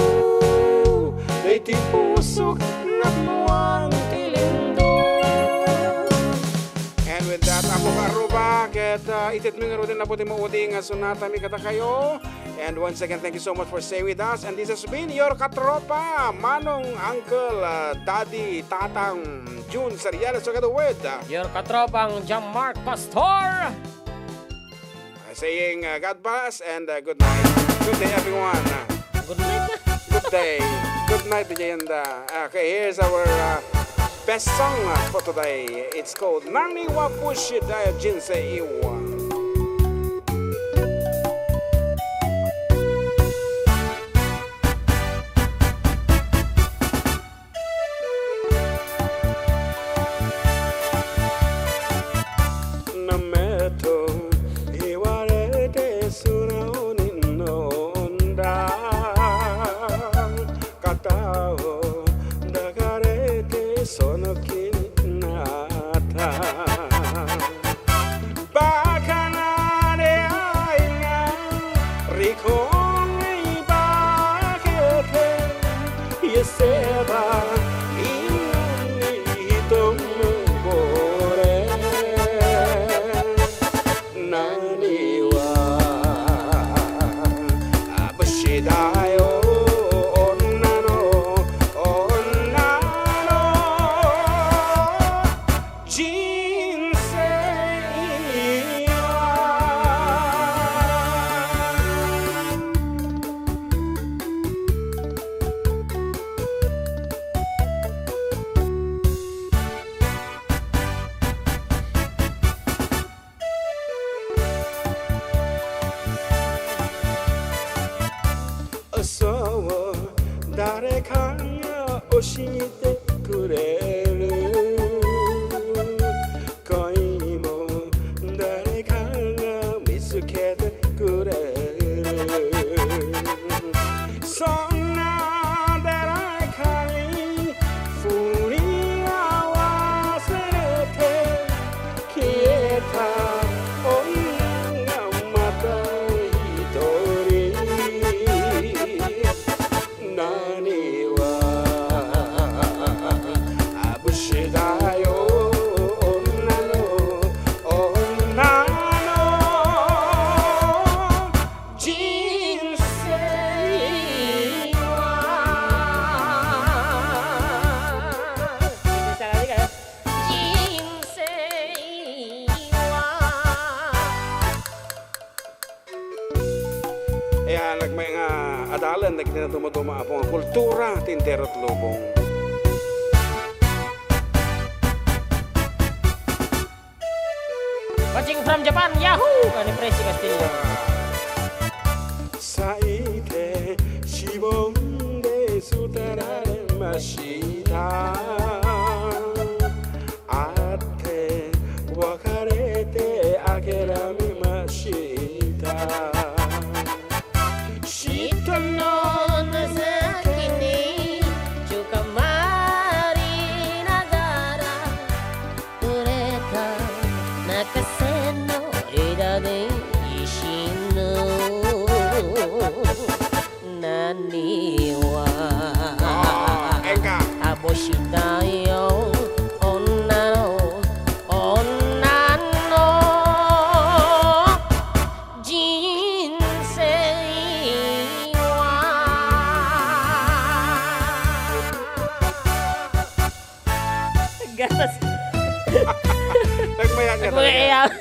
daytoy pusok, napnuan ti lindol. And with that, Apo Karuba, ket, uh, itedmo ngaruden, Apo, ti maudi nga sonatami kadakayo. And once again, thank you so much for staying with us. And this has been your katropa, Manong Uncle, uh, Daddy, Tatang Jun Seriales, together with, uh, your katropang John Mark Pastor. Uh, saying, uh, God bless and, uh, good night. Good day, everyone. Good night na. Good day. Good night, Jayenda. Okay, here's our, uh, best song, uh, for today. It's called Naniwa Bushidayo Jinsei Wa. Nameto, iwarete sura oninonda. Katao, dagarete sono kinata. Bakanade ainga, rikong ibakete, yeseba, inang itom bore. Naniwa, abushidayo, onnano, onnano, jinsei wa. Osowo, dareka nga oshite kureru. Koimo, dareka nga mitsukete kureru. Sonna dareka ni furi nga waserete. Kieta, onna nga matay itori. Naniwa, abushidayo, onnano, onnano, jinsei wa. Jinsei wa. Ayan, nagmay nga adalan dagiti nadumaduma, Apo, nga kultura ti entero ti lubong. Watching from Japan, yahoo! Ani Presi Castillo. Saite, shibonde, sutarare, mashita. Atte, wakarete, akerami, mashita. Shitono, nasakini, chukamari, nagara. Ureta, nakaseno, idadi, ishino, naniwa. Ah, enka. Abushidayo, onnano, onnano, jinsei wa. Gatas. Nagmayat ka talaga. Nagmayat.